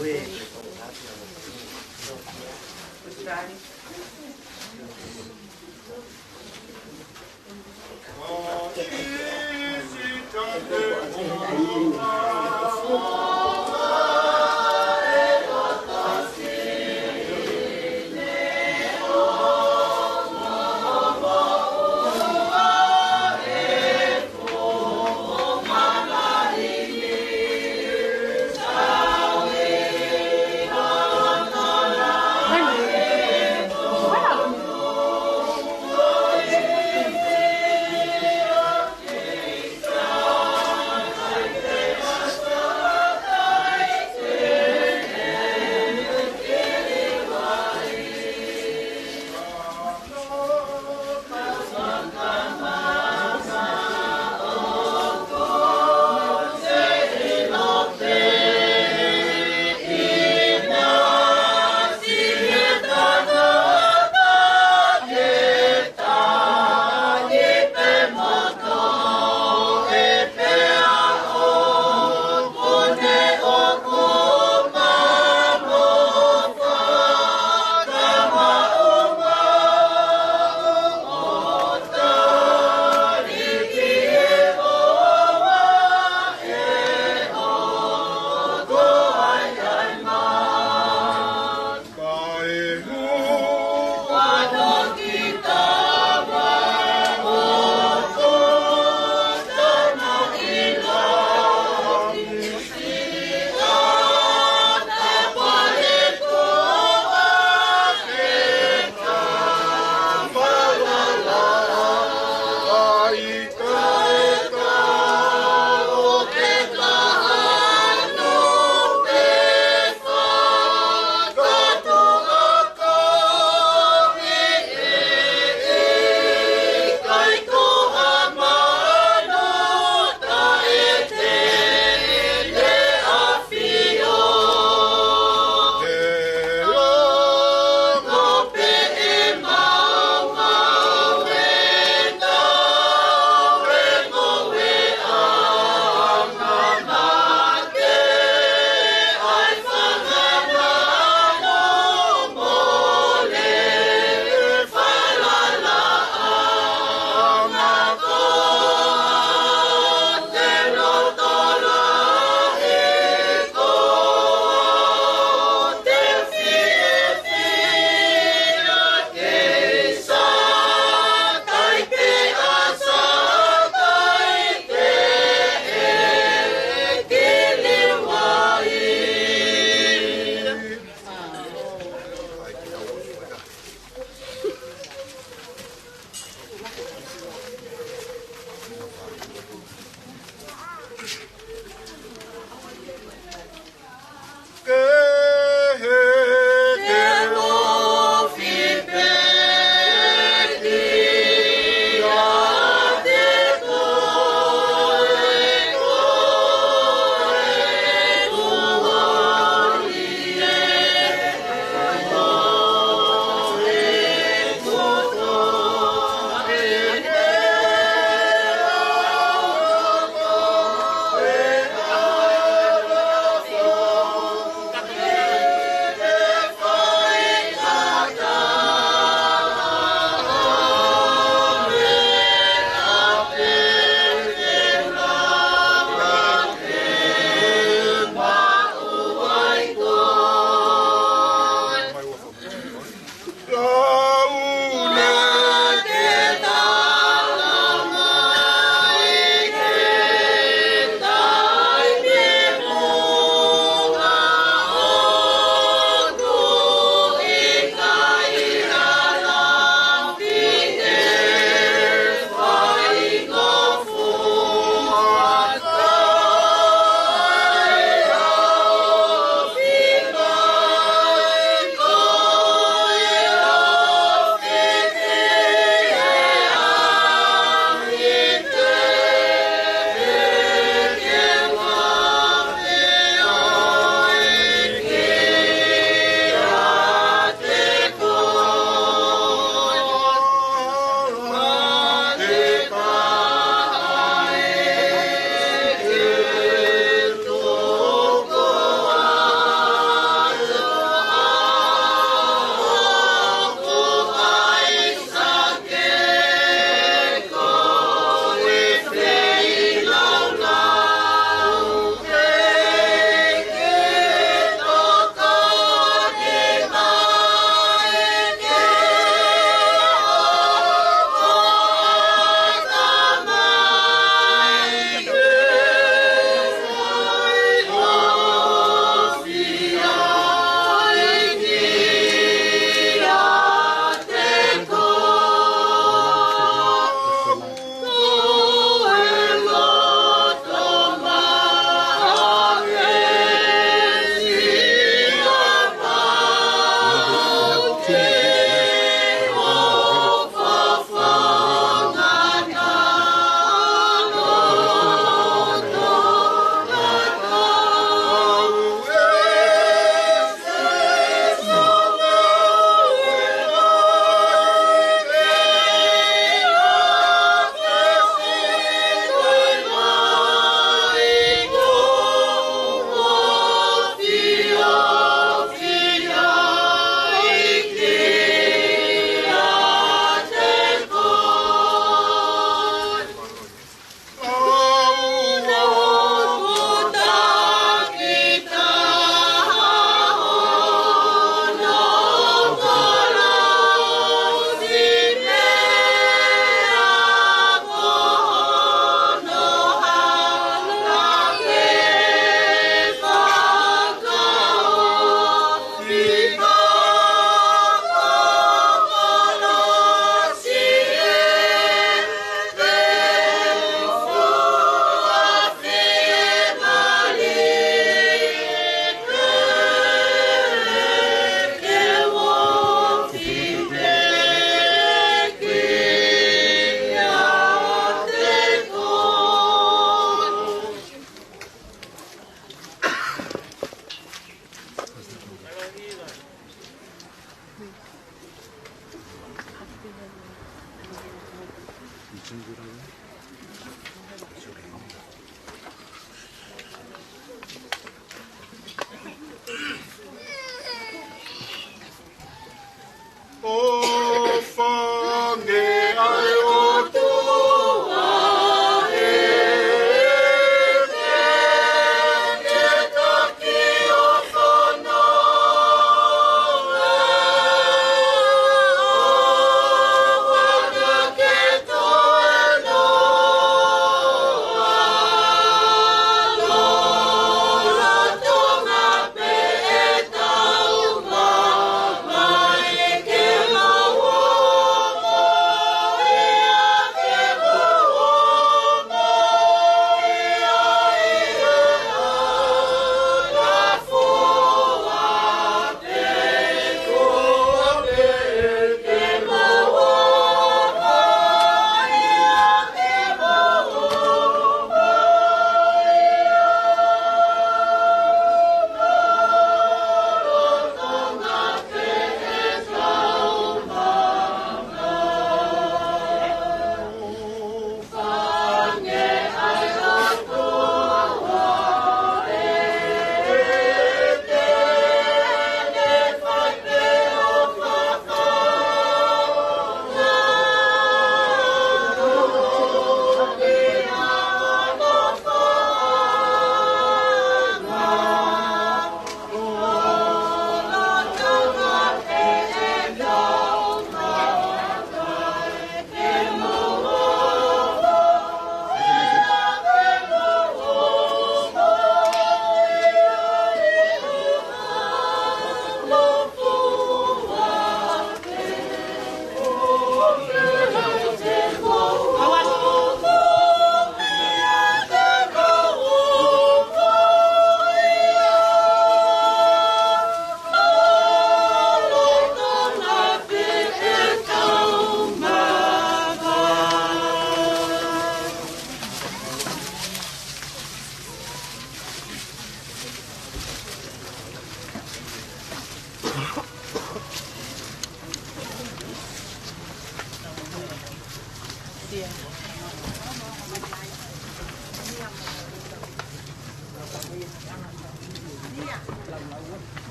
Ue.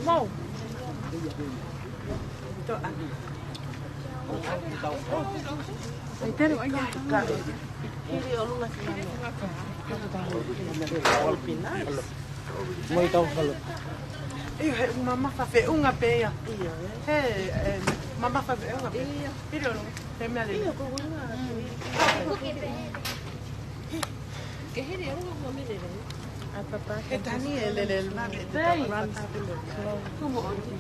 Mau. Ai, tēnā, ai, ai. Hili ʻolunga ki mano. Mau tau halo. ʻIo, he mamafa feʻunga pē ia. ʻIo, ē. He, ē, mamafa feʻunga pē. ʻIo. Hili ʻolunga. He meʻa lelei. ʻIo, ko ʻolunga. Ke hili ʻolunga ko e meʻa lelei. He tani e lele lelei. Thanks. Kumo o ti.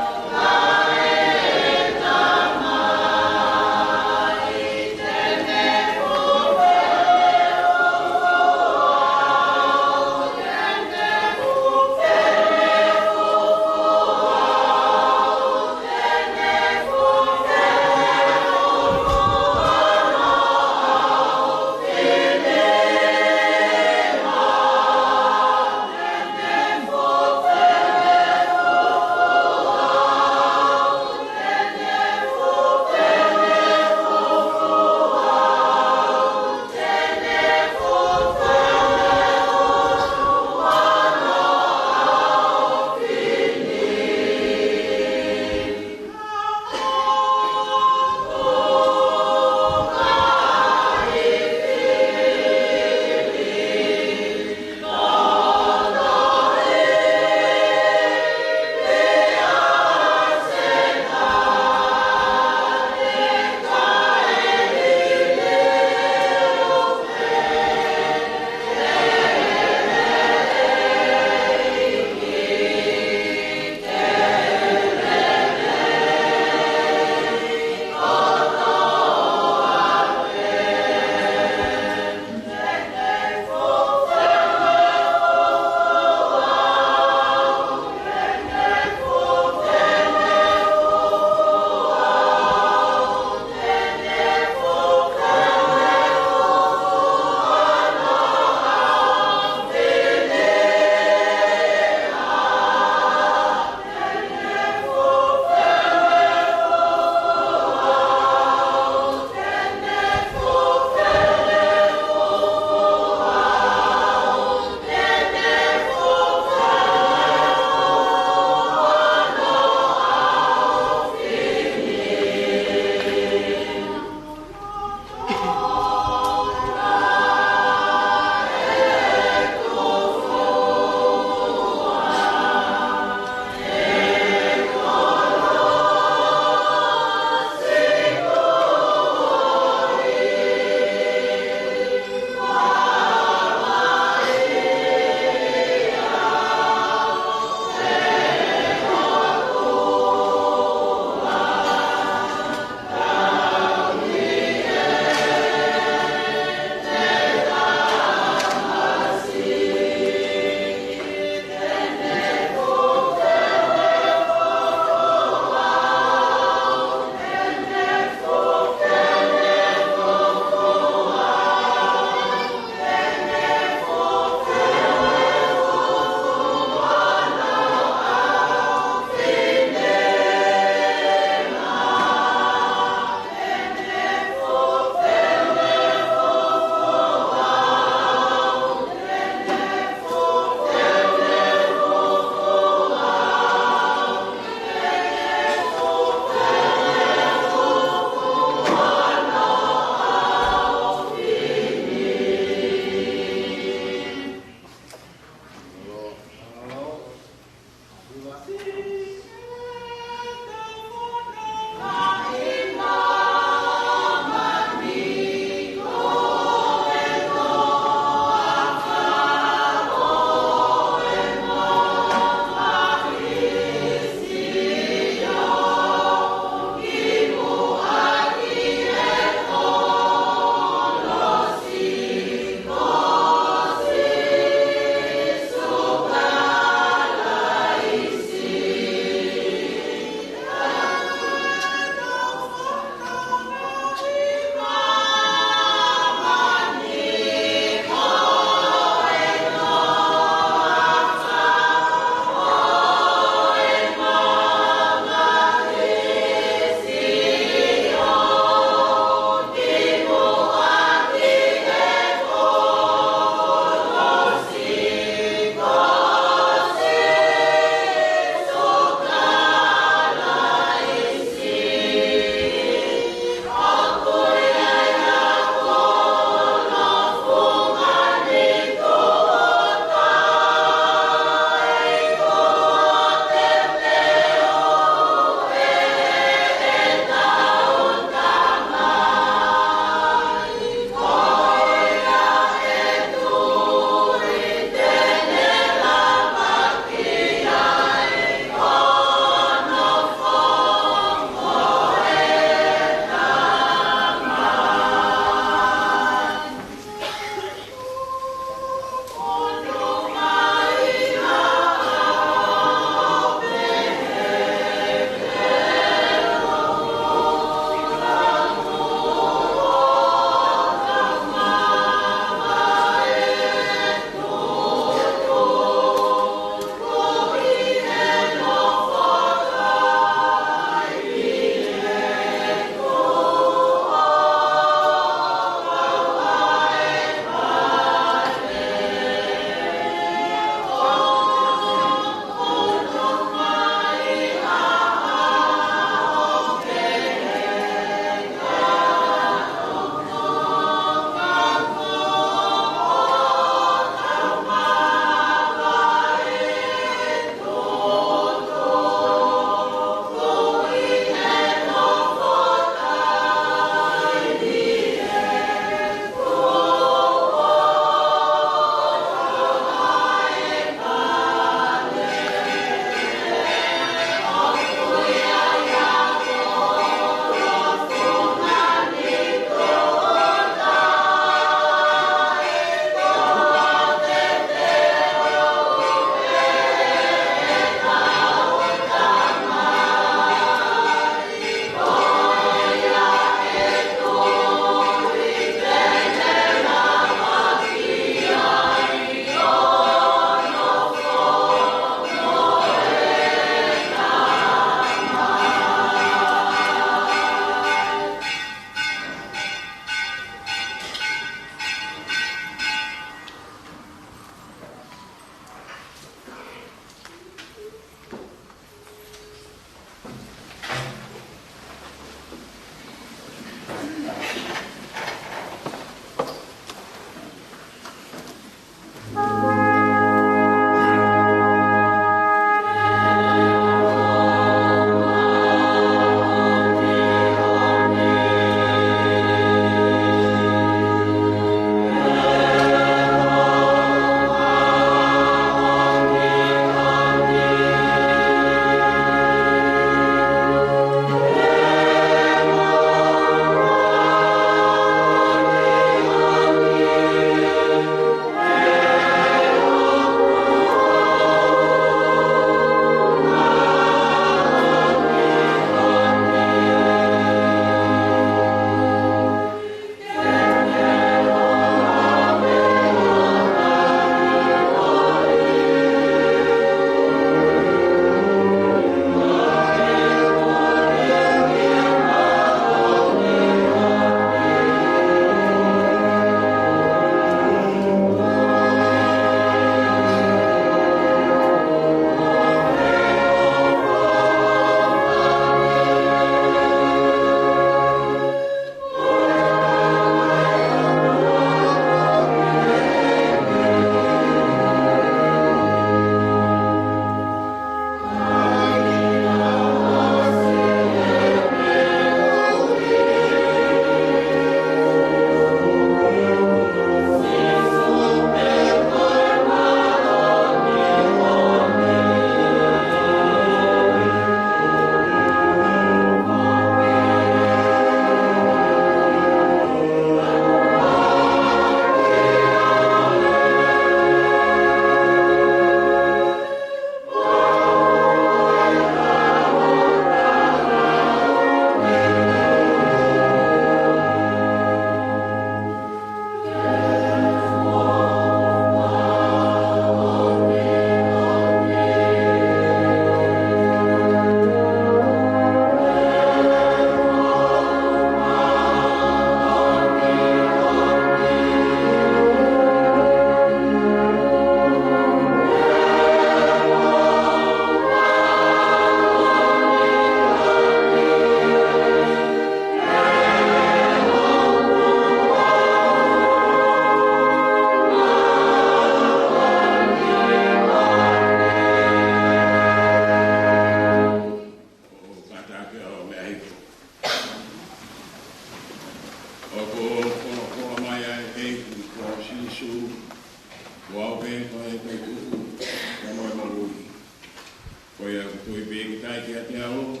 Ko ia ʻoku tui pē ki ai kiate au,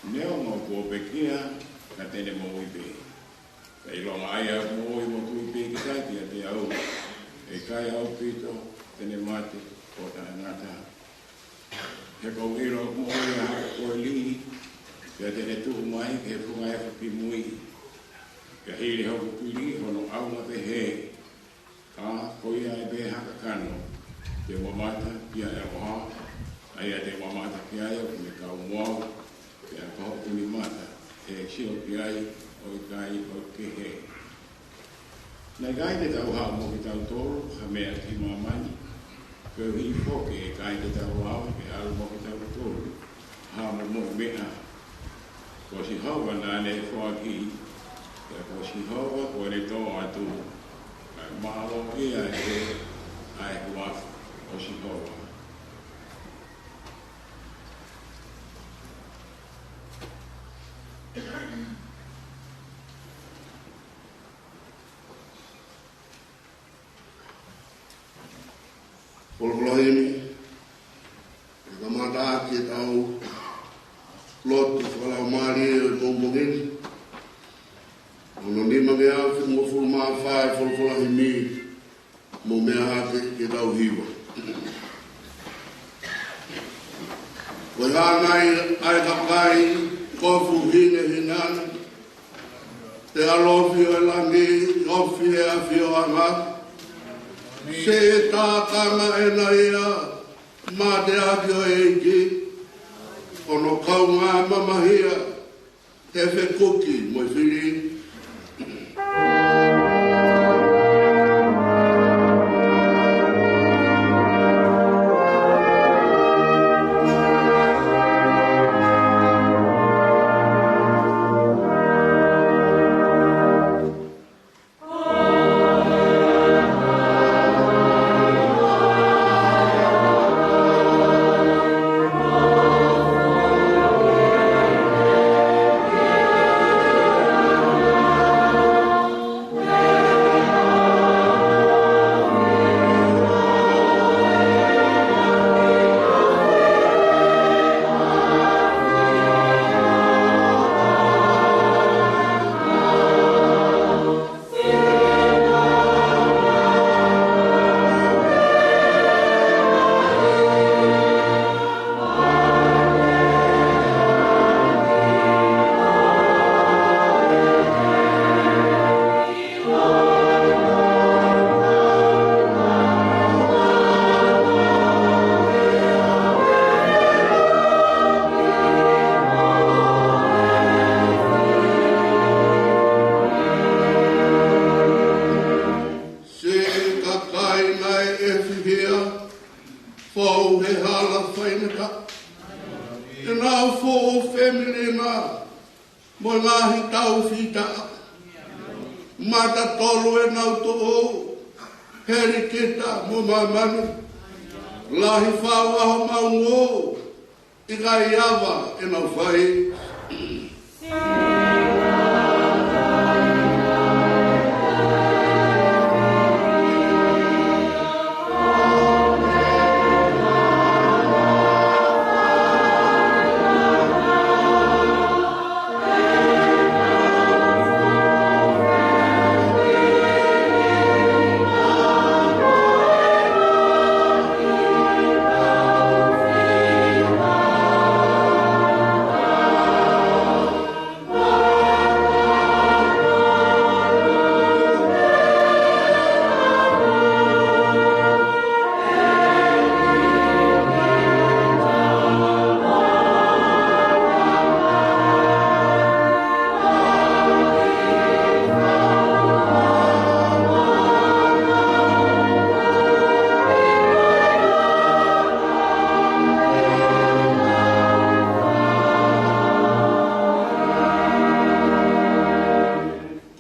neongo kuo pekia, ka te ne moʻui pē. Ka ʻilonga ʻa ia ʻoku moʻui mo tui pē ki ai kiate au, ʻe ʻikai ʻaupito te ne mate ʻo taʻengata. He ʻoku ou ʻilo ʻoku moʻui ʻa ia ko e lī, pea te ne tuʻu mai ki he funga efu kimui. Pea hili hoku pili hono ʻaunga pehē, ka ko ia ʻe pehē ha kakano, te u mamata ki ai ʻaho, ʻa ia te u mamata ki ai ʻoku ne kau mo au, pea ko hoku nima mata ʻe sio ki ai ʻo ʻikai ʻo kehe. Naʻe ʻikai te tau haʻu mo kitautolu ha meʻa ki māmani, koeʻuhi foki ʻe ʻikai te tau lava ke ʻalu mo kitautolu ha momoʻi meʻa. Ko Sihova naʻa ne foaki, pea ko Sihova kuo ne toʻo atu, kae mālō ia ʻe he ʻa e huafa ʻo Sihova. Folofola himi, ʻe kamata ʻaki ʻetau lotu fakalaumālie ʻo e pongipongi ni. Ono nima ngeau fitungofulu mā fā e folofola himi, mo meʻa hake ke tau hiva. Ko e hā nai ʻa e kakai kofu hinehina ni, te ʻalofi ʻo e langi, ofi ʻe ʻafioʻanga. Siʻi tākanga ʻena ia, mateaki ʻo e ʻEiki, ʻo hono kaungā mamahia, he fekuki mo e fili. Siʻi kakai naʻe ʻefihia, fou he hala faingataʻa. ʻEnau fuʻu femili na, mo e ngaahi tau fita. Mata tolu ʻenau tuʻu, helikita mo māmani. Lahi fau ʻaho maungū, ʻikai ava ʻenau fai.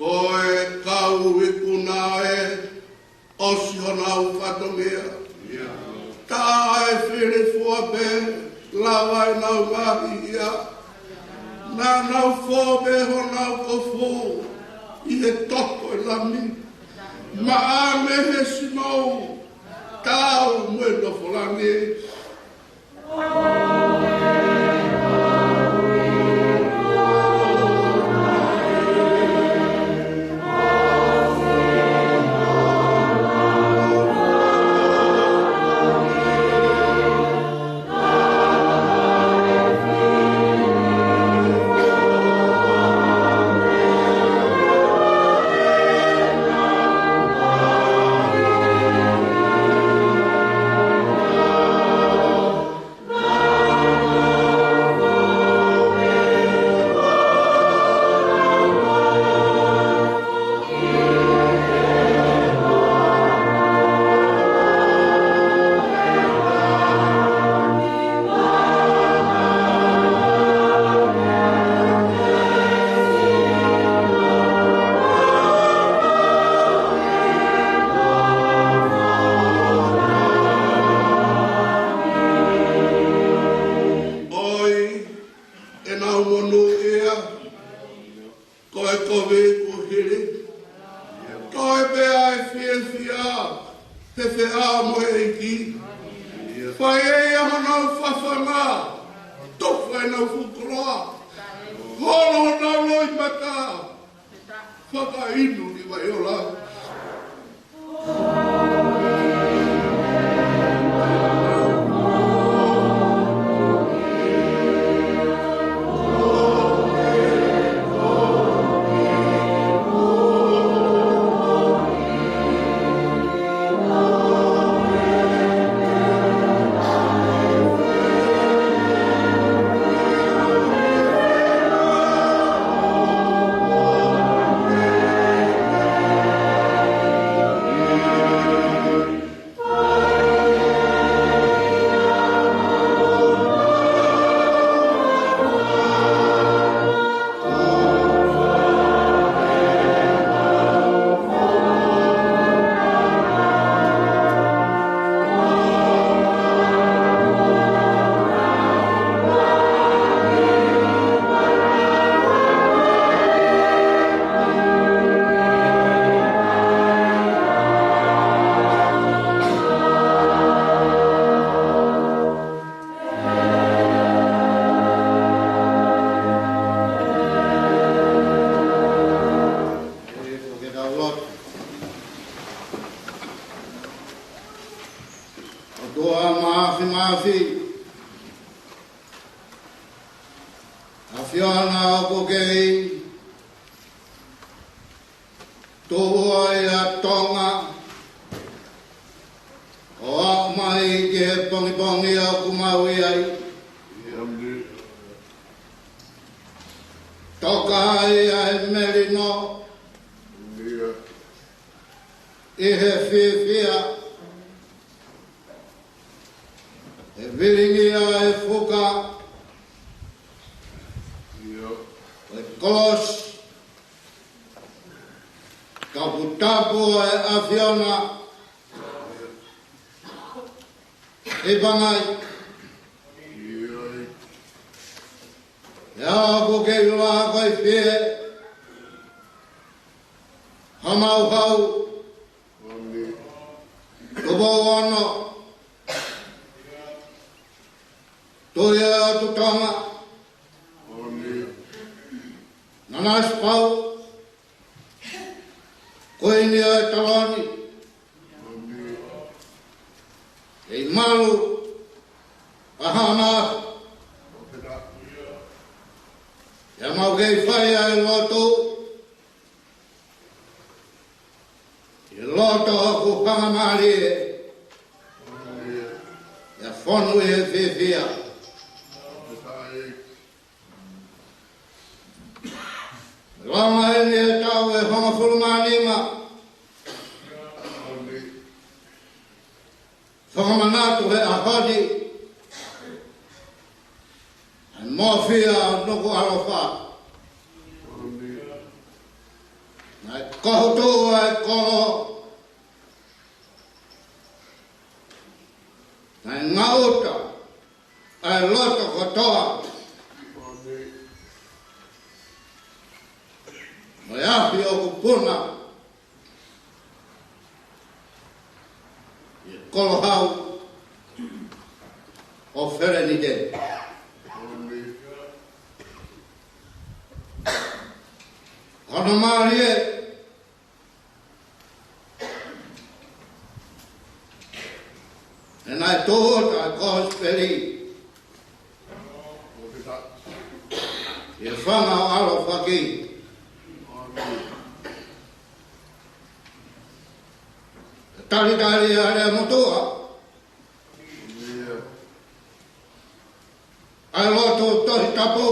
Ko e kau ikuna ē, ʻosi honau fatongia. Taʻe fili fua pē, lava ʻenau ngaahi hia. Naʻa nau fō pē honau kofu ʻi he toto ʻo e lami. Maʻa mei he sinou, tau mo e nofo langi. Tonu ia, ko e kovi kuo hili. Ko e pea e fiefia, he feʻao mo e ʻEiki. Fai ʻe ia honau fafanga, tufa ʻenau fuʻu koloa. Holo honau loʻimata, fakainu ʻi vai ola. ʻOtua Māfimafi, ʻAfiona ʻoku kei tuʻu ai ʻa Tonga, ʻo aʻu mai ki he pongipongi ʻoku mau ʻi ai. Toka ai ʻa e melino ʻi he fiefia, he vilingia ʻa e fuka ʻo e kolosi, toputapu ʻa e ʻAfiona ʻi Pangai. ʻIo, ʻoku kei lava ko e fie, Hamauhau, Tupou Ono, Tuʻi ʻo e ʻOtu Tonga, Nanasipauʻu, Kuini ʻo e Taloni, kei malu ʻa Haʻamā, pea mau kei fai ʻa e lotu ʻi loto ʻoku fangamālie, pea fonu ʻi he fiefia. Langa eni e taʻu ʻe hongofulu mā nima. Fakamanatu he ʻaho ni ʻa e mōfia ʻo Nukuʻalofa. Naʻe kohu tuʻu ʻa e kolo, naʻe ngaʻuta ʻa e loto kotoa, mo e afi ʻoku puna ʻi he kolohau ʻo Feleniteni. Hono mālie, he naʻe tō ʻa e kosipeli ʻi he fanga ʻo ʻAlofaki, talitali ʻa e lea motuʻa, ʻa e lotu Tohi Tapu,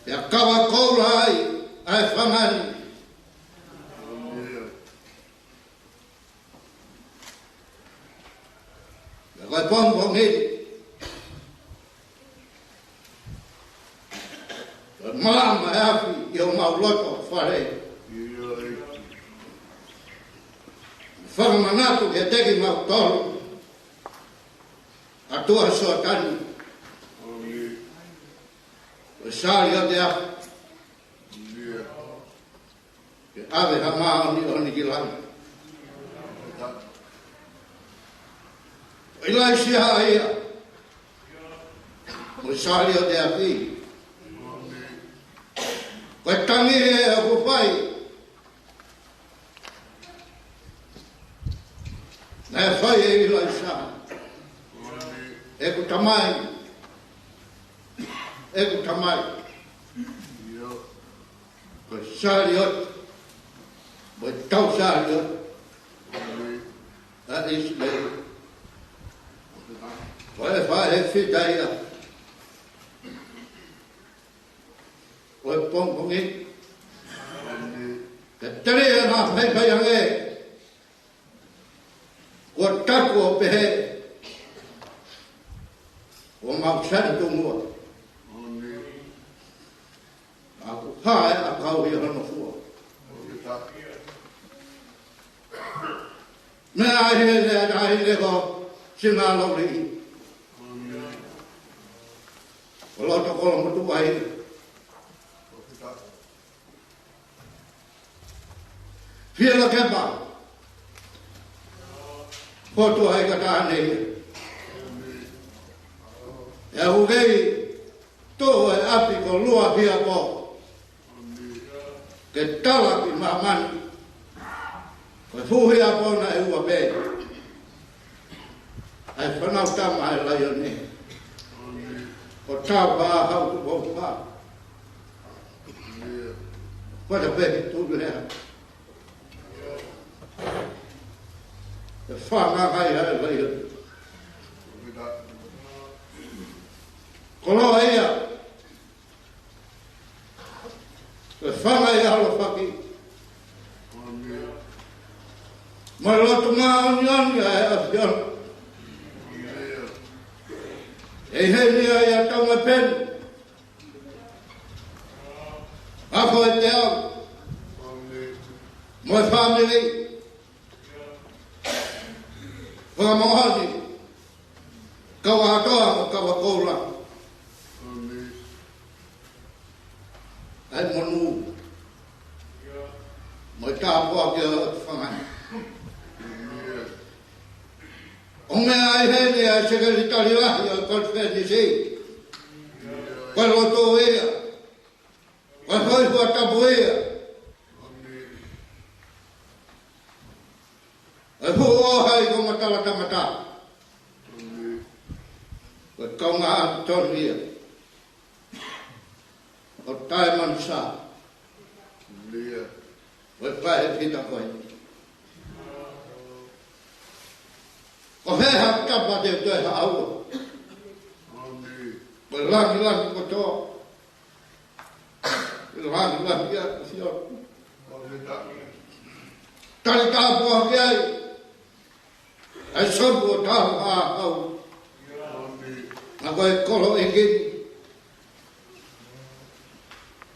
pea kava koula ai ʻa e fanga ni. Pea ko e pongipongi ni, ko e malama e afi ʻi homau loto fale. Fakamanatu kiate kimautolu ʻa Tuʻa Sioatani. Ko e sāliote ʻa e afi. Ke ʻave ha māʻoniʻoni ki langi. Ko ʻIlaisiā ia. Ko e sāliote ʻa e afi. Ko e tangi ē ʻoku fai. Naʻe fai ʻe ʻIlaisiā. ʻEku Tamai. ʻEku Tamai. Ko e sāliote. Ko e tau sāliote. ʻA ʻIsileli. Ko e fai ʻe fita ia. ʻO e pongipongi. Ke tele ʻa e ngaahi faifai ange. Kuo taku ʻo pehē. Kuo mau sani tungua. ʻOku hae ʻa e kau ʻi hono fua. Meʻa ʻa e heni, ʻa e heni ko Singalouli. ʻO loto kolomotuʻa ia. Fielakepa. Fotu ai ka taha nei. ʻE ʻoku kei tō e ʻapi ko Luahiapo. Ke tala ki māmani. Ko e fuʻu hiapo naʻe ua pē. ʻA e fānau tama ʻa e laione. Ko Tāufaʻāhau Tupou Fā. Pata pē ki Tūlea. ʻE fanga kai ʻa e laione. Koloa ia. Ko e fanga ʻi he ʻAlo faki. Mo e lotu māʻoniʻoni ʻa e ʻAfiona. ʻE ʻi heni ʻa e tau mai peni. Ako e teau. Mo e fāmili. Fakamoʻoni. Kau ʻa toa mo kau ʻa koula. ʻA e monū. Mo e tāpuaki ʻo e fanga. ʻO meʻa ʻa e heni ʻa e sekelitali lahi ʻo e konifelenisi. Ko e lotu ia. Ko e hoi hua tapu ia. Ko e fuʻu ʻohai ko Matala Tamata. Ko e kaungā ʻapi tonu ia. Ko Taimanu Sā. Ko e fai ʻe fita ko ē. Ko e hā ha tapa te u toe haʻu. Ko e langilangi kotoa. Langilangi ʻa e ʻAfiona. Talitali tāpuaki ai. ʻA e sopu ʻo Tāufaʻāhau. Naʻa ko e kolo ʻi heni.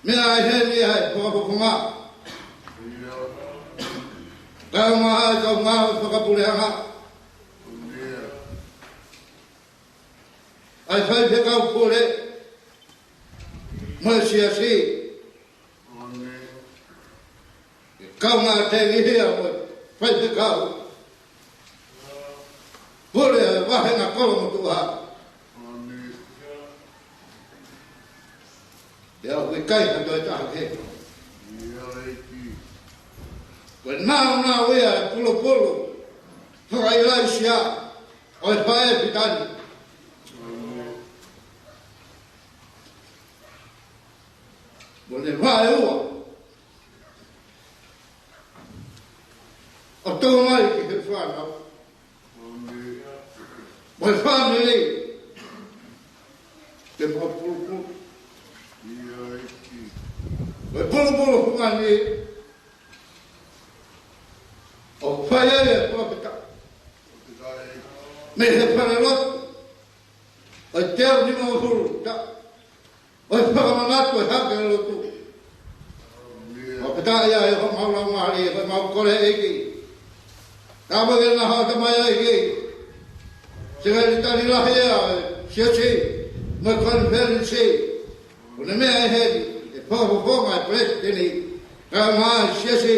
Meʻa ʻa e heni ʻa e fakafofonga. Kae ʻumaʻā ʻa e kaungā fakapuleʻanga. ʻA e faifekau pule. Mo e siasi. Kaungā tengihia mo e faifekau. Pule ʻa e vāhenga kolomotuʻa. ʻIo, ʻoku ʻikai ha toe taha kehe. Ko e nāunau ia ʻa e pulupulu faka-ʻIlaisiā ʻo e faʻē pita ni. Mo e vaeua ʻo tō mai ki he fānau. Mo e fāmili. Ke mau pulupulu. Mo e pulupulu fungani. ʻOku fai ai e palōfita. Mei he falelotu. ʻO e teau nimangofulu taʻu. ʻO e fakamanatu e hake lotu. ʻOku pehē ia ʻe homau laumālie, ʻoku mau kole ʻEiki. Tāpuakiʻi ʻa e ngaahi tamai ʻEiki. Sekelitali lahi ʻa e siasi. Mo e konifelenisi. Ko e meʻa ʻe heni, ʻe fakafofonga e palesiteni, kae ʻumaʻā e siasi,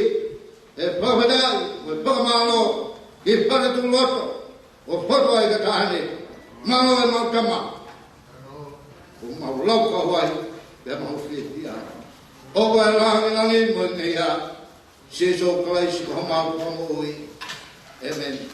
ʻe fakafetaʻi, ʻe fakamālō, ki he fale tuʻu loto, ʻo fotu ai ka taha ni, mālō e mau tama. ʻOku mau lau ka huai, pea mau fiefia. ʻOku ʻi ai e langilangi mo e ngeia, Sīsū Kalaisi ko homau Fakamoʻui. ʻĒmeni.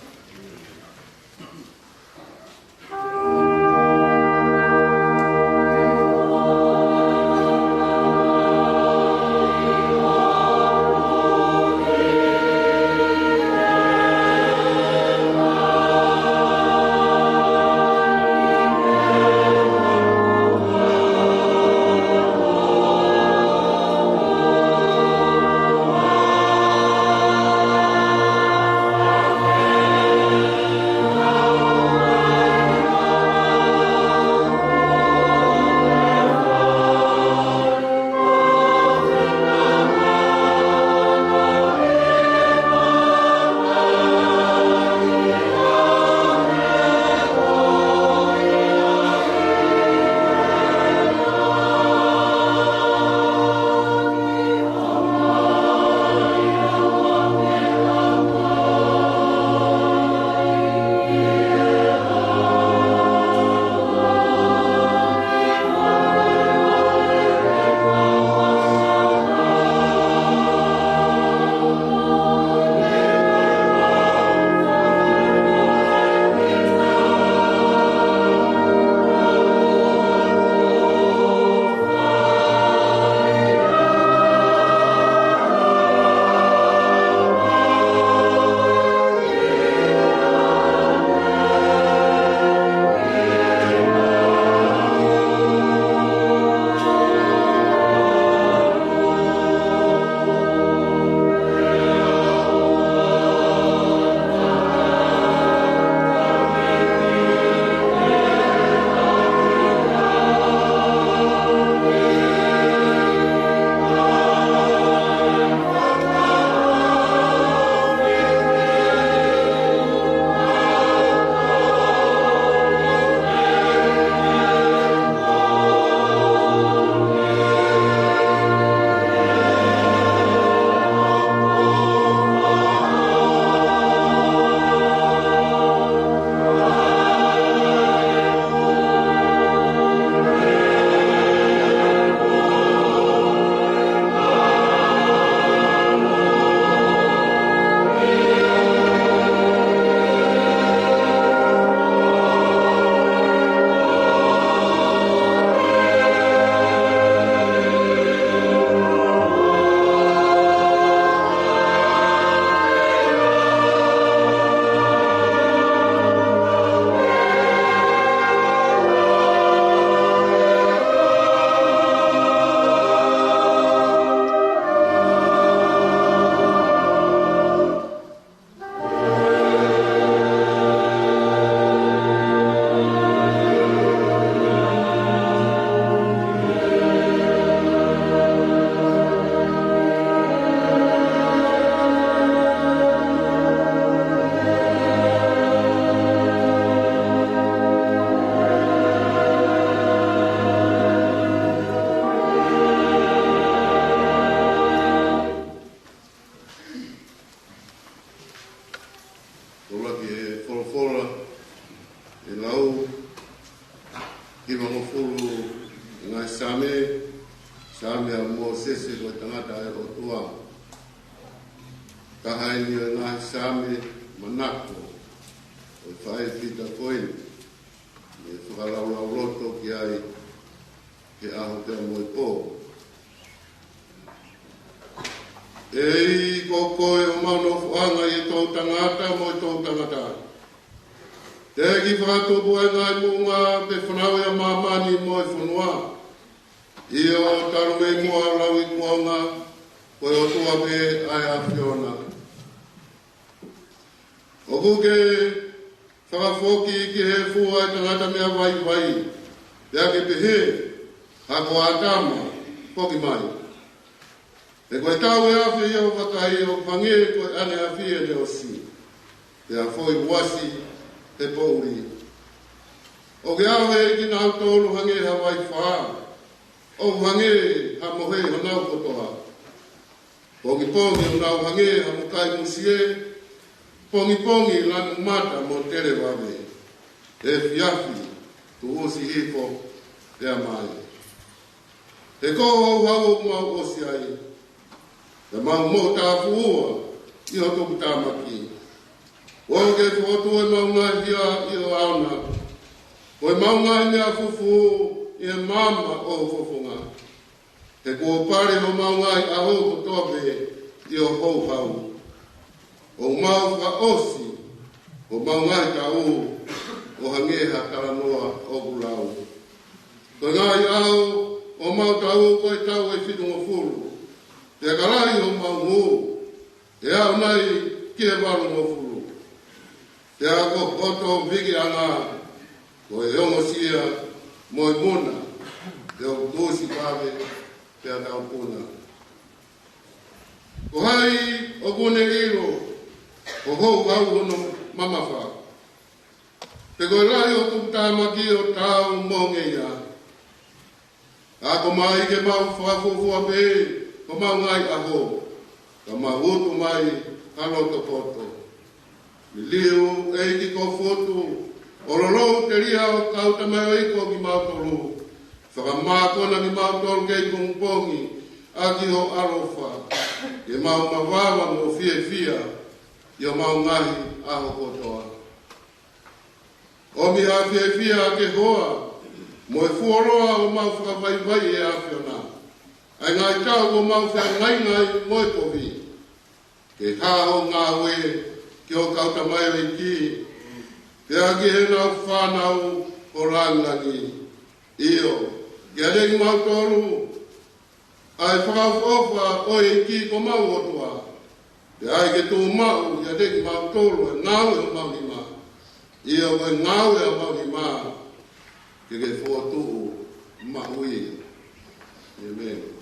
Tolaki e folofola, ʻe lau, hivangofulu e ngaahi Saame, Saame ʻa Mōsese ko e tangata ʻa e ʻOtua. Taha eni ʻo e ngaahi Saame manako ʻo e faʻē Pita ko eni, ʻe fakalaulauloto ki ai he ʻaho pea mo e pō. ʻEiki, ko koe ʻoku mau nofoʻanga ʻi he toʻutangata mo e toʻutangata. Teʻeki fakatupu ʻa e ngaahi moʻunga pe fanauʻi ʻa māmani mo e fonua. ʻIo, talu mei muʻa ʻo lauikuonga, ko e ʻOtua pē ʻa e ʻAfiona. ʻOku ke fakafoki ki he efu ʻa e tangata meʻa vaivai, pea ke pehē, Hako ʻAtama, foki mai. He ko e tau ʻe afe ʻi ho vakai ʻo hangē ko e ʻaneafi ʻene ʻosi, pea foʻi uasi he poʻuli. ʻOku ke ʻave kinautolu hangē ha vaifā, ʻOku hangē ha mohe honau kotoa. Pongipongi ʻoku nau hangē ha mukai musie. Pongipongi lanu mata mo tele vave. Efiafi tuʻusi hifo pea mai. He ko e houhau ʻoku mau ʻosi ai. Pea mau moʻutāfuʻua ʻi ho tuputāmaki. ʻOua ke fokotuʻu ʻemau ngaahi hia ʻi ho ʻaona. Ko ʻemau ngaahi meʻa fufū ʻi he maama ʻo ho fofonga. He kuo pale homau ngaahi ʻaho kotoa pē ʻi ho houhau. ʻOku mau fakaʻosi homau ngaahi taʻu ʻo hangē ha talanoa ʻoku lau. Ko e ngaahi ʻaho ʻo homau taʻu ko e taʻu ʻe fitungofulu. Pea ka lahi homau hū, ʻe aʻu nai ki he valungofulu. Pea ko hoto vikiʻanga ko e ongosia mo e muna, pea ʻoku tuʻusi vave pea taupuna. Ko hai ʻoku ne ʻilo ho houhau hono mamafa? Pe ko e lahi ho tuputāmaki ʻo taau mo e ngeia? Ako mai ke mau fakafuofua pē homau ngaahi ʻaho, ka mau utu mai ha loto poto. Liliu ʻEiki ko Futu, ʻo lolou telia ʻo kau tamaioʻeiki kimautolu. Fakamākona kimautolu kei pongipongi ʻaki ho ʻaloʻofa, ke mau mavava mo fiefia ʻi homau ngaahi ʻaho kotoa. ʻOmi ha fiefia ke hoa mo e fuoloa ʻo mau fakavaivai ʻe ʻAfiona ʻa e ngaahi taʻu ʻo mau feangainga ai mo e kovi. Ke hā ho ngāue ki ho kau tamaioʻeiki, pea ki heʻenau fānau ʻo langilangi. ʻIo, ke ʻiate kimautolu ʻa e fakaʻofoʻofa ʻo e ʻEiki ko homau ʻOtua. Pea ʻai ke tuʻumaʻu ʻiate kimautolu ʻa e ngāue ʻo homau nima. ʻIo, ko e ngāue ʻa homau nima ke ke fokotuʻu maʻu ia. ʻĒmeni.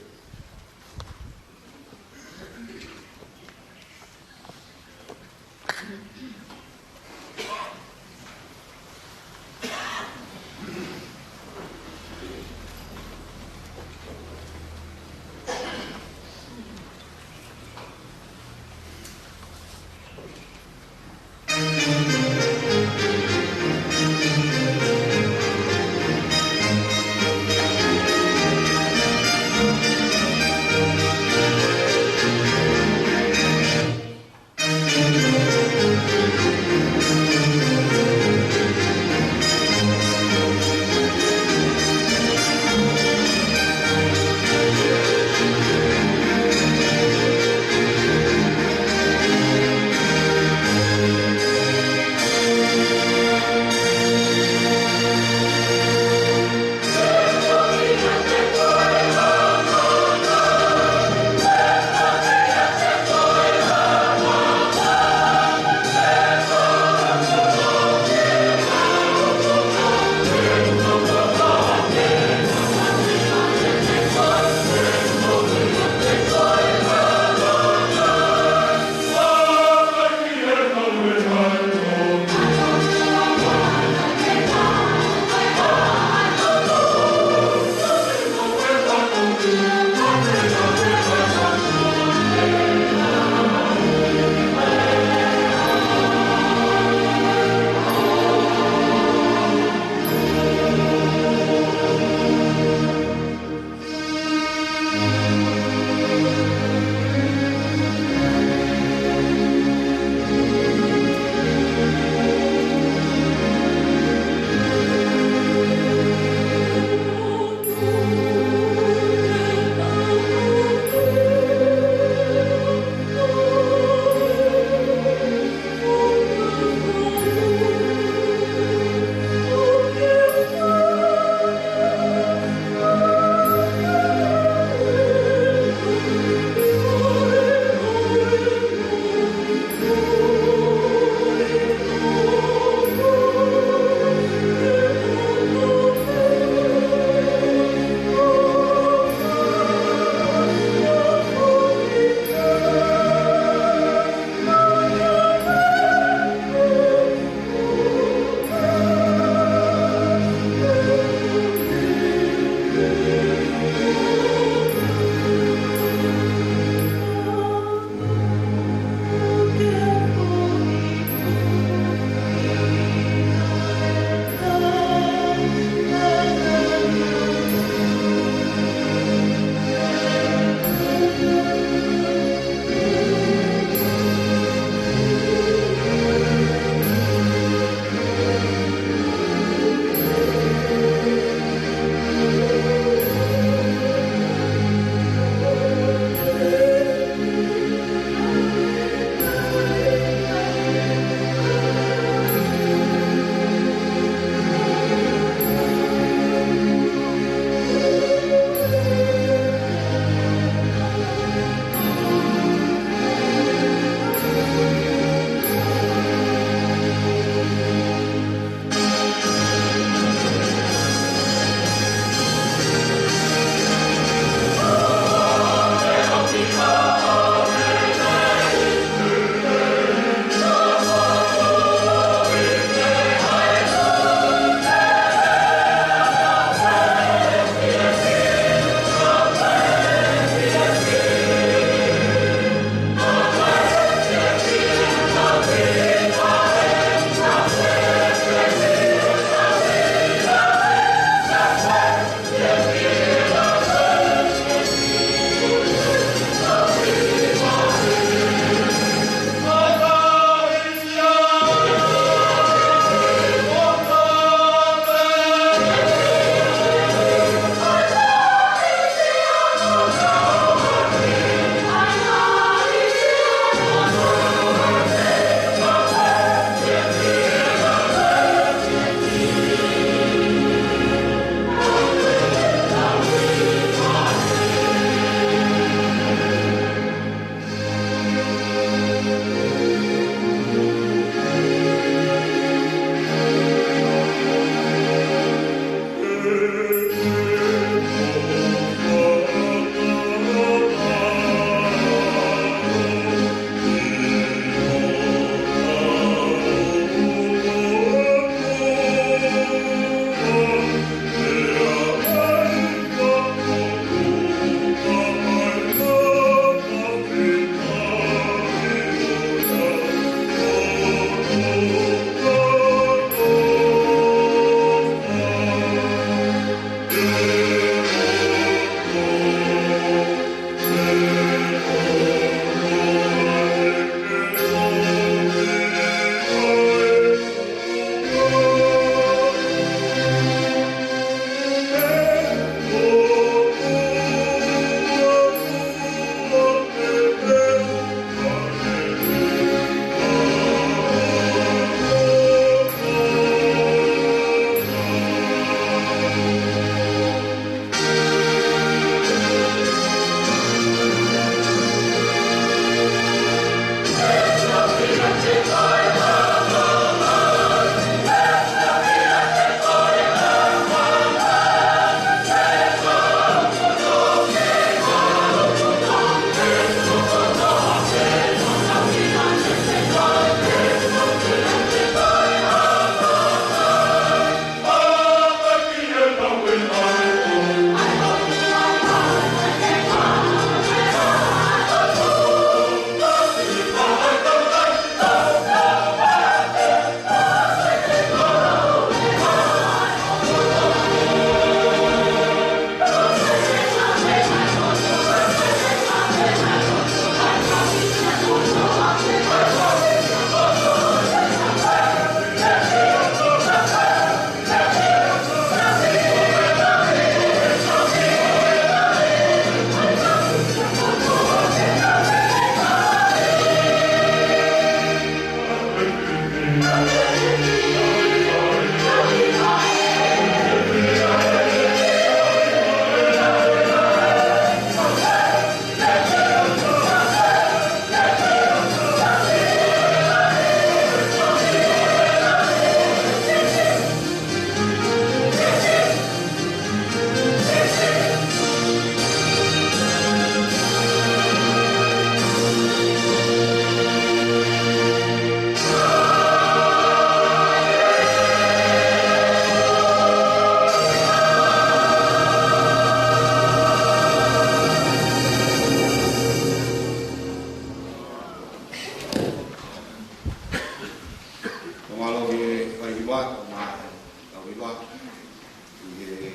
ʻI he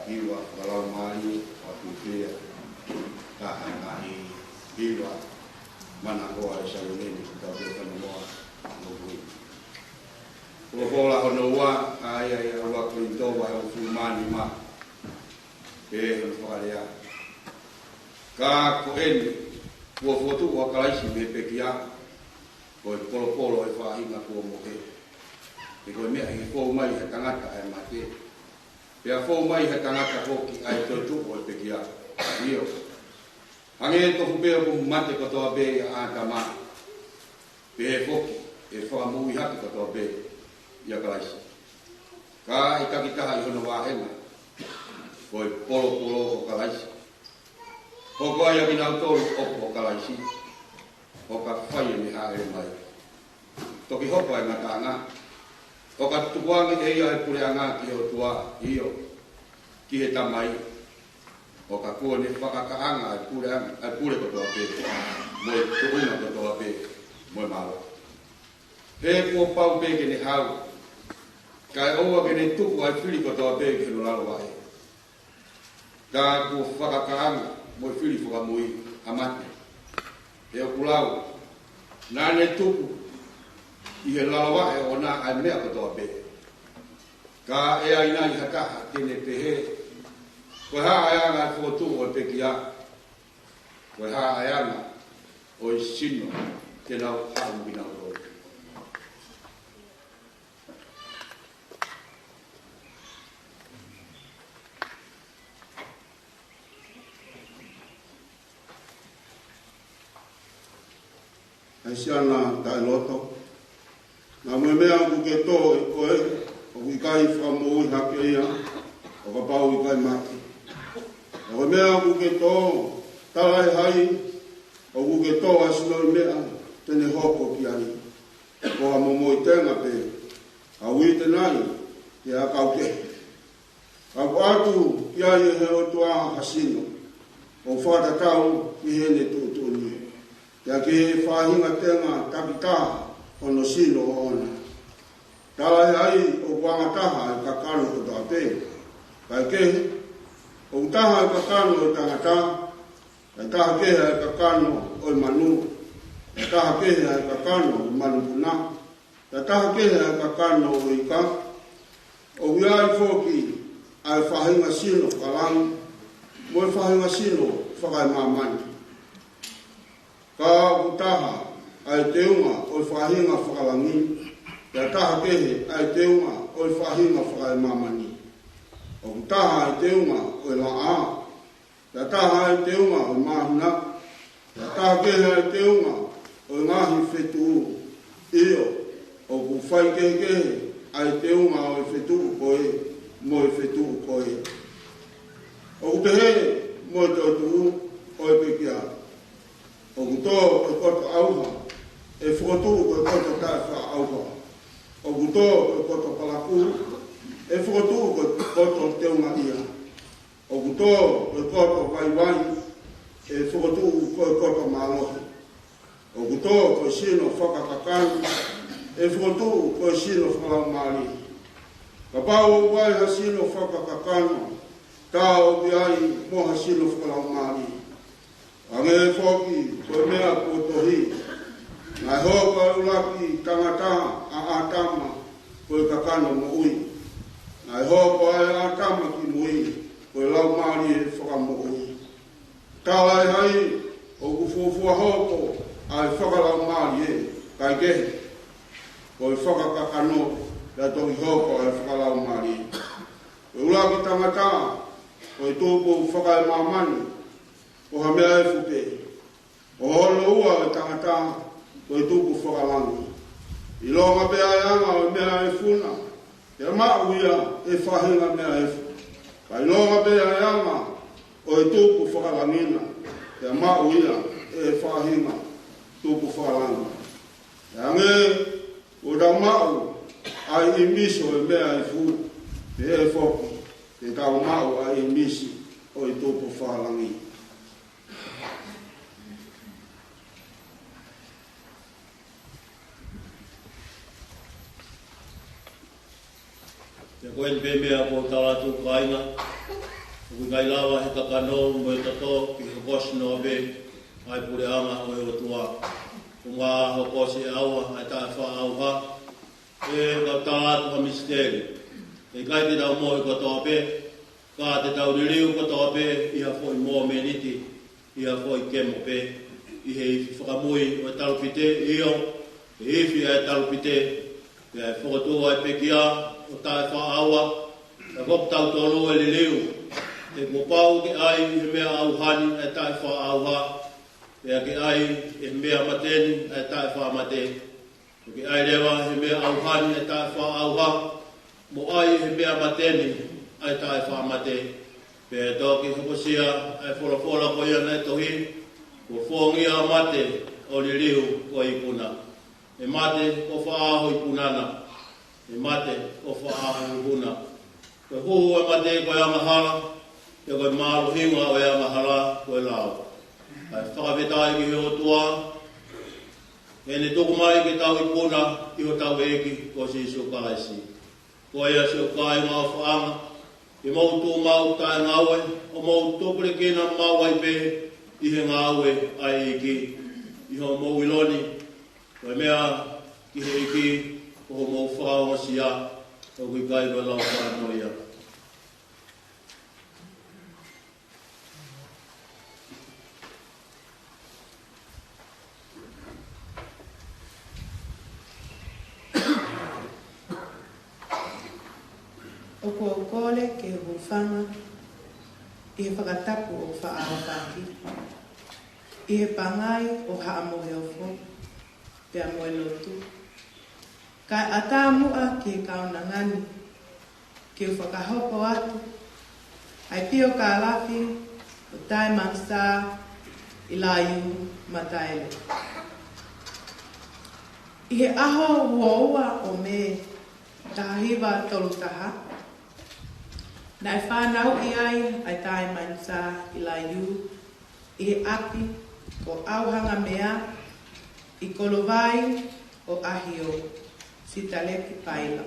hiva fakalaumālie ʻoku pehē, taha e ngaahi hiva manakoa ʻa e Saione ni, ko e tau pehē ʻa e noa no kui. Ko e folofola hono ua, ʻa ia ʻi he ua Kolinitō vahe hongofulu mā nima, pehē hono fakalea: Ka ko eni, kuo fokotuʻu ʻa Kalaisi mei he pekia, ko e polopolo ʻo e faʻahinga kuo mohe. He ko e meʻa ʻi he fou mai ʻa e tangata ʻa e mate, pea fou mai ʻa e tangata foki ʻa e toetuʻu ʻo e pekia. ʻIo, hangē tofu pē ʻoku mate kotoa pē ʻia ʻĀtama, pehē foki ʻe fakamoʻui hake kotoa pē ʻia Kalaisi. Ka ʻe takitaha ʻi hono vāhenga, ko e polopolo ʻo Kalaisi. Hoko ai ʻa kinautolu ʻoku ʻo Kalaisi, ʻo ka fai ʻene hāʻele mai. Toki hoko ʻa e ngataʻanga, ʻo ka tukuange ʻe ia ʻa e puleʻanga ki he ʻOtua, ʻio, ki he Tamai, ʻo ka kuo ne fakakaʻanga ʻa e puleʻanga, ʻa e pule kotoa pē, mo e tuʻunga kotoa pē, mo e mālohi. He kuo pau pē ke ne hau, kae ʻoua ke ne tuku ʻa e fili kotoa pē ki hono lalo vaʻe. Ka kuo fakakaʻanga mo e fili fakamui ʻa mate. He ʻoku lau, naʻa ne tuku ʻi he lalo vaʻe ʻoʻona ʻa e meʻa kotoa pē. Ka ʻe ʻi ai nai ha taha te ne pehē, ko e hā ʻa e anga ʻo e fokotuʻu ʻo e pekia? Ko e hā ʻa e anga ʻo e sino te nau haʻu mo kinautolu? ʻAi siana taʻeloto. Naʻa mo e meʻa ʻoku ke tō ʻe koe, ʻoku ʻikai fakamoʻui hake ia, ʻo kapau ʻe ʻikai mate. Naʻa mo e meʻa ʻoku ke tō, talaʻehai ʻoku ke tō ʻa e sinoʻi meʻa te ne hoko ki ai. Ko ha momoʻi tenga pē, ʻa e uite nai ki he ʻakau kehe. Ka ʻoku ʻatu ki ai ʻe he ʻOtua ha sino, ʻo fakatatau ki heʻene tuʻutuʻuni, pea ki he faʻahinga tenga takitaha hono sino ʻoʻona. Talaʻehai ʻoku angataha ʻa e kakano kotoa pē. Kae kehe, ʻoku taha ʻa e kakano ʻo e tangata, kae taha kehe ʻa e kakano ʻo e manu, kae taha kehe ʻa e kakano ʻo e manupuna, kae taha kehe ʻa e kakano ʻo e ika. ʻOku ʻi ai foki ʻa e faʻahinga sino fakalangi, mo e faʻahinga sino fakaemāmani. Ka ʻoku taha ʻa e teunga ʻo e faʻahinga fakalangi, kae taha kehe ʻa e teunga ʻo e faʻahinga fakaemāmani. ʻOku taha ʻa e teunga ʻo e laʻā, kae taha ʻa e teunga ʻo e māhina, kae taha kehe ʻa e teunga ʻo e ngaahi fetuʻu. ʻIo, ʻoku faikehekehe ʻa e teunga ʻo e fetuʻu ko ē mo e fetuʻu ko ē. ʻOku pehē mo e toetuʻu ʻo e pekia: ʻOku tō ko e koto ʻauha, ʻe fokotuʻu ko e koto taʻefaʻaʻauha. ʻOku tō ko e koto palakū, ʻe fokotuʻu ko e koto teungaʻia. ʻOku tō ko e koto vaivai, ʻe fokotuʻu ko e koto mālohi. ʻOku tō ko e sino fakakakano, ʻe fokotuʻu ko e sino fakalaumālie. Kapau ʻoku ʻi ai ha sino fakakakano, tā ʻoku ʻi ai mo ha sino fakalaumālie. Hangē foki ko e meʻa kuo tohi: Naʻe hoko ʻa e ʻuluaki tangata, ʻa ʻĀtama, ko e kakano moʻui. Naʻe hoko ʻa e ʻĀtama kimui ko e laumālie fakamoʻui. Talaʻehai ʻoku fuofua hoko ʻa e fakalaumālie, kae kehe, ko e fakakakano, pea toki hoko ʻa e fakalaumālie. Ko e ʻuluaki tangata ko e tupu fakaemāmani, ko ha meʻa efu pē. Ko hono ua ʻo e tangata ko e tupu fakalangi. ʻIlonga pē ʻa e anga ʻo e meʻa efu na, pea maʻu ia ʻe he faʻahinga meʻa efu. Ka ʻilonga pē ʻa e anga ʻo e tupu fakalangi na, pea maʻu ia ʻe he faʻahinga tupu fakalangi. Pea hangē kuo tau maʻu ʻa e ʻīmisi ʻo e meʻa efu, pehē foki te tau maʻu ʻa e ʻīmisi ʻo e tupu fakalangi. Pea Ko eni pē meʻa ʻoku ou tala atu, kāinga, ʻoku ʻikai lava ʻe he kakano mo e toto ke hokosi noa pē ʻa e puleʻanga ʻo e ʻOtua. Ko e ngaahi hokosi ʻe ua ʻa e taʻefaʻaʻauha. ʻE, ka u tala atu ha misiteli. ʻE ʻikai te tau mohe kotoa pē, ka te tau liliu kotoa pē ʻi ha foʻi mōmeniti, ʻi ha foʻi kemo pē, ʻi he ifi fakamui ʻo e talupite, ʻio, ʻe ifi ʻa e talupite, pea ʻe fokotuʻu ʻa e pekia ʻo taʻefaʻaua, ka ko kitautolu ʻe liliu. He kuo pau ke ʻai ʻe he meʻa ʻauha ni ʻa e taʻefaʻaʻauha, pea ke ʻai ʻe he meʻa mate ni ʻa e taʻefaʻamate. Ke ʻai leva ʻe he meʻa ʻauha ni ʻa e taʻefaʻaʻauha, mo ʻai ʻe he meʻa mate ni ʻa e taʻefaʻamate. Pea toki hokosia ʻa e folofola ko ia naʻe tohi, kuo fongia ʻa mate ʻo liliu ko e ikuna. ʻE mate, ko fē ho ikuna na? ʻE mate, ko fē ho ikuna? Ko e huhu ʻo e mate ko e angahala, pea ko e mālohinga ʻo e angahala ko e lao. Kae fakafetaʻi ki he ʻOtua, ʻene tuku mai ke tau ikuna ʻi hotau ʻEiki ko Sīsū Kalaisi. Ko ia, siʻoku kāinga ʻofaʻanga, ke mou tuʻu maʻu taʻengaue, ʻo mou tupulekina maʻu ai pē ʻi he ngāue ʻa e ʻEiki, ʻi hoʻomou ʻilo ni, ko e meʻa ki he ʻEiki, ko hoʻomou fakaongosia, ʻoku ʻikai ko e lau fakanoa ia. ʻOku ou kole ke u hūfanga ʻi he fakatapu ʻoku faʻa ʻaofaki, ʻi he pangai ʻo Haʻa Moheofo, pea mo e lotu. Kae ʻatā muʻa ki he kaunanga ni, ke u fakahoko atu ʻa e piokālafi ʻo Taemanusa ʻIlaiū Mataele. ʻI he ʻaho ua ua ʻo Mē taha hiva tolu taha, naʻe fanauʻi ai ʻa Taemanusa ʻIlaiū ʻi he ʻapi ko ʻAuhangamea ʻi Kolovai ʻo ʻAhio, Sitaleki Paila,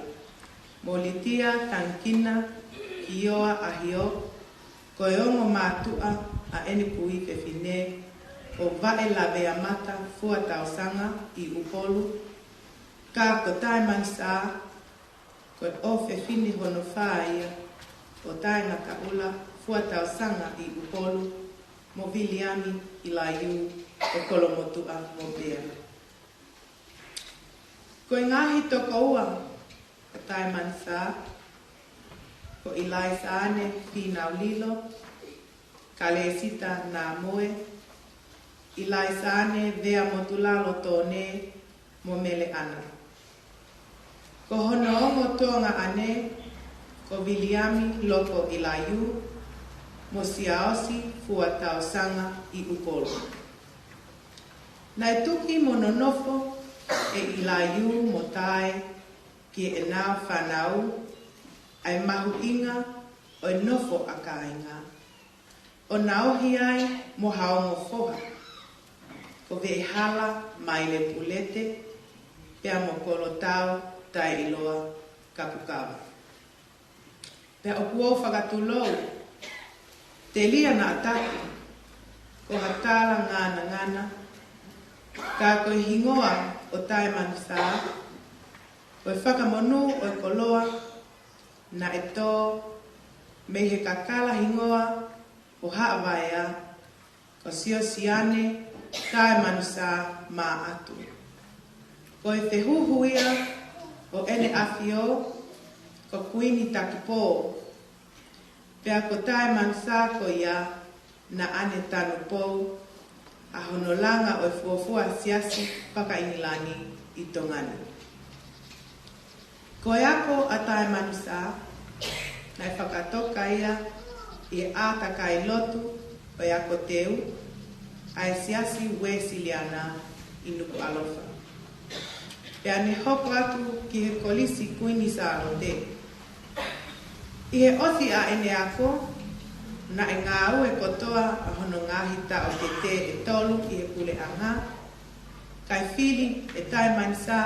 mo Litia Tangikina Kioa ʻAhio, ko e ongo mātuʻa ʻa ʻene kui fefine ko Vaʻe Laveamata Fuatausanga ʻi ʻUpolu, ka ko Taemanusa ko e ʻofefine hono fā ia ʻo Taengataʻula Fuatausanga ʻi ʻUpolu, mo Viliami ʻIlaiū ʻo Kolomotuʻa mo Pea. Ko e ngaahi tokoua ʻo Taemanusa, ko ʻIlaisaane Fīnaulilo, Kalesita Namoe, ʻIlaisaane Veamotulalo Tone, mo Meleʻana. Ko hono ongo tuongaʻane ko Viliami Loko ʻIlaiū, mo Siaosi Fuatausanga ʻi ʻUpolu. Naʻe tuki mo nonofo ʻe ʻIlaiū mo Tae ki heʻenau fānau ʻa e mahuʻinga ʻo e nofo ʻa kāinga, ʻo na ohi ai mo ha ongo foha, ko Veʻehala Mailepulete, pea mo Kolotau Taeʻiloa Kapukava. Pea ʻoku ou fakatulou, telia naʻa taku ko ha tala nganangana, ka ko e hingoa ʻo Taemanusa, ko e fakamonū ʻo e koloa, naʻe tō mei he kakala hingoa ʻo Haʻavaea, ko Siosiane Taemanusa Maʻatu. Ko e fehuhu ia ʻo ʻEne ʻAfio ko Kuini Takipō, pea ko Taemanusa ko ia naʻa ne tanupou ʻa hono langa ʻo e fuofua siasi faka-ʻIngilani ʻi Tonga ni. Ko e ako ʻa Taemanusa naʻe fakatoka ia ʻi he ʻātakai lotu ʻo e ako teu ʻa e Siasi Uēsiliana ʻi Nukuʻalofa. Pea ne hoko atu ki he Kolisi Kuini Sālote. ʻI he ʻosi ʻa ʻene ako, naʻe ngāue kotoa ʻa hono ngaahi taʻokete ʻe tolu ʻi he puleʻanga, kae fili ʻe Taemanusa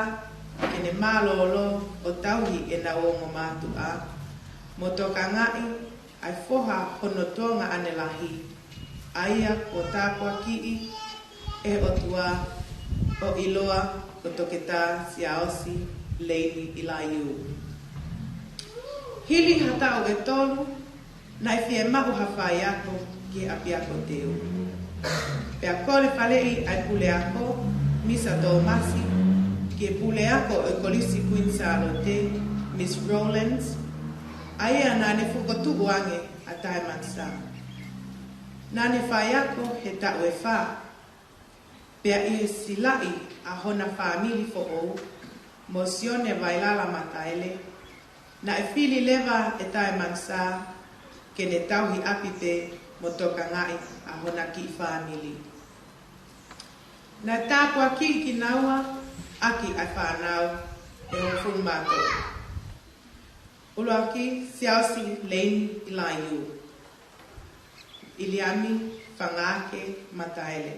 ke ne mālōlō ʻo tauhi ʻenau ongo mātuʻa, mo tokangaʻi ʻa e foha hono tuongaʻane lahi, ʻa ia kuo tāpuakiʻi ʻe he ʻOtua, ʻo ʻiloa ko Toketā Siaosi Leini ʻIlaiū. Hili ha taʻu ʻe tolu, naʻe fiemaʻu ha faiako ki he ʻapiako teu. Pea kole faleʻi ʻa e puleako, Misa Tōmasi, ki he puleako ʻo e Kolisi Kuini Sālote, Miss Rowlands, ʻa ia naʻa ne fokotuʻu ange ʻa Taemansa. Naʻa ne faiako he taʻu ʻe fā, pea ʻi he silaʻi ʻa hona fāmili foʻou mo Sione Vailala Mataele, naʻe fili leva ʻe Taemansa ke ne tauhi ʻapi pē mo tokangaʻi ʻa hona kiʻi fāmili. Naʻe tāpuakiʻi kinaua ʻaki ʻa e fānau ʻe hongofulu mā tolu. ʻUluaki, Siaosi Leini ʻIlaiū. ʻIliami Fangaake Mataele.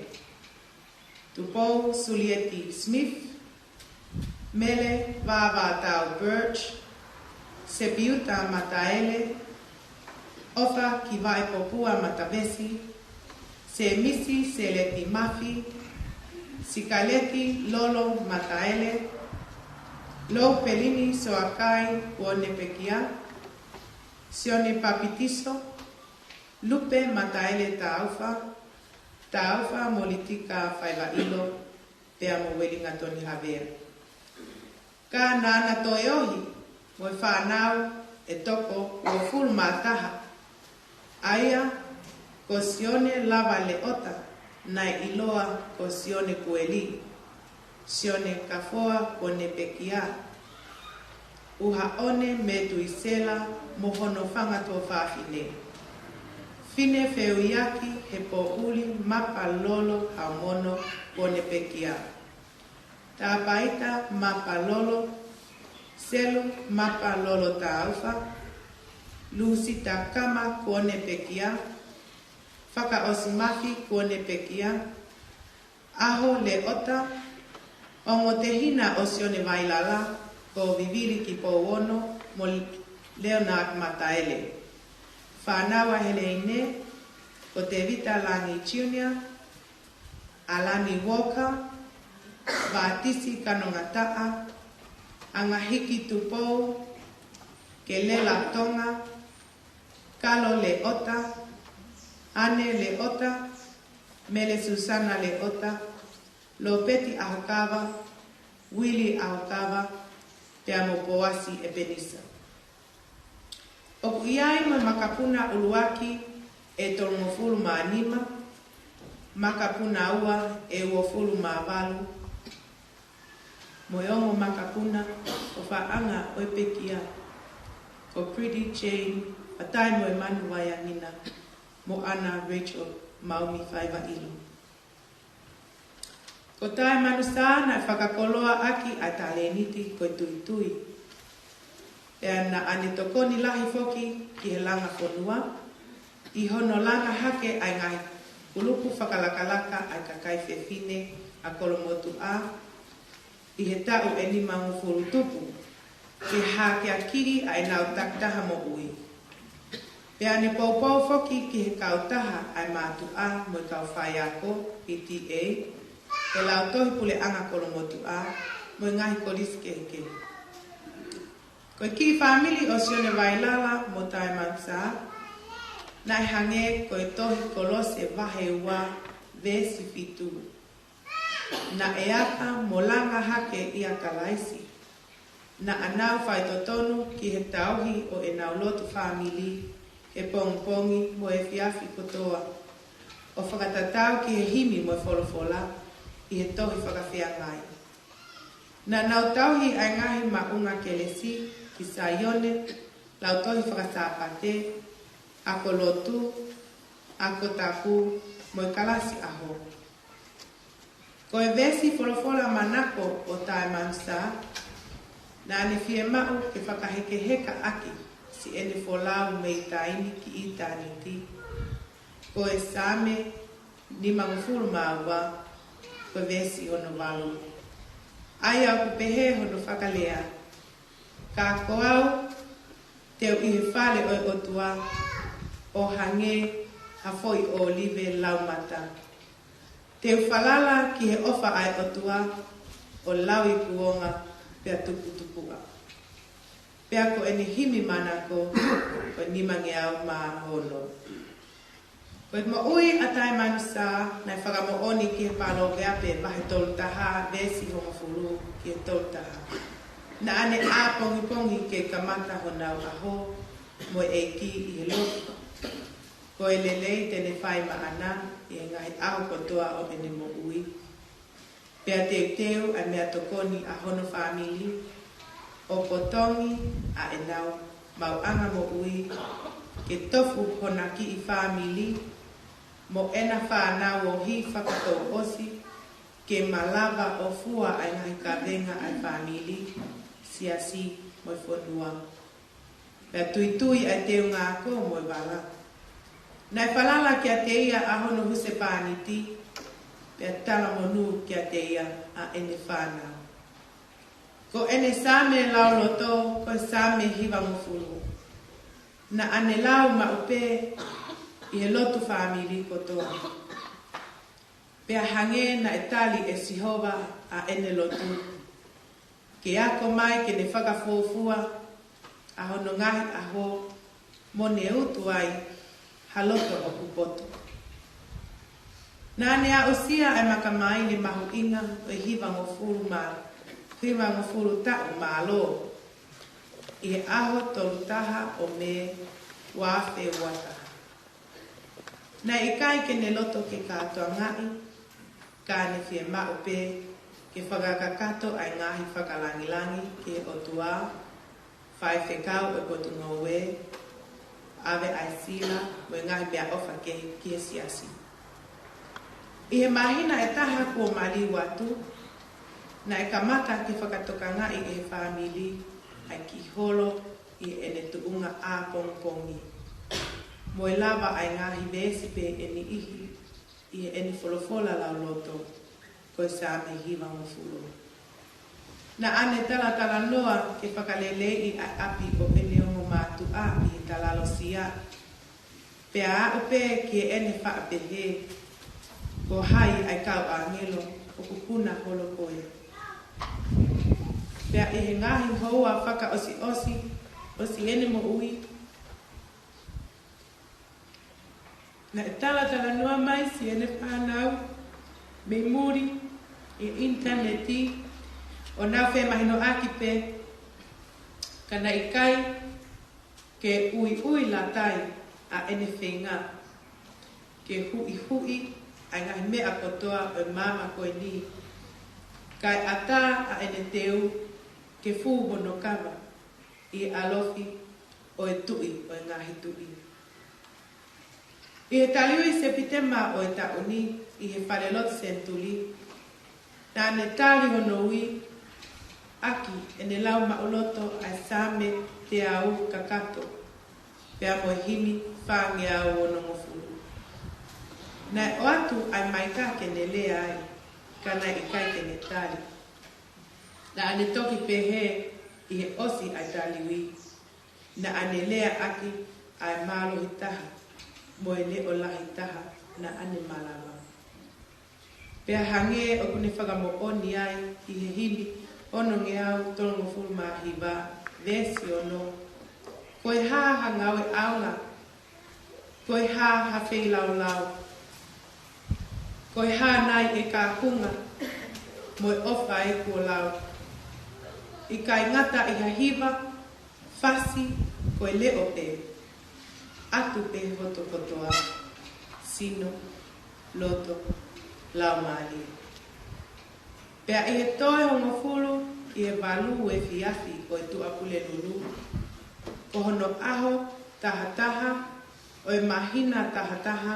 Tupou Sulieti Smith, Mele Vāvātau Birch, Sepiuta Mataele, ʻOfa Kivaʻepopua Matavesi, Sēmisi Sēleti Mafi, Sikaleti Lolo Mataele, Lou Pelini Soakai Kuonepekia, Sione Papitiso, Lupe Mataele Taufa, Taufa Molitika Faivailo, pea mo Uelingatoni Havea. Ka naʻa na toe ohi mo e fānau ʻe toko uofulu mā taha, ʻa ia ko Sione Lava Leota, naʻe ʻiloa ko Sione Kueli, Sione Kafoa Kuonepekia, ʻUhaʻone Metuisela mo hono fanga tuofāfine, Fine Feuiaki Hepoʻuli Mapalolo Haumono Kuonepekia, Tāpaita Mapalolo, Selu Mapalolo Taufa, Lusita Kama Kuonepekia, Fakaʻosimafi Kuonepekia, ʻAho Leota, ongo tehina ʻo Sione Vailala, ko Vivili Kipouono mo Leonard Mataele. Fānau ʻa Heleine, ko Tevita Langi Junior, ʻAlani Walker, Vātisi Kanongataʻa, Angahiki Tupou, Kelela Tonga, Kalo Leota, Ane Leota, Mele Susana Leota, Lopeti ʻAhokava, Uili ʻAhokava, pea mo Poasi ʻEpenisa. ʻOku ʻi ai mo e makapuna ʻuluaki ʻe tolungofulu mā nima, makapuna ua ʻe uofulu mā valu, mo e ongo makapuna ʻofaʻanga ʻo e pekia, ko Pretty Jane Fatai mo e Manu Vaiangina, mo Ana Rachel Maumi Faivailo. Ko Taemansa naʻe fakakoloa ʻaki ʻa e talēniti ko e tuitui. Pea naʻa ne tokoni lahi foki ki he langa fonua, ʻi hono langa hake ʻa e ngaahi kulupu fakalakalaka ʻa e kakai fefine ʻa Kolomotuʻa, ʻi he taʻu ʻe nimangofulu tupu, ke hakeakiʻi ʻa ʻenau takitaha moʻui. Pea ne poupou foki ki he kautaha ʻa e mātuʻa mo e kau faiako, P T A, ʻa e Lautohi Puleʻanga Kolomotuʻa, mo e ngaahi kolisi kehekehe. Ko e kiʻi fāmili ʻo Sione Vailala mo Taemansa, naʻe hangē ko e tohi Kolose vahe ua veesi fitu. Naʻe aka mo langa hake ʻia Kalaisi. Naʻa nau faitotonu ki he tauhi ʻo ʻenau lotu fāmili he pongipongi mo e efiafi kotoa, ʻo fakatatau ki he himi mo e folofola ʻi he tohi fakafeangai. Naʻa nau tauhi ʻa e ngaahi maʻunga kelesi ki Saione, lautohi fakasāpate, ako lotu, ako tapu, mo e kalasi ʻaho. Ko e veesi folofola manako ʻo Taemansa, naʻa ne fiemaʻu ke fakahekeheka ʻaki siʻene folau mei taimi ki ʻitāniti, ko e Saame nimangofulu mā ua, ko e veesi hono valu. ʻA ia ʻoku pehē hono fakalea: Ka ko au, Te u ʻi he fale ʻo e ʻOtua ʻo hangē ha foʻi ʻōlive laumata. Te u falala ki he ʻofa ʻa e ʻOtua ʻo lauikuonga pea tuputupuʻa. Pea ko ʻene himi manako ko e nimangeau mā ono. Ko e moʻui ʻa Taemanusa naʻe fakamoʻoni ki he Paloveape vahe tolu taha veesi hongofulu ki he tolu taha. Naʻa ne ʻāpongipongi ke kamata honau ʻaho mo e ʻEiki ʻi he lotu. Ko e lelei te ne fai maʻana ʻi he ngaahi ʻaho kotoa ʻo ʻene moʻui. Pea teuteu ʻa e meʻatokoni ʻa hono fāmili ʻo potongi ʻa ʻenau maʻuʻanga moʻui ke tofu hona kiʻi fāmili mo ʻena fānau ʻo hifo fakatouʻosi ke malava ʻo fua ʻa e ngaahi kavenga ʻa e fāmili, siasi mo e fonua. Pea tuitui ʻa e teunga ako mo e vala. Naʻe falala kiate ia ʻa hono husepāniti, pea talamonū kiate ia ʻa ʻene fānau. Ko ʻene Saame lauloto ko e Saame hivangofulu. Naʻa ne lau maʻu pē ʻi he lotu fāmili kotoa. Pea hangē naʻe tali ʻe Sihova ʻa ʻene lotu, ke ako mai ke ne fakafuofua ʻa hono ngaahi ʻaho mo ne utu ai ha loto ʻoku poto. Naʻa ne aʻusia ʻa e makamaile mahuʻinga ʻo e hivangofulu mā, hivangofulu taʻu mālō ʻi he ʻaho tolu taha ʻo Mē ua afe ua taha. Naʻe ʻikai ke ne loto ke kātoangaʻi, ka ne fiemaʻu pē ke fakakakato ʻa e ngaahi fakalangilangi ki he ʻOtua, faifekau ʻo e potungāue, ʻave ʻa e sila mo e ngaahi meʻaʻofa kehe ki he siasi. ʻI he māhina ʻe taha kuo maliu atu, naʻe kamata ke fakatokangaʻi ʻe he fāmili ʻa e kiʻi holo ʻi heʻene tuʻunga ʻāpongipongi, mo e lava ʻa e ngaahi veesi pē ʻe niʻihi ʻi heʻene folofola lauloto, ko e Saame hivangofulu. Naʻa ne talatalanoa ke fakaleleiʻi ʻa e ʻapi ʻo ʻene ongo mātuʻa ʻi he talalosia. Pea aʻu pē ki heʻene faʻa pehē, ko hai ʻa e kau ʻāngelo ʻoku puna holo ko ē. Pea ʻi he ngaahi houa fakaʻosiʻosi ʻosi ʻene moʻui, naʻe talatalanoa mai siʻene fānau mei muli ʻi he ʻinitaneti ʻo nau femahinoʻaki pē, ka naʻe ʻikai ke uiuilatai ʻa ʻene feinga ke huʻihuʻi ʻa e ngaahi meʻa kotoa ʻo e māmani ko eni, kae ʻatā ʻa ʻene teu ke fū hono kava ʻi he ʻalofi ʻo e Tuʻi ʻo e ngaahi tuʻi. ʻI he taliui Sepitema ʻo e taʻu ni ʻi he falelotu Senituli, naʻa ne tali hono ui ʻaki ʻene lau maʻuloto ʻa e Saame teau kakato, pea mo e himi fāngeau onongofulu. Naʻe ʻoatu ʻa e maika ke ne lea ai, ka naʻe ʻikai ke ne tali. Naʻa ne toki pehē ʻi he ʻosi ʻa e taliui, naʻa ne lea ʻaki ʻa e mālohi taha mo e leʻo lahi taha naʻa ne malava. Pea hangē ʻoku ne fakamoʻoni ai ʻi he himi onongeau tolungofulu mā hiva, veesi ono, ko e hā ha ngāue ʻaula, ko e hā ha feilaulau, ko e hā nai ʻeku kaunga mo e ʻofa ʻeku lau. ʻIkai ngata ʻi ha hiva, fasi, ko e leʻo pē, ʻatu pē hoto kotoa, sino, loto, laumālie. Pea ʻi he toe hongofulu ʻi he valu efiafi ʻo e Tuʻapulelulu, ko hono ʻaho tahataha ʻo e māhina tahataha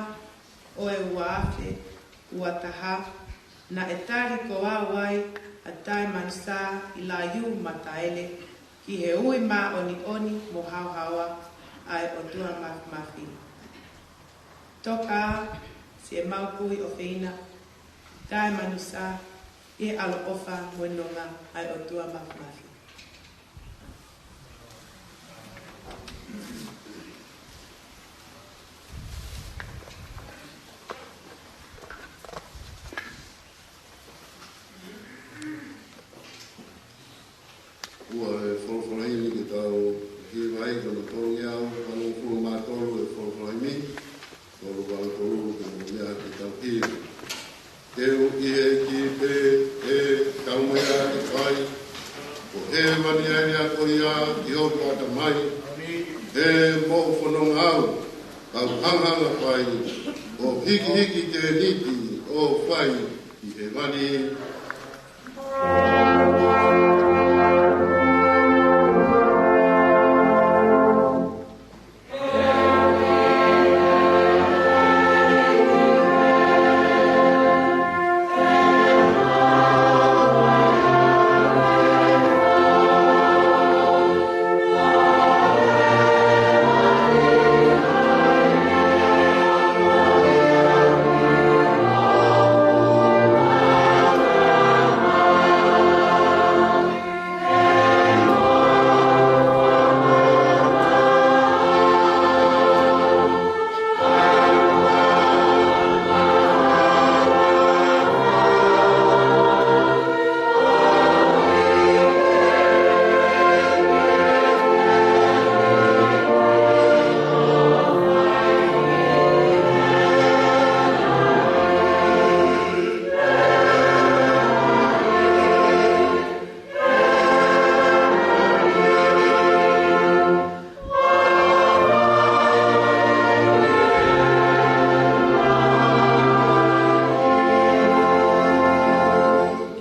ʻo e ua afe ua taha, naʻe tali ko au ai ʻa Taemanusa ʻIlaiū Mataele ki he ui māʻoniʻoni mo haohaoa ʻa e ʻOtua Mafimafi. Toka siʻemau kui ʻofeina, Taemanusa, ʻi he ʻaloʻofa mo e nonga ʻa e ʻOtua Mafimafi. Kau hangahanga fai, ʻo hikihiki tēniti, ʻo fai ki hēvani.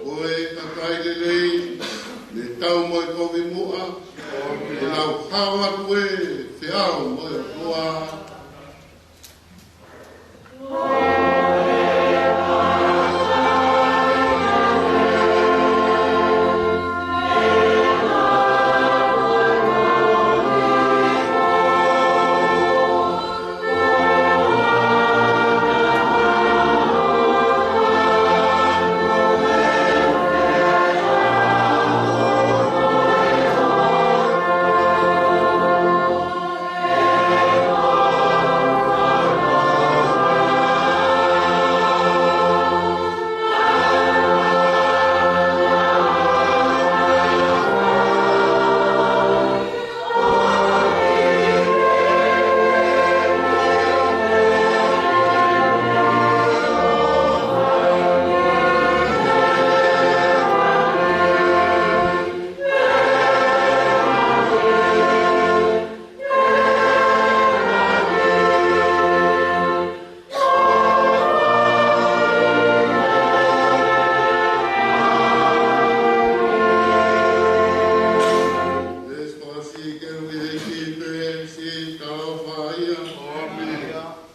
Ko e kakai lelei, ne tau mo e kovi muʻa, ʻe nau hao atu ʻo feʻao mo e ʻOtua.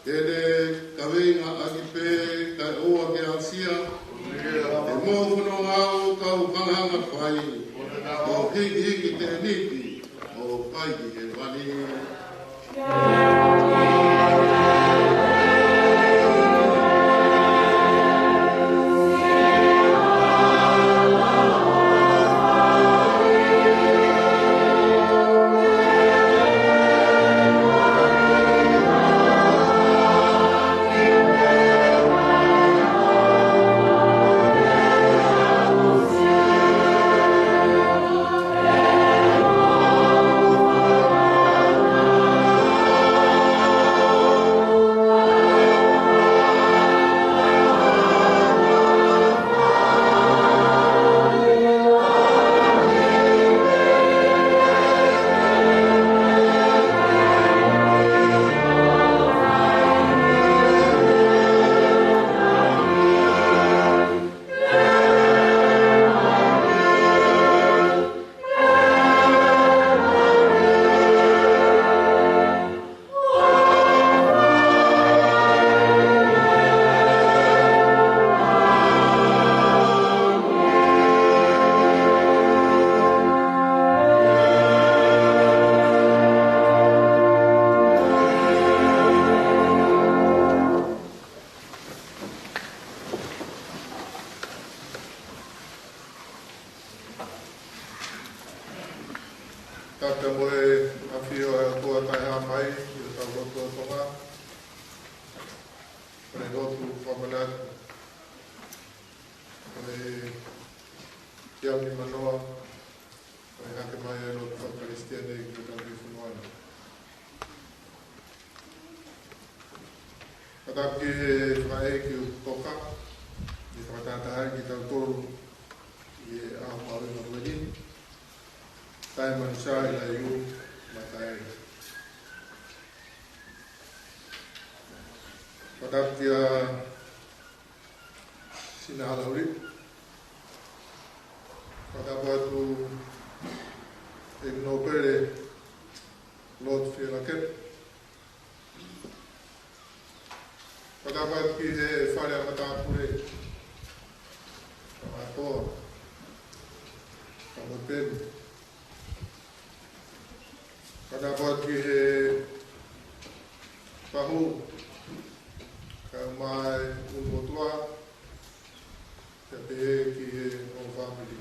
Te ne kaveinga ʻaki pē kae ʻoua ke aʻusia, ʻe mou fononga ʻo kau hangahanga fai, ʻo hikihiki tēniti, ʻo fai ki hēvani. Tata mo e ʻafio ʻa e ʻOtua Taʻehāmai ʻi hotau lotu ʻo Tonga. Ko e lotu fakamanatu, ko e kiʻi manoa, ko e hake mai e lotu fakakalisitiane ki hotau kiʻi fonua ni. Ka tau ki he fakaʻeiki ʻoku toka, ʻi he fakatahatahaʻi kitautolu ʻi he ʻaho mahuʻinga ko eni. Tae manu sa i la iu matae. Fakatapu kia Sina Halauli. Fakatapu atu ʻEiki Nōpele Lord Fiona Kepu. Fakatapu atu ki he fale ʻa matāpule, Kamatoa, Kamopeni. Fakatapu atu ki he fahu, kae ʻumaʻā e ʻulumotuʻa, pea pehē ki he ongo fāmili.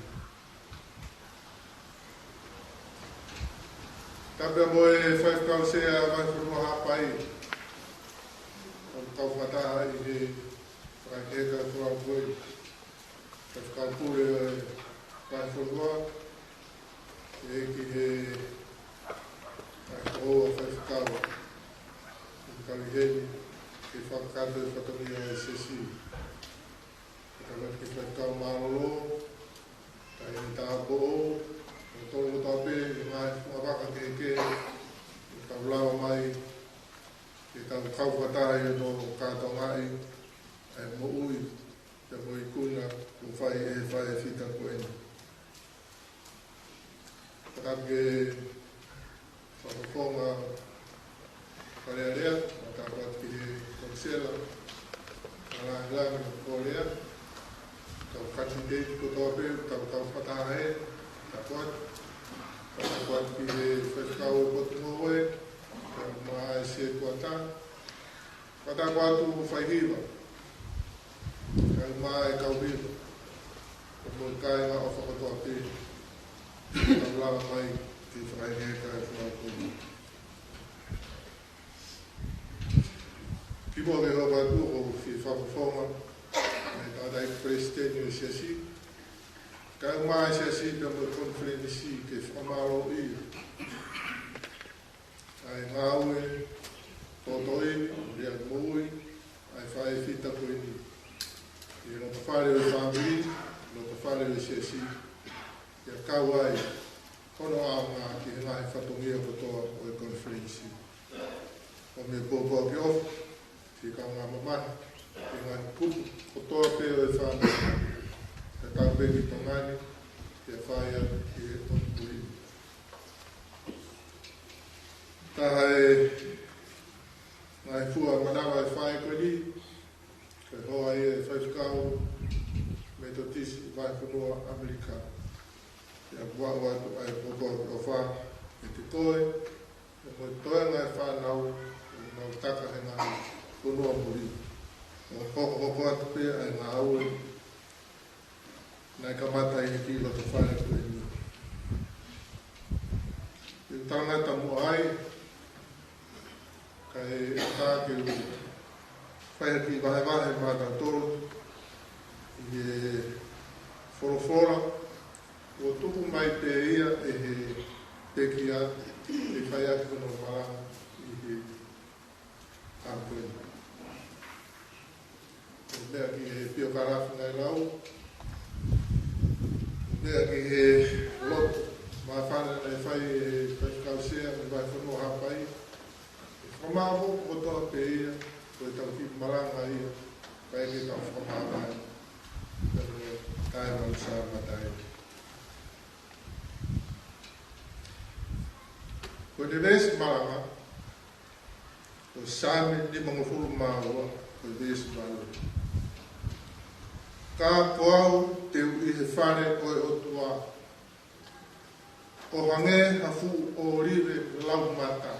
Tapu mo e Faifekau Sea Vahefonua Haʻapai, ʻoku kau fakataha ʻi he fakaheka e folau ko eni. Faifekau Pule ʻo e Vahefonua, ʻEiki he Faifekau, Faifekau Heni, ke fakakakato e fatongia ʻo e Siasi. Fakatapu ki he Faifekau Mālōlō, Taʻahine Tāupoʻou, ʻo tō kotoa pē ʻi he ngaahi fungavaka kehekehe, ʻoku tau lava mai ke tau kau fakataha ʻi hono kātoangaʻi ʻa e moʻui pea mo e ikuna kuo fai ʻe he faʻē fita ko eni. Fakatapu ki he fakafofonga Fale Alea, fakatapu atu ki he Konisela, Malangilangi mo Kolea, kau kanititeiti kotoa pē, kau kau fakataha he, tapu atu, fakatapu atu ki he Faifekau ʻo e Potungāue, kae ʻumaʻā e Sētuata, fakatapu atu faihiva, kae ʻumaʻā e kau hiva, pea mo e kāinga ʻofa kotoa pē, ʻoku tau lava mai ke fakaheka e folau ko eni. Kimuʻa ke hoko atu, ʻoku ou fie fakafofonga ʻa e tangataʻeiki Palesiteni ʻo e Siasi, kae ʻumaʻā e Siasi pea mo e Konifelenisi ke fakamālōʻia ʻa e ngāue totongi, lea moʻui, ʻa e faʻē fita ko eni ʻi he lotofale ʻo e fāmili, lotofale ʻo e Siasi, pea kau ai hono ʻaonga ki he ngaahi fatongia kotoa ʻo e Konifelenisi. ʻOmi e pōpoaki ʻofa ki he kaungāmamahi, ki he ngaahi kupu kotoa pē ʻo e fāmili, kae pau pē ki Tonga ni, pea fai atu ki he ʻOtu Pule ni. Taha e ngaahi fua manava ʻo e faʻē ko eni, ko e hoa ia ʻo e Faifekau Metotisi Vahefonua ʻAmelika. Pea ʻoku aʻu atu ʻa e pōpoaki ʻofa kiate koe, pea mo e toenga e fānau, ʻoku nau taka he ngaahi fonua muli. ʻOku hokohoko atu pē ʻa e ngāue naʻe kamata ʻi he kiʻi lotofale ko eni. ʻI he talangata muʻa ai, kae ʻatā ke u fai ha kiʻi vahevahe maʻatautolu ʻi he folofola, kuo tuku mai pē ia ʻe he pekia, ʻe fai ʻaki hono malanga ʻi he ʻaho ko eni. Meʻa ki he piokalafi naʻe lau. Meʻa ki he lotu māfana naʻe fai ʻe he Faifekau Sea mei Vahefonua Haʻapai. ʻE fakamāʻopoʻopo kotoa pē ia, ko e tau kiʻi malanga ia, kae ke tau fakamāvae. Pea mo e tae malu sa matai. Ko e veesi malanga, ko Saame nimangofulu mā ua, ko e veesi valu. Ka ko au te u ʻi he fale ʻo e ʻOtua, ʻo hangē ha fuʻu ʻōlive laumata.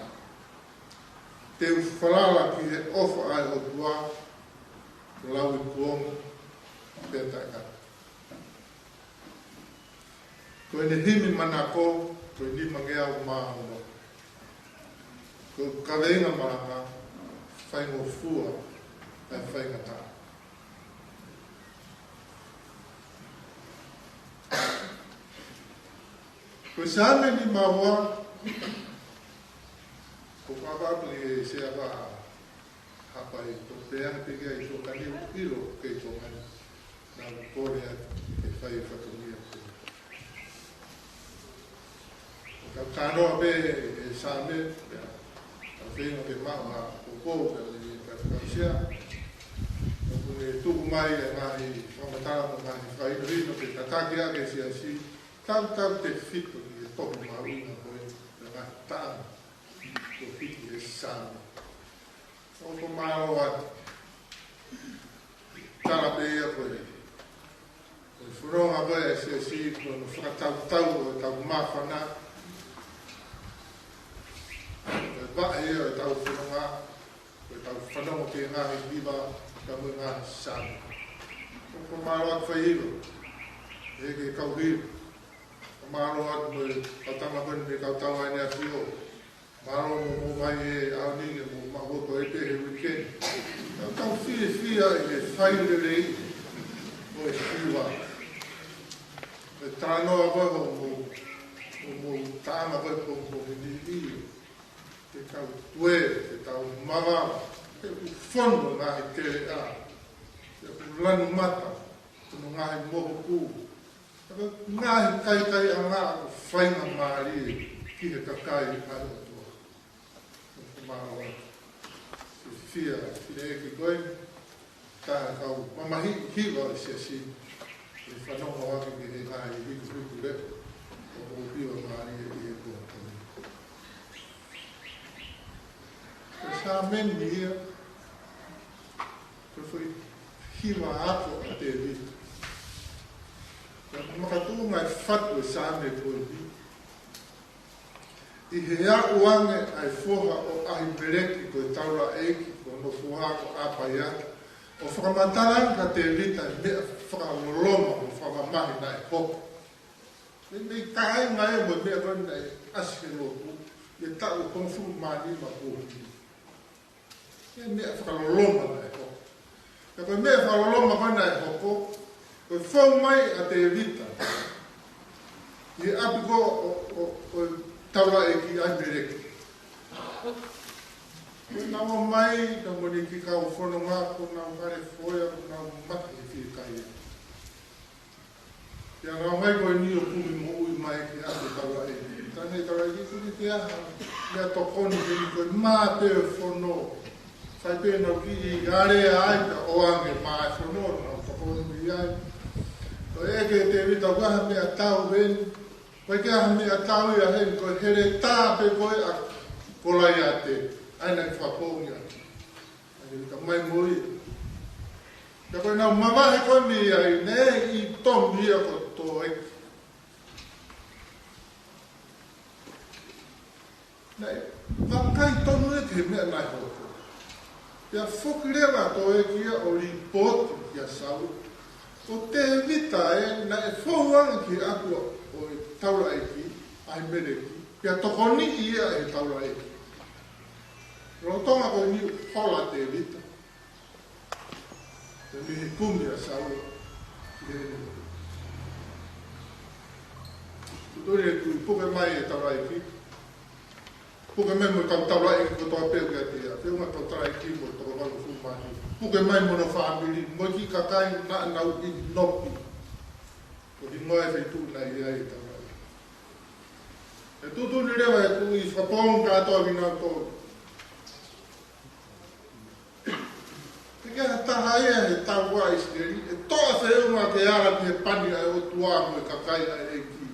Te u falala ki he ʻofa ʻa e ʻOtua, lauikuonga pea taʻengata. Ko ʻene himi manako, ko e nimangeau mā ua. Ko e kaveinga malanga, faingofua ʻa e faingataʻa. Ko e Saame nima ua, ko e pāpā pili e Sea Vahefonua Haʻapai, ko e pehē pē ki ai, ko e kani ʻilo kei Tonga ni. Naʻa ku kole atu ke fai e fatongia ko ē. Ka kānoa pē e Saame, pea ka feinga ke maʻu ha poupou pea mei he Faifekau Sea, ʻE tuku mai e ngaahi fakamatala mo e ngaahi fakahinohino ke tataki ʻaki e siasi, tautautefito ki he tohi mahuʻinga ko eni, ʻa e ngaahi taʻanga kuo hiki ʻe he Saame. ʻOku ou fakamālō atu. Tala pē ia ko e, ko e fononga ko ē ʻa e siasi ko hono fakatautau ʻo ʻetau māfana. Ko e vaʻe ia ʻo ʻetau fononga, ko ʻetau fanongo ki he ngaahi hiva, kae mo e ngaahi Saame. ʻOku ou fakamālō atu fai hiva. ʻEiki kau hiva. Fakamālō atu mo e kau tama ko eni mei he kau tau ʻa ʻEne ʻAfio. Mālō mo hoʻomou ʻomai he ʻaho ni ke mou maʻu ʻa e pē he weekend. Tau, tau fiefia ʻi he fai lelei ʻo e hiva. Ko e talanoa ko ē hoʻomou, hoʻomou taʻanga ko ē pongipongi ni, ʻio. Ke tau tuē, ke tau mavava, ke u fono ngaahi teleʻa, ke u lanu mata, ke u ngaahi mohoku, ke u ngaahi kaikaiʻanga ʻoku faingamālie ki he kakai ʻa e ʻOtua. Ko e mālō atu. Fiefia, fiefia ki he ʻEiki ko ē, taha e kau mamahiʻi hiva ʻo e siasi, ʻe fanongo ake ki he ngaahi hikuhiku leʻo ʻoku fiemālie ʻi he pongipongi ni. Ko e Saame ni ia, ko e foʻi hiva ako ʻa Tēvita. Ko e makatuʻunga e fatu e Saame ko eni. ʻI he aʻu ange ʻa e foha ʻo ʻAhimeleki ko e taulaʻeiki, ko hono foha ko ʻApaiata, ʻo fakamatala ange kia Tēvita e meʻa fakaloloma mo fakamamahi naʻe hoko. Mei, mei he kāinga ia mo e meʻa ko ē naʻe ʻasi he lotu, ʻi he taʻu hongofulu mā nima kuo hili. Ko e meʻa fakaloloma naʻe hoko. Pea ko e meʻa fakaloloma ko ē naʻe hoko, ko e fou mai ʻa Tēvita ʻi he ʻapi ko ē ʻo, ʻo, ʻo e taulaʻeiki ʻAhimeleki. Ko ʻenau ō mai, naʻa mo ʻene kiʻi kau fononga, ko ʻenau hale foea, ko ʻenau mate he fiekaia. Pea nau ō mai ko eni ʻo kumi moʻui mai ki he ʻapi ʻo e taulaʻeiki. Talamai ʻe he taulaʻeiki, ko e meʻa ke ʻai, meʻatokoni ko eni ko e mā pē ʻo e fono. Sai pē ʻenau kiʻi alea ai pea ʻoange ʻa e mā ʻo e fono, nau tokoni mei ai. Ko e ʻeke ʻe Tēvita, ʻoku ʻi ai ha meʻatau heni? ʻOku ʻikai ha meʻatau ia heni, ko e heletā pē ko ē ʻa Kolaiate, ʻa ia naʻe fakapoongi ʻaki. ʻA ia ka mai mo ia. Pea ko ʻenau mavahe ko ē mei ai, naʻe ʻi Tomi ia ko Toeki. Naʻe vakai tonu ia ki he meʻa naʻe hoko. Pea foki leva ʻa Toeki ia ʻo lipooti kia Saula. Ko Tēvita ē, naʻe fou ange ki he ʻapi ʻo e taulaʻeiki ʻAhimeleki, pea tokoniʻi ia ʻe he taulaʻeiki. Lolotonga ko eni ʻoku hola ʻa Tēvita. Pea mei he kumi ʻa Saula ki heʻene. Tuʻutuʻuni ʻe tui, puke mai e taulaʻeiki. Puke mai mo e kau taulaʻeiki kotoa pē ʻoku ʻiate ia. Feʻunga tau taulaʻeiki mo e toko valungofulu mā nima. Puke mai mo hono fāmili, mo e kiʻi kakai naʻa nau ʻi Nopi. Ko e hingoa e feituʻu naʻe ʻi ai e taulaʻeiki. ʻE tuʻutuʻuni leva ʻe tui fakapoongi kātoa kinautolu. Teʻeki ha taha ia he tau ʻa ʻIsileli ʻe toʻa feʻunga ke ala ki he pani ʻa e ʻOtua mo e kakai ʻa e ʻEiki.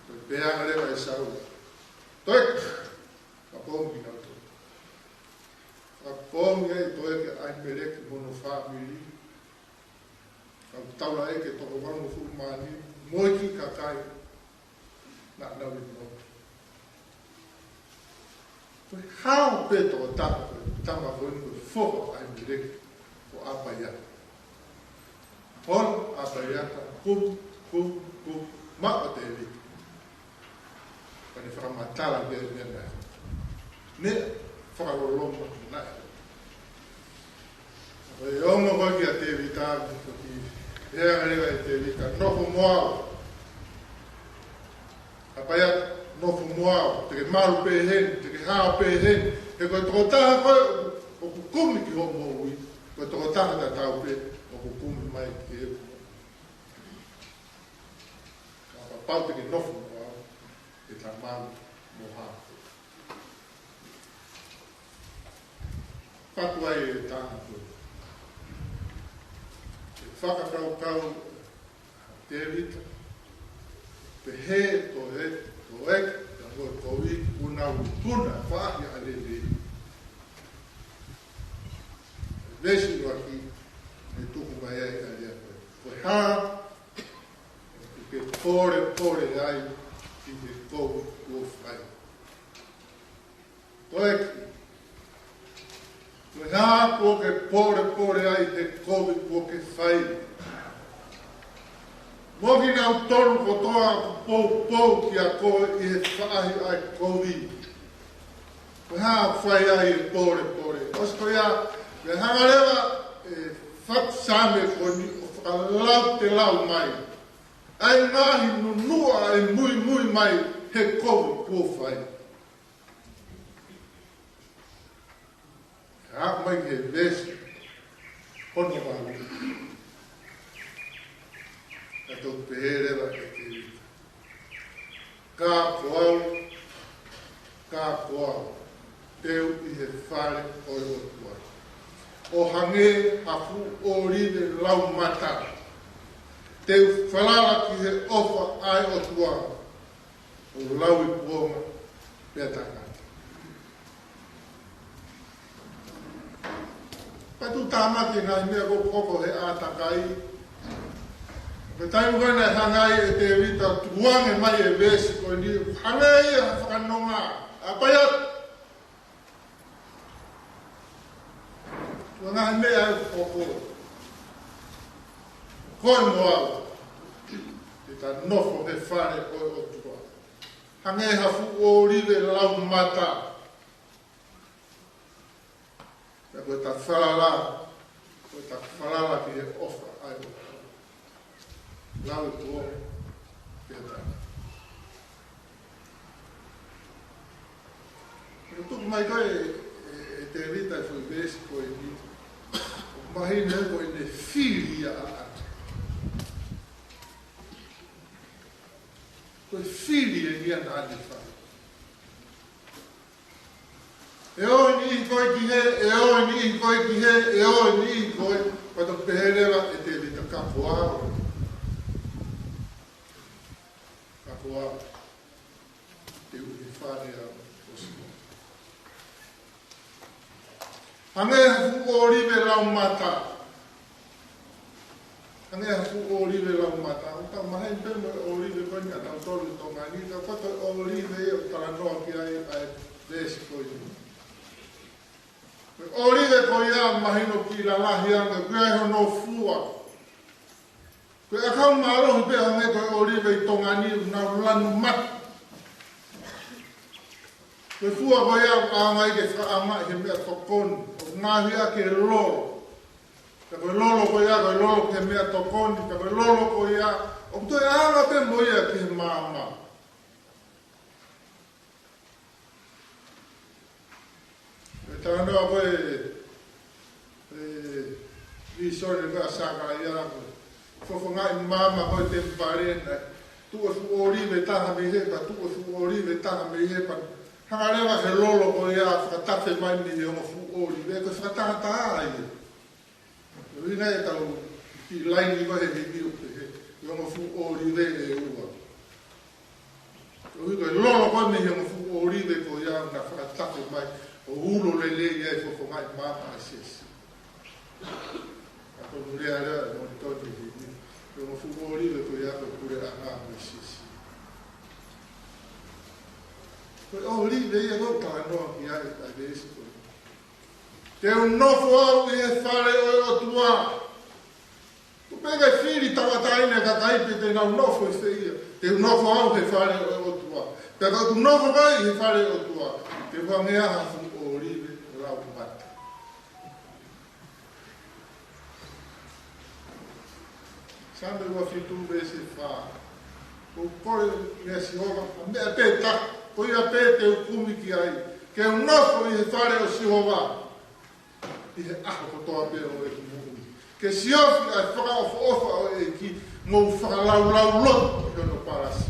Toe pehē ange leva ʻe Saula, Toeki, fakapoongi kinautolu. Fakapoongi ʻe Toeki ʻa ʻAhimeleki mo hono fāmili, kau taulaʻeiki ʻe toko valungofulu mā nima, mo e kiʻi kakai naʻa nau ʻi Nopi. Ko e hao pē tokotaha ko e tama ko eni ko e foha ʻo ʻAhimeleki, ko ʻApaiata. Hola ʻa ʻApaiata, kumi, kumi, kumi, maʻu ʻa Tēvita. Pea ne fakamatala ki ai e meʻa naʻe. Meʻa fakaloloma naʻe. Ko e ongo ko ē kia Tēvita, ko e kiʻi lea leva ʻe Tēvita, nofo mo au. ʻApaiata, nofo mo au, te ke malu pē heni, te ke hao pē heni, he ko e tokotaha ko ē ʻoku kumi ki hoʻo moʻui, ko e tokotaha tatau pē ʻoku kumi mai ki heʻeku moʻui. Kapau te ke nofo mo au, ʻe ta malu mo hao. Fatu ai e taʻanga ko ē. Fakakaukau ʻa Tēvita, pehē ʻe Toʻe-, Toʻeki, ʻa e kovi kuo nau tuna faʻahi ʻa e lelei. Veesi ʻuluaki, ʻe tuku mai ai ʻa e lea ko ē: Ko e hā ʻoku ke pōlepole ai ʻi he kovi kuo fai? Toʻeki, ko e hā ʻoku ke pōlepole ai he kovi kuo ke fai? Mo kinautolu kotoa ʻoku poupou kiate koe ʻi he faʻahi ʻa e kovi, ko e hā ʻoku fai ai e pōlepole? ʻOsi ko ia, ke hanga leva ʻe he faʻu Saame ko eni ʻo fakalautelau mai ʻa e ngaahi nunuʻa ʻe muimui mai he kovi kuo fai. Aʻu mai ki he veesi hono valu, ʻa e tohi pehē leva ʻe Tēvita: Ka ko au, ka ko au, te u ʻi he fale ʻo e ʻOtua ʻo hangē ha fuʻu ʻōlive laumata. Te u falala ki he ʻofa ʻa e ʻOtua, ʻo lauikuonga pea tangata. Pea tuʻu tāmaki e ngaahi meʻa ko ē ʻoku hoko he ʻātakai. Ko e taimi ko ē naʻe hanga ai ʻe Tēvita ʻo tukuange mai e veesi ko eni, hangē ia ha fakanonga, ʻa Paiate. Ko e ngaahi meʻa ʻoku hoko, koe mo au, te ta nofo he fale ʻo e ʻOtua hangē ha fuʻu ʻōlive laumata. Pea ko ʻeta falala, ko ʻeta falala ki he ʻofa ʻa e ʻOtua, lauikuonga pea tangata. ʻOku tuku mai ko ē ʻe, ʻe, ʻe Tēvita e foʻi veesi ko eni, ʻoku mahino ko ʻene fili ia ʻaʻana. Ko e fili eni ia naʻa ne fai. ʻE ʻoho e niʻihi ko ē ki hē, ʻe ʻoho e niʻihi ko ē ki hē, ʻe ʻoho e niʻihi ko ē, pea toki pehē leva ʻe Tēvita: Ka ko au, ka ko au, te u ʻi he fale ʻo Sihova. Hangē ha fuʻu ʻōlive laumata. Hangē ha fuʻu ʻōlive laumata. ʻOku tau maheni pē mo e ʻōlive ko eni ʻa tautolu ʻi Tonga ni, ka ko e ʻōlive ia ʻoku talanoa ki ai ʻa e veesi ko eni. Ko e ʻōlive ko ia mahino kiʻi lalahi ange, ʻoku ʻi ai hono fua. Ko e ʻakau mālohi pē ʻo e meʻa ko e ʻōlive ʻi Tonga ni, ʻoku nau lanu mata. Ko e fua ko ia ʻoku ʻaonga ai ke fakaʻaongaʻi he meʻatokoni, ʻoku ngaohi ʻaki e lolo. Pea ko e lolo ko ia, ko e lolo ki he meʻatokoni, pea ko e lolo ko ia ʻoku toe ʻaonga pē mo ia ki he maama. ʻE talanoa ko ē ʻe, ʻe Vīsone ko ē ʻa Sakalaia, ko e fofongaʻi maama ko ē temipale, naʻe tuʻu e fuʻu ʻōlive ʻe taha mei hē, pea tuʻu e fuʻu ʻōlive ʻe taha mei hē, pea hanga leva he lolo ko ia ʻo fakatafe mai mei he ongo fuʻu ʻōlive, ko e fakatahataha ia. Ko e ʻuhinga ia ʻetau kiʻi laini ko ē he himi ʻoku pehē, ko e ongo fuʻu ʻōlive ʻe ua. Ko e ʻuhi ko e lolo ko ē mei he ongo fuʻu ʻōlive ko ia naʻe fakatafe mai ʻo ulo lelei ai e fofongaʻi maama ʻa e siasi. Ka ko e lea leva ʻe Molitoni he himi, ko e ongo fuʻu ʻōlive ko ia ko e puleʻanga mo e siasi. Ko e ʻōlive ia ʻoku talanoa ki ai ʻa e veesi ko ē. Te u nofo au ʻi he fale ʻo e ʻOtua. Tuku pē ke fili tauʻatāina e kakai pe te nau nofo ʻi fē ia. Te u nofo au he fale ʻo e ʻOtua. Pea ka u nofo ai he fale ʻo e ʻOtua, te u hangē ha fuʻu ʻōlive laumata. Saame ua fitu veesi fā. Ko e kole meia Sihova ha meʻa pē taha, ko ia pē te u kumi ki ai. Ke u nofo ʻi he fale ʻo Sihova ʻi he ʻaho kotoa pē ʻo ʻeku moʻui. Ke siofi ʻa e fakaʻofoʻofa ʻo e ʻEiki, mo u fakalaulauloto ʻi hono palasi.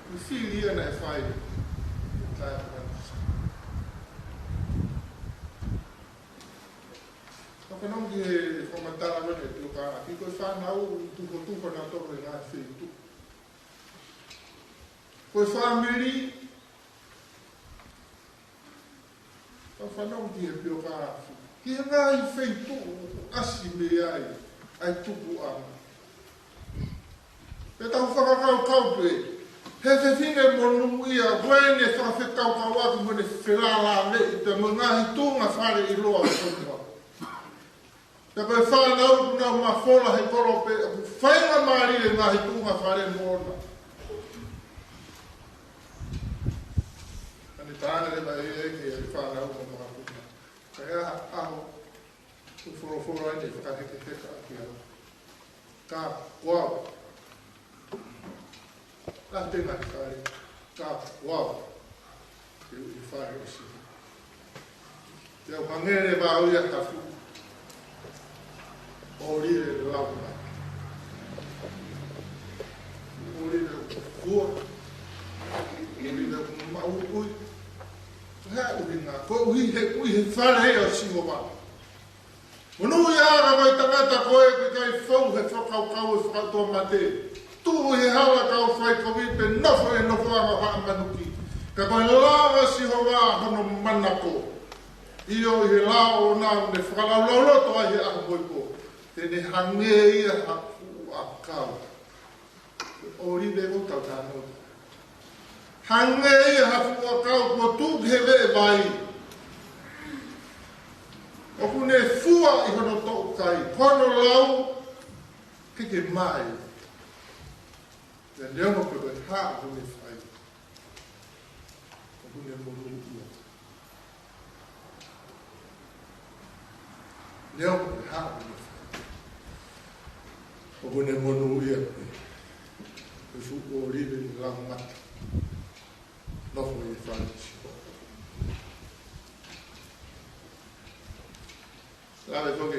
Ko e fili ia naʻe fai ʻe Tēvita. Fanongo ki he fakamatala ko eni ʻa e piokālafi, ko e fānau ʻoku tufotufa nautolu he ngaahi feituʻu. Ko e fāmili, ka fanongo ki he piokālafi, ki he ngaahi feituʻu ʻoku ʻasi mei ai ʻa e tupuʻanga. Pea tau fakakaukau pē, he fefine monūʻia, ko ʻene fakafekaukauʻaki mo ʻene felālāveʻi pea mo e ngaahi tuʻunga fale ʻiloa ʻo e fonua. Pea ko e fānau ʻoku nau mafola he kolope, ʻoku faingamālie e ngaahi tuʻunga fale moʻona. Ka ne tānaki leva ʻe ia ki he fānau mo e makapuna. Ka ʻi ha ʻaho, ʻoku folofola ʻene fakahekeheka ʻaki au. Ka ko au. Ka tenga fale. Ka ko au. Te u ʻi fale ʻo Sihova. Te u hangē leva au ia ha fuʻu ʻōlile laumata. ʻŌlile ʻoku fua. ʻŌlile ʻoku maʻuiʻui. Ko e hā e ʻuhinga? Koeʻuhi he ʻoku ʻi he fale ʻo Sihova. Monūʻia ā ka ko e tangata ko ē ʻoku ʻikai fou he fakakaukau ʻo e fakaʻotuamate. Tuʻu ʻi he hala ʻo e kau faikovi pe nofo ʻi he nofoʻanga ʻo haʻa manuki. Ka ko e lao ʻa Sihova hono manako. ʻIo, ʻi he lao ʻoʻona ʻoku ne fakalaulauloto ai he ʻaho mo e pō. Te ne hangē ia ha fuʻu ʻakau. ʻŌlile ʻoku tau talanoa. Hangē ia ha fuʻu ʻakau kuo tuʻu ki he veʻe vai. ʻOku ne fua ʻi hono toʻukai, ko hono lau ke ke mai. Pea neongo pe ko e hā ʻoku ne fai, ʻoku ne monūʻia. Neongo pe ko e hā ʻoku ne fai, ʻoku ne monūʻia pē. Ko e fuʻu ʻōlile laumata. Nofo ʻi he fale ʻo Sihova. Lave foki e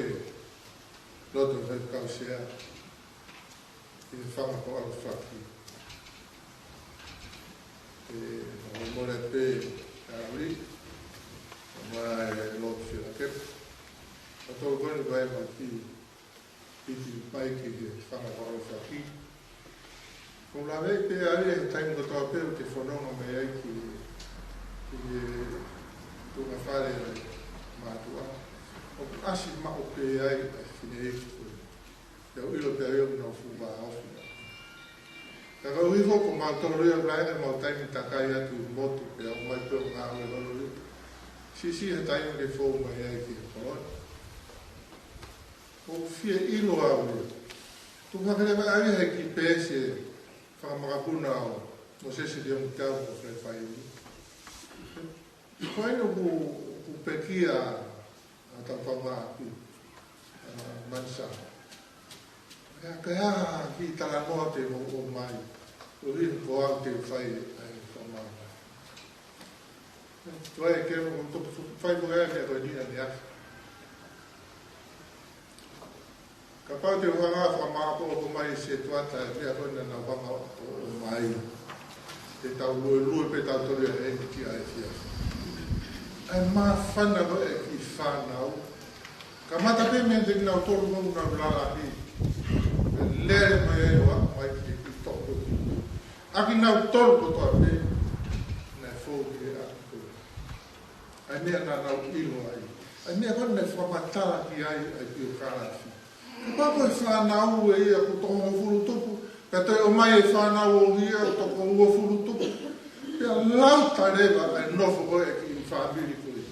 lotu ʻa e faifekau sea ʻi he fanga ko ʻAlofaki. ʻE, ʻo mole pē ʻa uli, ʻo mai lotu fila kepu. ʻO tolu ko eni ko e maki piti mai ki he fanga ko ʻAlofaki. Ko e lave pē ʻa ia he taimi kotoa pē ʻoku te fononga mai ai ki, ki he tuʻunga fale ʻa e mātuʻa. ʻOku ʻasi maʻu pē ai ʻa e fineʻeiki ko ē. Pea u ʻilo pē ʻa ia ʻoku nau fuʻu vāofi. Ka koeʻuhi foki ko mautolu ia ʻoku lahi ange ʻemau taimi takai atu ʻi motu pea ʻomai pē ʻo ngāue lolo ia. Siʻisiʻi he taimi ke fou mai ai ki he kolo. ʻOku fie ʻilo au ia. Tuku hake leva ʻa ia he kiʻi peesi ʻa e fanga makapuna ʻo Mōsese Liongi Tau ko Fale Faiuli. Ko eni ʻoku, ʻoku pekia ʻa Taukaungaʻapi, ʻa Mansa. Ka, ka ʻi ai ha kiʻi talanoa te u ʻomai, ʻo ʻilo ko au te u fai ʻa e fakamāmani. Tuai ke mo to fai mo e meʻa ko eni ʻaneafi. Kapau te u hanga ʻo fakamāʻopoʻopo mai ʻe Setuata e meʻa ko ē naʻa nau hanga ʻo, ʻo, ʻomai. Te tau luelue pē tautolu ia heni ki ai sia. ʻA e māfana ko ē ki he fānau. Kamata pē mei he kinautolu ʻoku nau lalahi. Pea lele mai ai ʻo aʻu mai ki he kiʻi toko. ʻA kinautolu kotoa pē naʻe fou ki he ʻapi ko ē. ʻA e meʻa naʻa nau ʻilo ai. ʻA e meʻa ko ē naʻe fakamatala ki ai ʻa e piokālafi. Kapau ko e fānau ʻe ia ʻoku toko hongofulu tupu, pea toe ʻomai e fānau ʻo ia ʻoku toko uofulu tupu. Pea lau ta leva ʻa e nofo ko ē ʻa e kiʻi fāmili ko ē.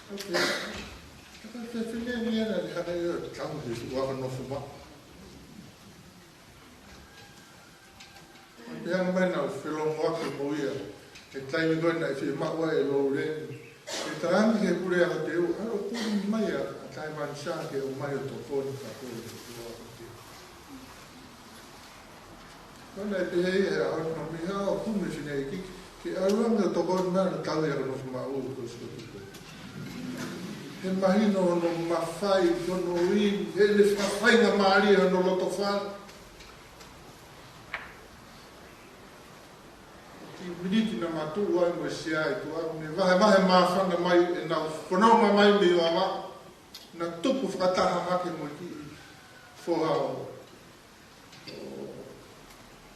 Okay. Ka ko e fefine ni ena ni hana ia ʻo tau he fuʻu ʻaho nofo maʻu. Pea hanga mai naʻa ku felongoaki mo ia he taimi ko ē naʻe fiemaʻu ai e Loleni ke talaange ki he puleako Teu, ʻalu ʻo kumi mai ʻa, ʻa Taiwan Sa ke ʻomai ʻo tokoni ka ko e puleako Teu. Ko ena ʻe pehē ia he ʻaho ni, naʻa mei haʻu ʻo kumi e fineʻeiki ke ʻalu ange ʻo tokoni mai ʻo tau ia ko e nofo maʻu ko e sikotuko. He mahino hono mafai, hono ivi, heʻene fakafaingamālie hono loto fale. Kiʻi miniti nā ma Tuʻu ai mo e sea ʻi tuʻa, ne vahevahe māfana mai ʻenau fononga mai mei Vavaʻu, naʻe tupu fakataha hake mo e kiʻi foha ʻo, ʻo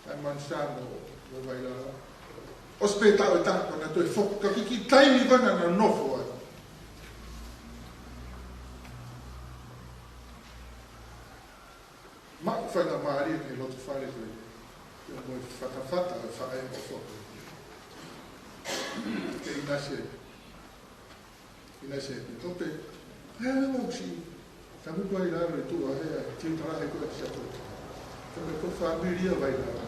Taimanu Sano ʻo Vailala. ʻOsi pē taʻu ʻe taha ko ē naʻe toe foki, ka ko e kiʻi taimi ko ē naʻa nau nofo ai, maʻu faingamālie ki he loto fale ko ē, ʻio mo e fatafata ʻo e faʻē ʻofa ko ē. Ke ʻinasi ai. ʻInasi ai pē, tope. Ai, ai, mau si. Tamu ko ai la le tu ai, ai, tiu tala ai ko ai sa ko. Tope ko e fāmili ʻa Vailala.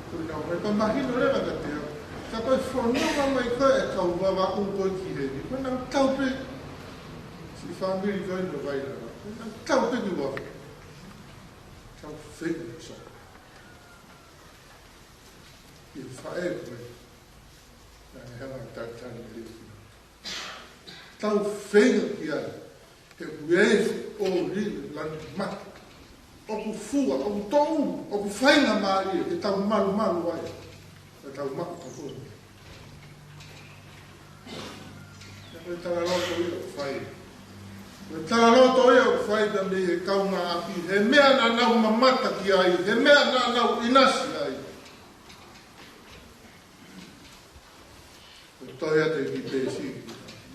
Ko ʻenau mai, pea mahino leva kiate au. Ka ko e fononga mai ko ē ʻa e kau Vavaʻu ko ē ki heni, ko ʻenau tau pē. Siʻi fāmili ko ē ʻo Vailala, ko ʻenau tau pē ki Vavaʻu. Tau feinga so. ʻI he faʻē ko ē naʻe hanga ʻo talitali lelei kinautolu. Tau feinga ki ai, he ʻoku ʻi ai e fuʻu ʻōlilo lanu mata. ʻOku fua, ʻoku toʻu, ʻoku faingamālie ke tau malumalu ai, ke tau maʻu ka ko eni. Ko e talaloto ia ʻoku fai. Ko e talaloto ia ʻoku fai pea mei he kaungāʻapi, he meʻa naʻa nau mamata ki ai, he meʻa naʻa nau ʻinasi ai. Ko e tohi atu e kiʻi peesi: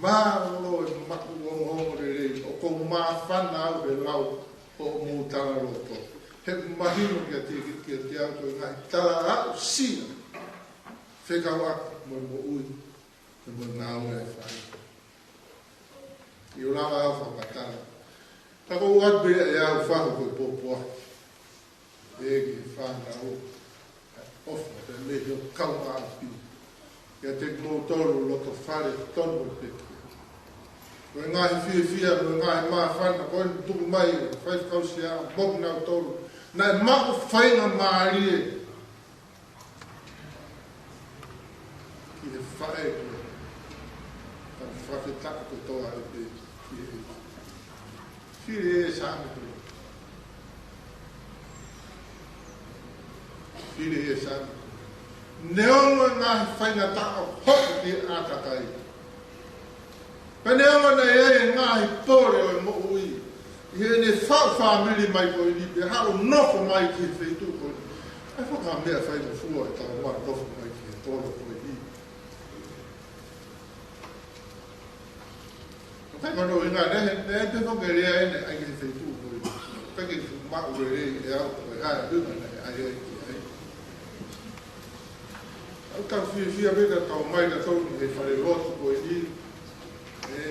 Mālō e maʻu ongoongo lelei, ʻoku ou māfana au he lau hoʻomou talaloto. He ʻoku mahino kiate, kiate au ko e ngaahi tala aʻusia fekauʻaki mo e moʻui, mo e ngāue ʻa e faʻē. ʻIo, lava au fakamatala. Ka ko e ʻoatu pē ʻe au fahu ko e pōpoaki ʻe ki he fānau, ʻofa pē mei he kaungāʻapi, kiate kimoutolu loto fale tonu pē. Ko e ngaahi fiefia, ko e ngaahi māfana ko eni tuku mai, faifekau sea, mo kinautolu naʻe maʻu faingamālie ki he faʻē ko ē. Tau fakafetaʻi kotoa ai pē ki he ʻEiki. Fili e Saame ko ē. Fili e Saame ko ē. Neongo e ngaahi faingataʻa ʻoku hoko ki he ʻātakai, pea neongo naʻe ʻi ai e ngaahi pole ʻo e moʻui, ʻi heʻene faʻu fāmili mai ko eni pea haʻu ʻo nofo mai ki he feituʻu ko eni. ʻAi foki ha meʻa faingofua ʻi heʻetau nofo mai ki he polo ko eni. ʻOku ʻikai ko hono ʻuhinga naʻe, naʻe ʻi ai pē foki e lea ʻene ʻai ki he feituʻu ko eni. ʻOku ʻikai ke u maʻu lelei ʻe au ko e hā e ʻuhinga naʻe ʻai ai ki ai. ʻOku tau fiefia pē ka tau ō mai ka tau ʻi he falelotu ko eni. ʻE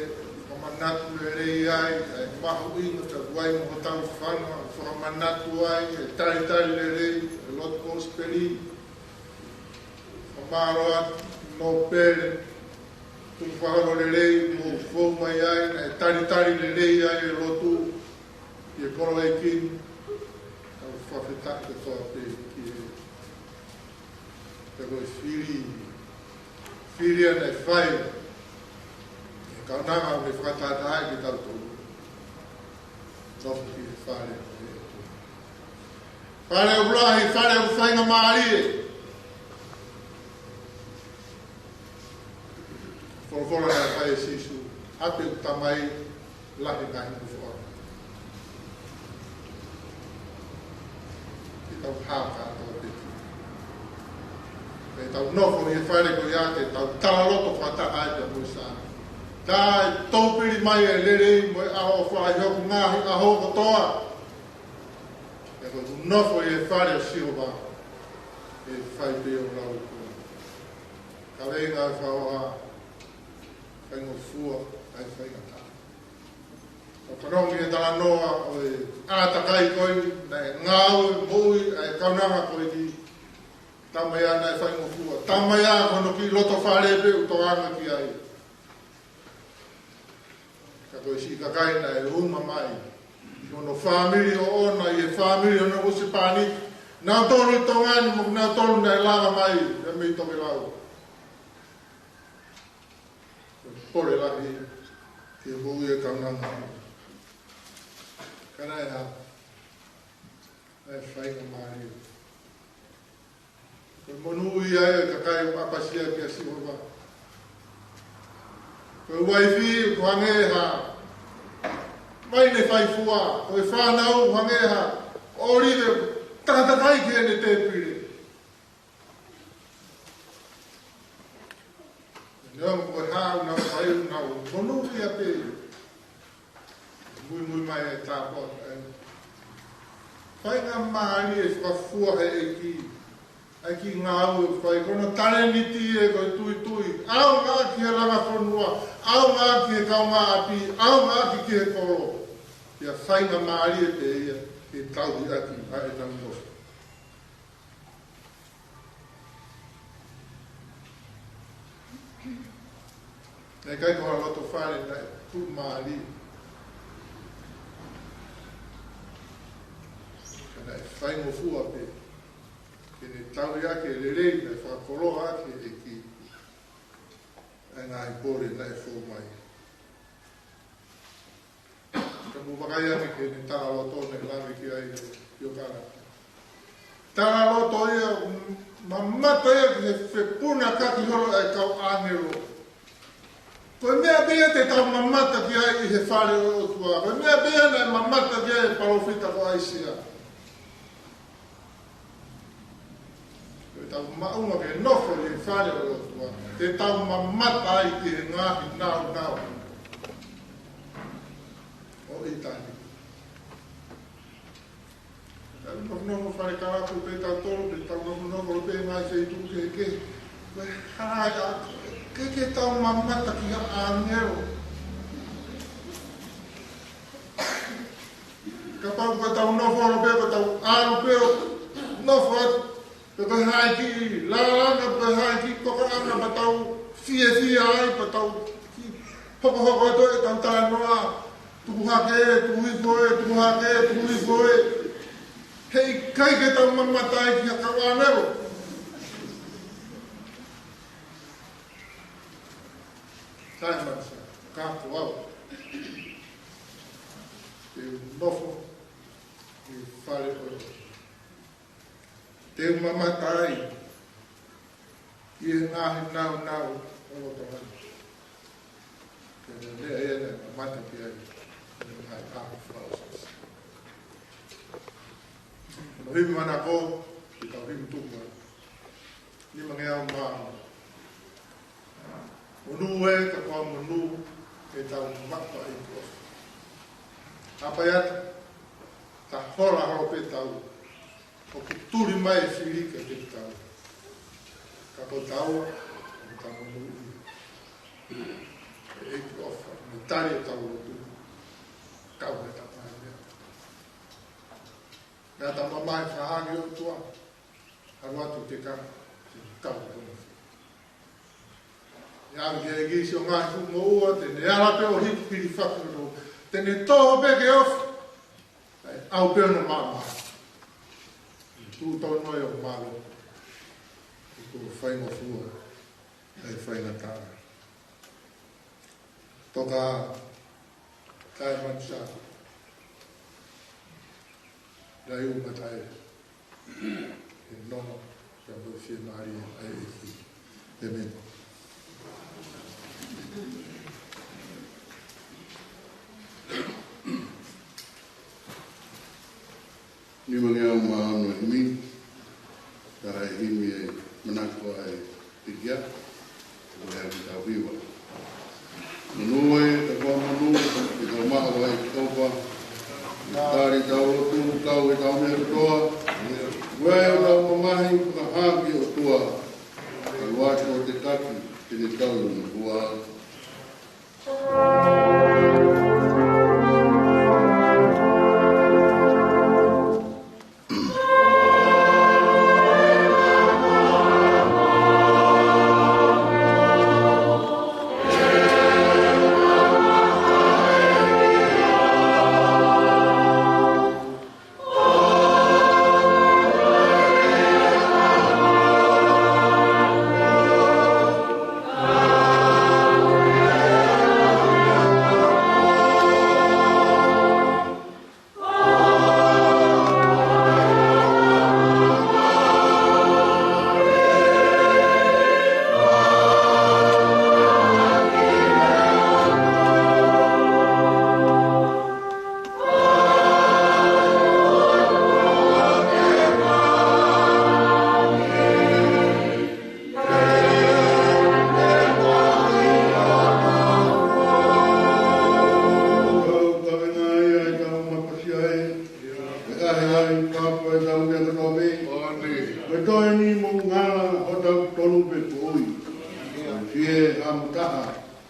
fakamanatu lelei ai, ʻa e mahuʻinga ʻoku ʻi ai mo hotau fānau, fakamanatu ai, ʻe talitali lelei e lotu kosipeli. Fakamālō atu Nōpele, tuku fakalelei mo fou mai ai, naʻe talitali lelei ai e lotu ʻi he koloa ʻi Kini. Tau fakafetaʻi kotoa pē ki he, pea ko e fili, fili ʻa ʻene fai e kaunanga ʻoku ne fakatātā ai kitautolu. Nofo ki he fale ʻo e ʻOtua. Fale ʻoku lahi, fale ʻoku faingamālie. Folofola naʻe fai ʻe Sīsū, ʻa e tamai lahi ngaahi nofoʻanga. Ke tau haka atu pē ki ai. Ke tau nofo ʻi he fale ko ia, ke tau talaloto fakataha ai pea mo e Saame. Taʻetoupili mai e lelei mo e ʻaloʻofa ʻi hoku ngaahi ʻaho kotoa. Pea ko ʻeku nofo ʻi he fale ʻo Sihova, ʻe fai pē ʻo lau ko. Kaveinga ʻa e fakahoha, faingofua ʻa e faingataʻa. Ka fanongo ki he talanoa ʻo e ʻātakai ko eni, naʻe ngāue moʻui ʻa e kaunanga ko eni, talamai ʻa e naʻe faingofua, talamai ʻa e ko hono kiʻi loto fale pē ʻoku tokanga ki ai. Ka ko e siʻi kakai naʻe uma mai, ʻi hono fāmili ʻoʻona, ʻi he fāmili ʻo hono husepāniti, nautolu ʻi Tonga ni mo nautolu naʻe lava mai, ia mei tokelau. Pole lahi, ke moʻui e kaunanga. Ka naʻe hā, naʻe faingamālie. Ko e monūʻia ʻa e kakai ʻoku ʻapasia kia Sihova. Ko e uaifi ʻoku hangē ha vaine faifua, ko e fānau ʻoku hangē ha ʻōlive takatakai ki heʻene tēpile. Neongo ko e hā ʻoku nau fai, ʻoku nau monūʻia pē. Muimui mai e tāpuaki ʻa e faingamālie fakafua ʻe he ʻEiki. ʻA e kiʻi ngāue ʻoku fai, ko hono talēniti ē ko e tuitui. ʻAonga ki he langa fonua, ʻaonga ki he kaungāʻapi, ʻaonga ki he kolo. Pea faingamālie pē ia ke tauhi ʻaki ʻa e tangaloa. Naʻe ʻikai ko ha loto fale naʻe tuʻumālie. Ka naʻe faingofua pē ke ne tauhi ʻaki e lelei naʻe fakakoloa ʻaki ʻe he ʻEiki ʻa e ngaahi pole naʻe fou mai. Ka mou vakai ange ki heʻene talaloto naʻe lave ki ai ʻa Siokana. Talaloto ia, mamata ia ki he fepunakaki holo ʻa e kau ʻāngelo. Ko e meʻa pē ia te tau mamata ki ai ʻi he fale ʻo e ʻOtua. Ko e meʻa pē ia naʻe mamata ki ai e palōfita ko ʻAisea. Ko ʻetau maʻu ke nofo ʻi he fale ʻo e ʻOtua, te tau mamata ai ki he ngaahi naunau ʻo ʻitāniti. Tau nofonofo fale kalapu pē tautolu, pe tau nofonofo pē ngaahi feituʻu kehekehe. Ko e hā ia, ke, ke tau mamata ki ha ʻāngelo. Kapau ko ʻetau nofo pē, ko ʻetau ʻalu pē ʻo nofo atu, pe ko e hā e kiʻi lālanga, pe ko e hā e kiʻi kokaʻanga pea tau fiefia ai, pea tau kiʻi hokohoko atu ʻetau talanoa, tuku hake, tuku hifo ē, tuku hake, tuku hifo ē. Heʻikai ke tau mamata ai ki ha kau ʻāngelo. Sai mansa, ka ko au. Te u nofo ʻi he fale ʻo e ʻOtua. Te u mamata ai ki he ngaahi naunau ʻo loto lani. Ko e meʻa ia naʻe mamata ki ai ʻa e ngaahi ʻaho fakaʻosi. Ko e himi manako, ke tau himi tuku ai. Nimangeau mā ono. Monū ē, ka kuo monū ʻetau maʻu ʻa e ʻEiki ʻofa. Hapai atu, ta hola holo pē taua. ʻOku tuli mai e fili kiate kitaua. Ka ko taua, ʻoku ta monūʻia. ʻE ʻEiki ʻofa, mo e tali ʻetau lotu. Kau he tapaʻi meʻa. Naʻa ta mamahi fakahā ki he ʻOtua. ʻAlu atu te ka, te kau he ʻOtua. ʻI he ʻEiki ʻi he ngaahi fuʻu moʻua, te ne ala pē ʻo hiki hilifaki ʻo, te ne tō pē ke ofi. ʻAi, ʻau pē ʻo ne māmā. Tuʻu tau noa ʻo mālō. Ko e faingofua, ʻa e faingataʻa. Toka, tai mansa. Dai u matai. ʻE nono, ka mo fiemālie ʻa e ʻEiki. ʻĒmeni. Nimangeau mā ono himi, ka e himi e manako ʻa e pekia, ko e haki tau hiva. Monū ē, ka kuo monū, ʻetau maʻu ʻa e ʻEiki ʻofa, ʻe tali ʻetau lotu, kau ʻetau meʻa kotoa, ʻoku ʻi ai ʻetau mamahi, fakahā ki he ʻOtua, ʻalu atu ʻo tekaki, te ne tau ʻi he ʻOtua.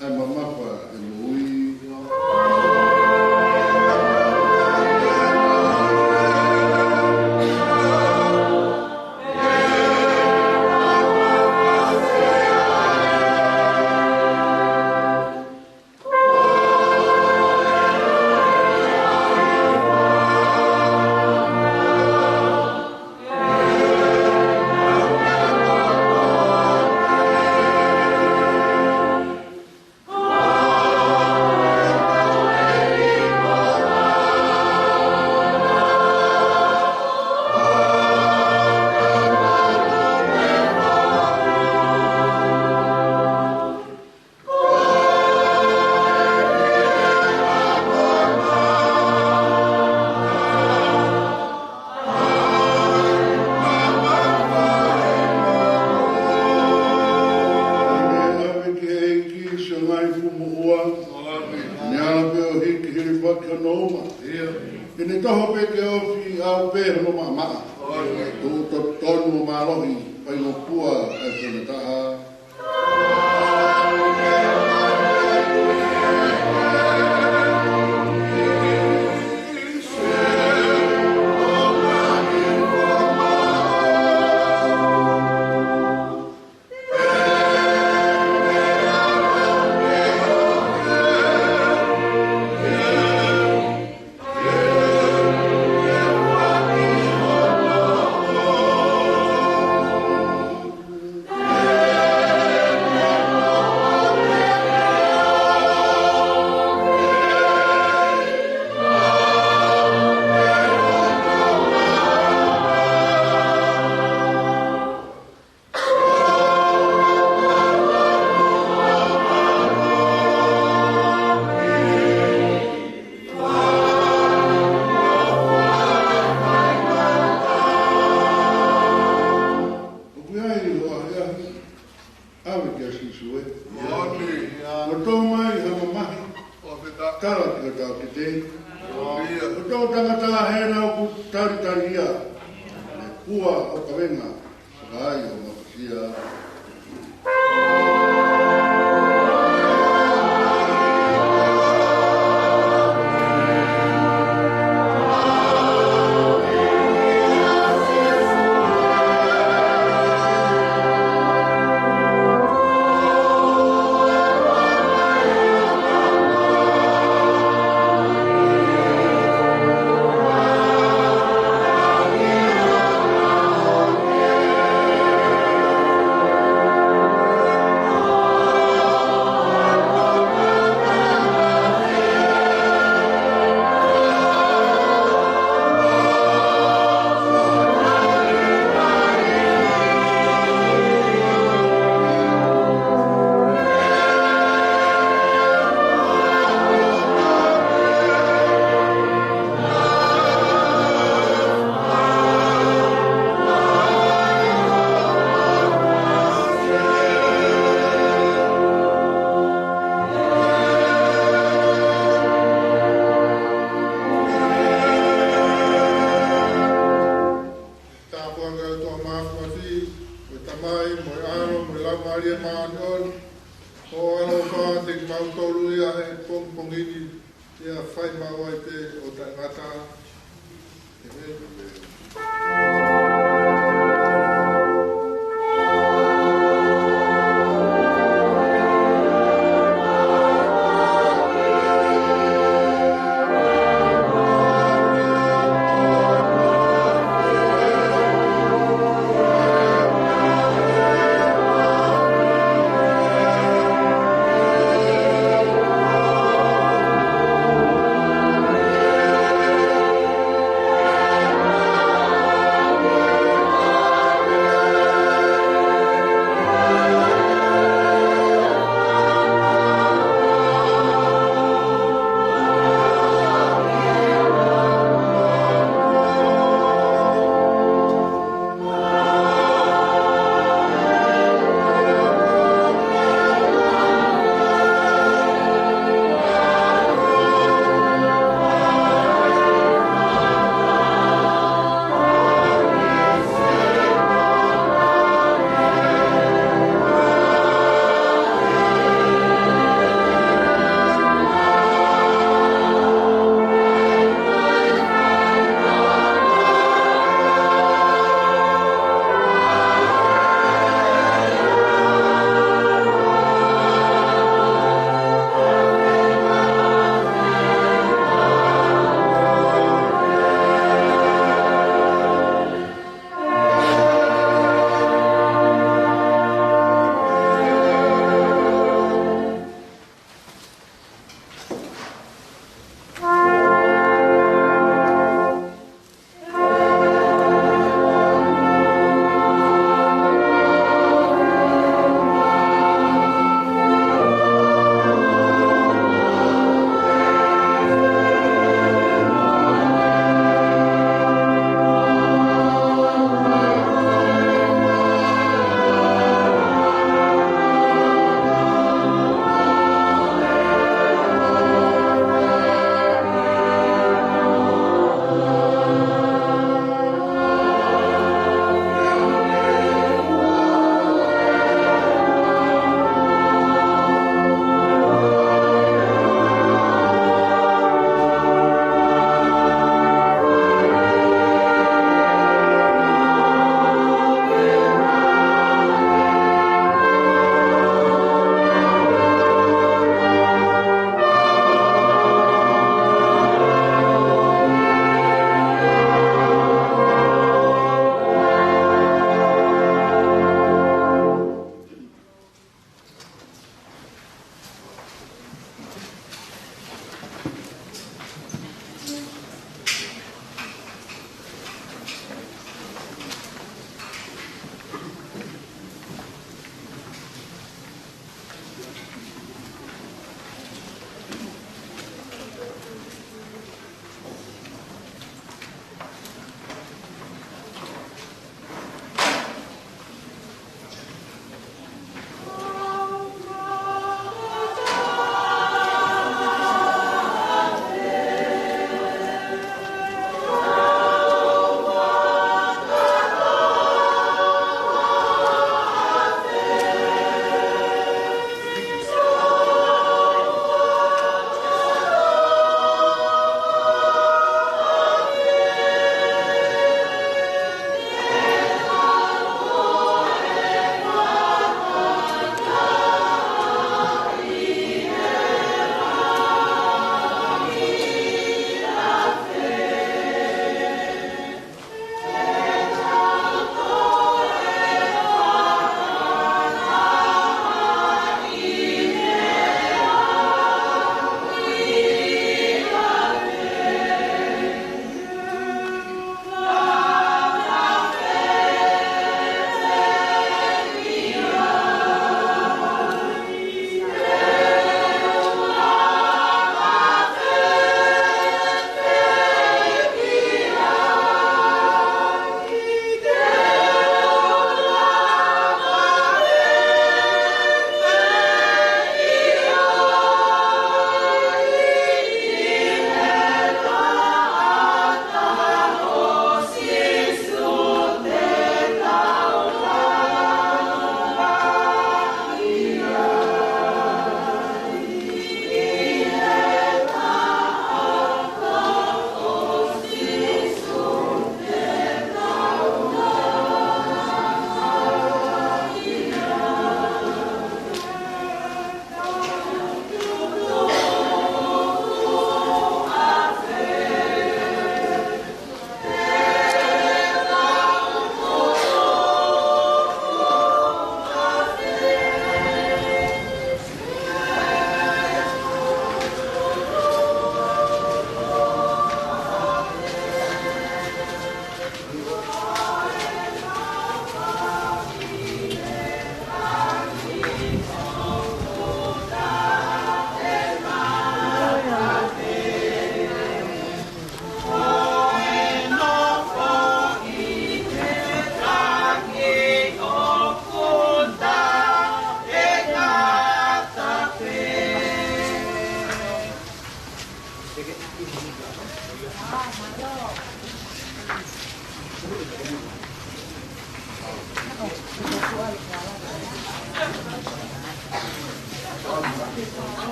ʻA e mamafa ʻo e moʻui. ʻAve ki he ʻEiki siʻo ngaahi fuʻu moʻua. Ne ala pē ʻo hiki hilifaki hono uma. Ke ne toho pē ke ofi, ʻave pē hono maʻamaʻa. Tuʻu totonu mo mālohi, faingofua ʻa e toenga taha. ʻOku ʻi ai hoʻo ʻahiʻahi? ʻAve kia Sīsū ē. ʻOku tō mai ha mamahi. Tala ki ho taʻokete. ʻOku tō tangata hena ʻoku talitali ia. Ne pua ʻo kavenga. Fakaai ʻo mafasia. Tāpuaki ʻa e ʻOtua Māfimafi, mo e Tamai, mo e ʻAlo, mo e Laumālie Māʻoniʻoni, ʻo ʻaloʻofa kiate kimautolu ia he pongipongi ni, pea fai maʻu ai pē ʻo taʻengata. ʻĒmeni.